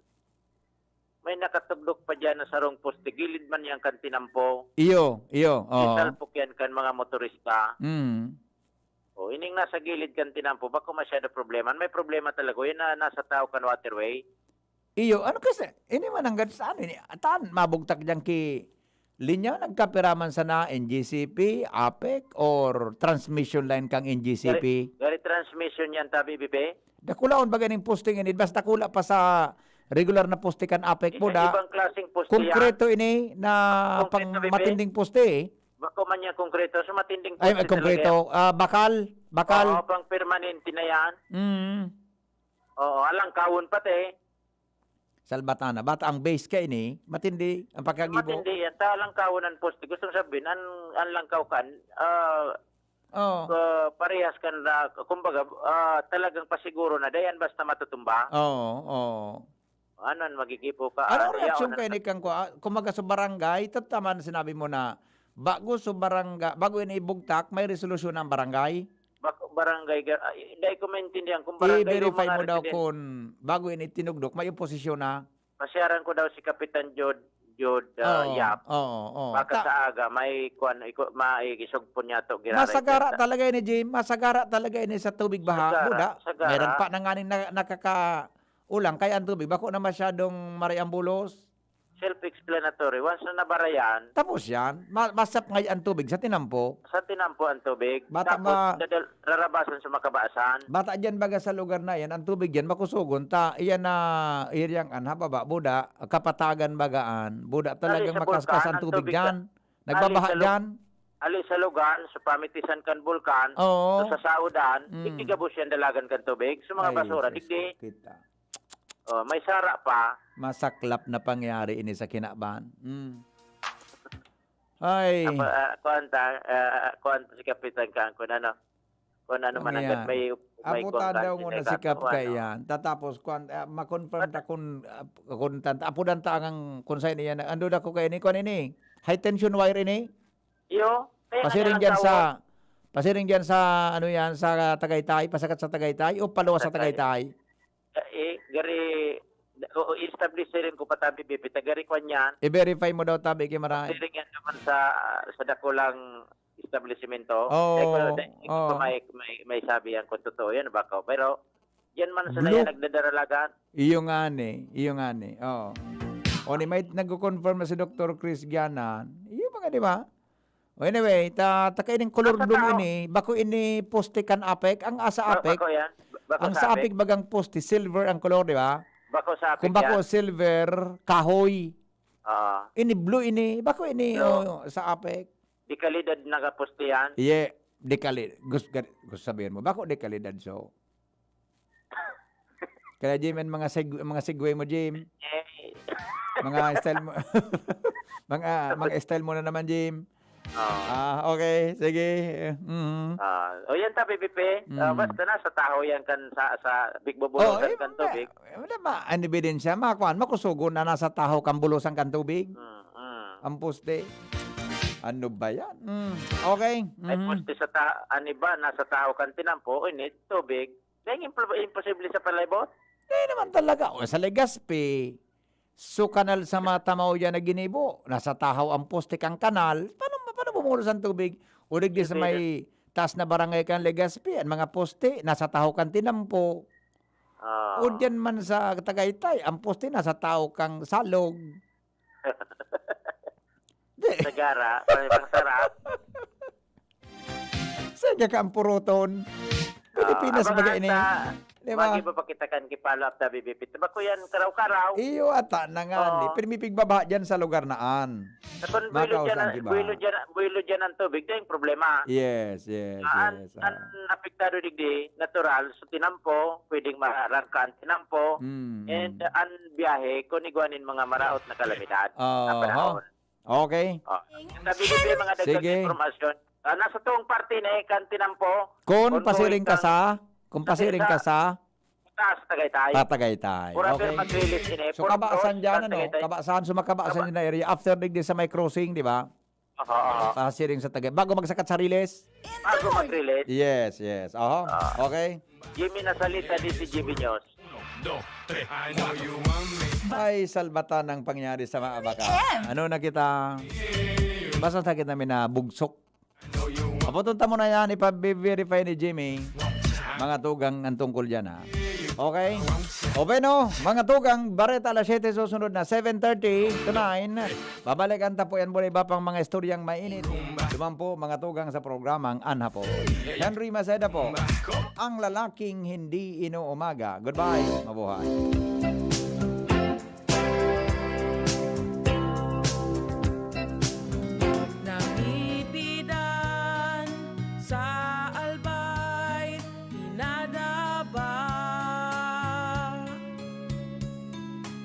may nakatugdok pa dyan na sarong poste, gilid man yan kan tinampo. Iyo, iyo, oo. Isalpok yan kan mga motorista. Mm. O, ining nasa gilid kan tinampo, bako masyado problema. May problema talaga yan na nasa tao kan waterway. Iyo, ano kasi, ini man ang gad-, saan ini? Atan, mabugtak diyan ki linya, nagkapira man sana N G C P, APEC, or transmission line kang N G C P? Gari, gari transmission yan, tabi, B P? Dakulaon baga ning poste ini, mas dakula pa sa regular na poste kan APEC po, Isa da. Ibang klaseng poste yan. Konkreto ini na Konkreto, pang B P? Matinding poste, eh. Bako man yan konkreto, so matinding Ay, poste ay, konkreto. Talaga yan. Ah, bakal, bakal. Oo, pang permanente na yan. Mm. Oo, alangkawon pati. Salbatana. Bata ang base ka ini, matindi ang pagkagibo. Matindi yan. Ta, alangkawon ang poste. Gusto sabihin, an, an langkaw kan, ah, Oh. ah, parehas kan na, kumbaga, ah, talagang pasiguro na, dayan basta matutumba. Oo, oo. Ano ang magigibo ka? Ano ang Ano reaksyon yaon kayo na ni Kang Kua-, kumbaga sa barangay, totoo man sinabi mo na bago sa barangay, bago ini ibugtak, may resolusyon ang barangay? Bak-, barangay ga-, ay, dai ko maintindihan kung barangay o I-verify mga mo daw residente. Kung bago ini tinugdok, may oposisyon na. Pasyaran ko daw si Kapitan Jud, Jud, ah, Oo, Yap. Oo, oo. Baka Ta- sa aga, may kuwan, iko-, maisugpon niya to, giraray Masagara niya sa talaga ini, Jim. Masagara talaga ini sa tubig baha. Sagara, Buda, sagara. Meron pa na nga ning na-, nakakaulang kaya ang tubig. Bako na masyadong mariambulos. Self-explanatory. Once na nabarayan. Tapos yan, ma-, masap ngay ang tubig sa tinampo. Sa tinampo ang tubig. Bata Tapos, ba- dadal-, rarabasan sa makabaasan. Bata dyan baga sa lugar na yan, ang tubig dyan, makusugon. Ta, iyan na, iryang an, ha, baba, buda, kapatagan bagaan. Buda, talagang sa makaskas bulkan, ang ang tubig tubig dyan. Sa, Nagbabaha ali sa lug-, dyan. Ali sa lugar, sa pamitisan kan bulkan, Oo. sa saodan, Mm. digdi gabos yan dalagan kan tubig. Sa mga Ay, basura, Jesus, digdi. Kita. Oh, may sara pa. Masaklap na pangyayari ini sa kinaban. Mm. Ay. Apa, ah, kuwan ta, ah, kuwan ta si Kapitan Kang, kung ano, kung ano man ang Mangyayari. May, may Apo, kuwan ta ka, daw muna si sinekap, Kap o ano. Kaiyan. Tatapos, kuwan, ah, ma-confirm ta But kung, ah, kung tan-, apo dan ta ang, kung saan iyan. Ando na ko kayo ni, kuwan ini. High tension wire ini. Iyo, kaya nga Pasiring lang dyan tao. Sa, pasiring dyan sa, ano yan, sa Tagaytay, pasakat sa Tagaytay, o paluwas sa Tagaytay. Tagaytay? Eh, gari, o, o, establish siring ko pa tabi, Bibi, ta gari kwan yan. I-verify mo daw tabi, kay maray. Siring yan naman sa, sa dakulang establishmento. Oo, Dahil ko, dahil ko oo. May, may, may sabi yan kung totoo yan, baka. Pero, yan man sa Blue. Naya nagdadaralagan. Iyo nga ni, iyo nga ni. Oo. O ni, may nagko-confirm na si Doktor Chris Gianan. Iyo mga, di ba? O, anyway, ta, ta kaining kolor Asa blue tao? Ini, bako ini poste kan APEC, ang asa Ba-, APEC, bako yan? Ba-, bako ang sa sa APEC? APEC bagang poste, silver ang kolor, di ba? Bako sa APEC Kung bako yan? Silver, kahoy. Oo. Ini blue ini, bako ini, Blue. Oh, sa APEC. Dekalidad na ka poste yan? Iye, dekalidad. Gus-, gad-, gusto sabihin mo, bako dekalidad, so. Kaya, Jim, ang mga seg-, mga segue mo, Jim. Eh. Mga style mo. Mga, mga style mo na naman, Jim. Oo. Ah, okay. Sige. Mhm. Ah, o yan ta, P P P. Ah, Mm. basta na sa tahaw yan kan sa, sa big bubulosan Oh, eh, kan tubig. Wala ba? Ang ebidensya, makuan, makusugon na nasa tahaw kan bulosan kan tubig. Mm, mm. Ang poste. Ano ba yan? Mm. Okay. May Mhm. poste sa ta-, ano ba, nasa tahaw kan tinampo, init, tubig. Dahil impl-, imposible sa palibot? Di naman talaga. O, sa Legazpi, so kanal sa mga tamaw yan na ginibo, nasa tahaw ang poste kang kanal, paano, paano bumulos ang tubig? O digdi sa Hindi may taas na barangay kang Legazpi, ang mga poste, nasa tahaw kang tinampo. Ah. O diyan man sa Tagaytay, ang poste nasa tahaw kang salog. Sagara, o, pangsara. Saan ka kaampuruton? Pilipinas baga ini. Di ba? Magi pa kita kan ki-follow up na bibipit. Bako yan, karaw-karaw. Iyo, ata na nga. Oo. Ni, pero may pigbabaha dyan sa lugar na an. Sa kung buwelo dyan, buwelo dyan, buwelo dyan ang tubig, ito yung problema. Yes, yes, yes. Ang apektado digdi, natural, so tinampo, pwedeng marangka ang tinampo, and ang biyahe, kung igwa nin mga maraot na kalamidad, na panahon. Okay. Ah, sabi ko, may mga dagdag na impormasyon. Ah, nasa tuong parte na eh, kan tinampo. Kung pasiring ka sa, kung pasiring ka sa, sa Tagaytay. Sa Tagaytay. Pura pero mag-release ini. So, Port Kabasan George, dyan, ano? Tagaytay. Kabasan, so makabasan Kaba- din na area. After digdi sa may crossing, di ba? Oo, oo. Pasiring sa Tagaytay. Bago magsakat sa Riles? Bago mag-release. Yes, yes. Oho. Ah. Okay. Jimmy Nasalita, D C G B News. Ay, salbatan ang pangyari sa mga baka. Ano na kita? Basta sa kita minabugsok. Apoton ta mo na yan, ipa-verify ni Jimmy. Mga tugang ang tungkol dyan, ha? Okay? O, bueno, mga tugang, bareta alas siyete, susunod na seven thirty to nine. Babalikan ta po yan muna iba pang mga istoryang mainit. Duman po, mga tugang sa programang An Hapon. Henry Maceda po, ang lalaking hindi inuumaga. Goodbye. Mabuhay. Namipidan sa Albay, pinadaba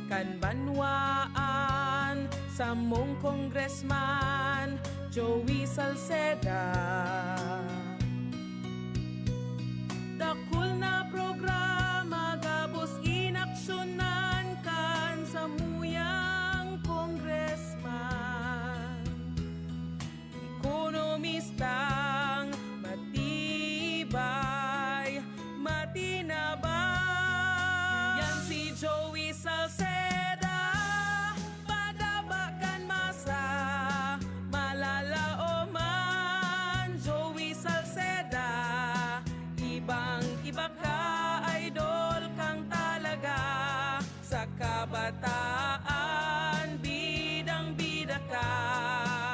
kan banwaan, samong Congressman Joey Salceda. Dakul na programa gabos inaksyonan kan samuyang Congressman. Ekonomistang matibay, matinabang. Yan si Joey Salceda, padaba kan masa, malalaoman. Joey Salceda, ibang-iba ka, idol kang talaga. Sa kabataan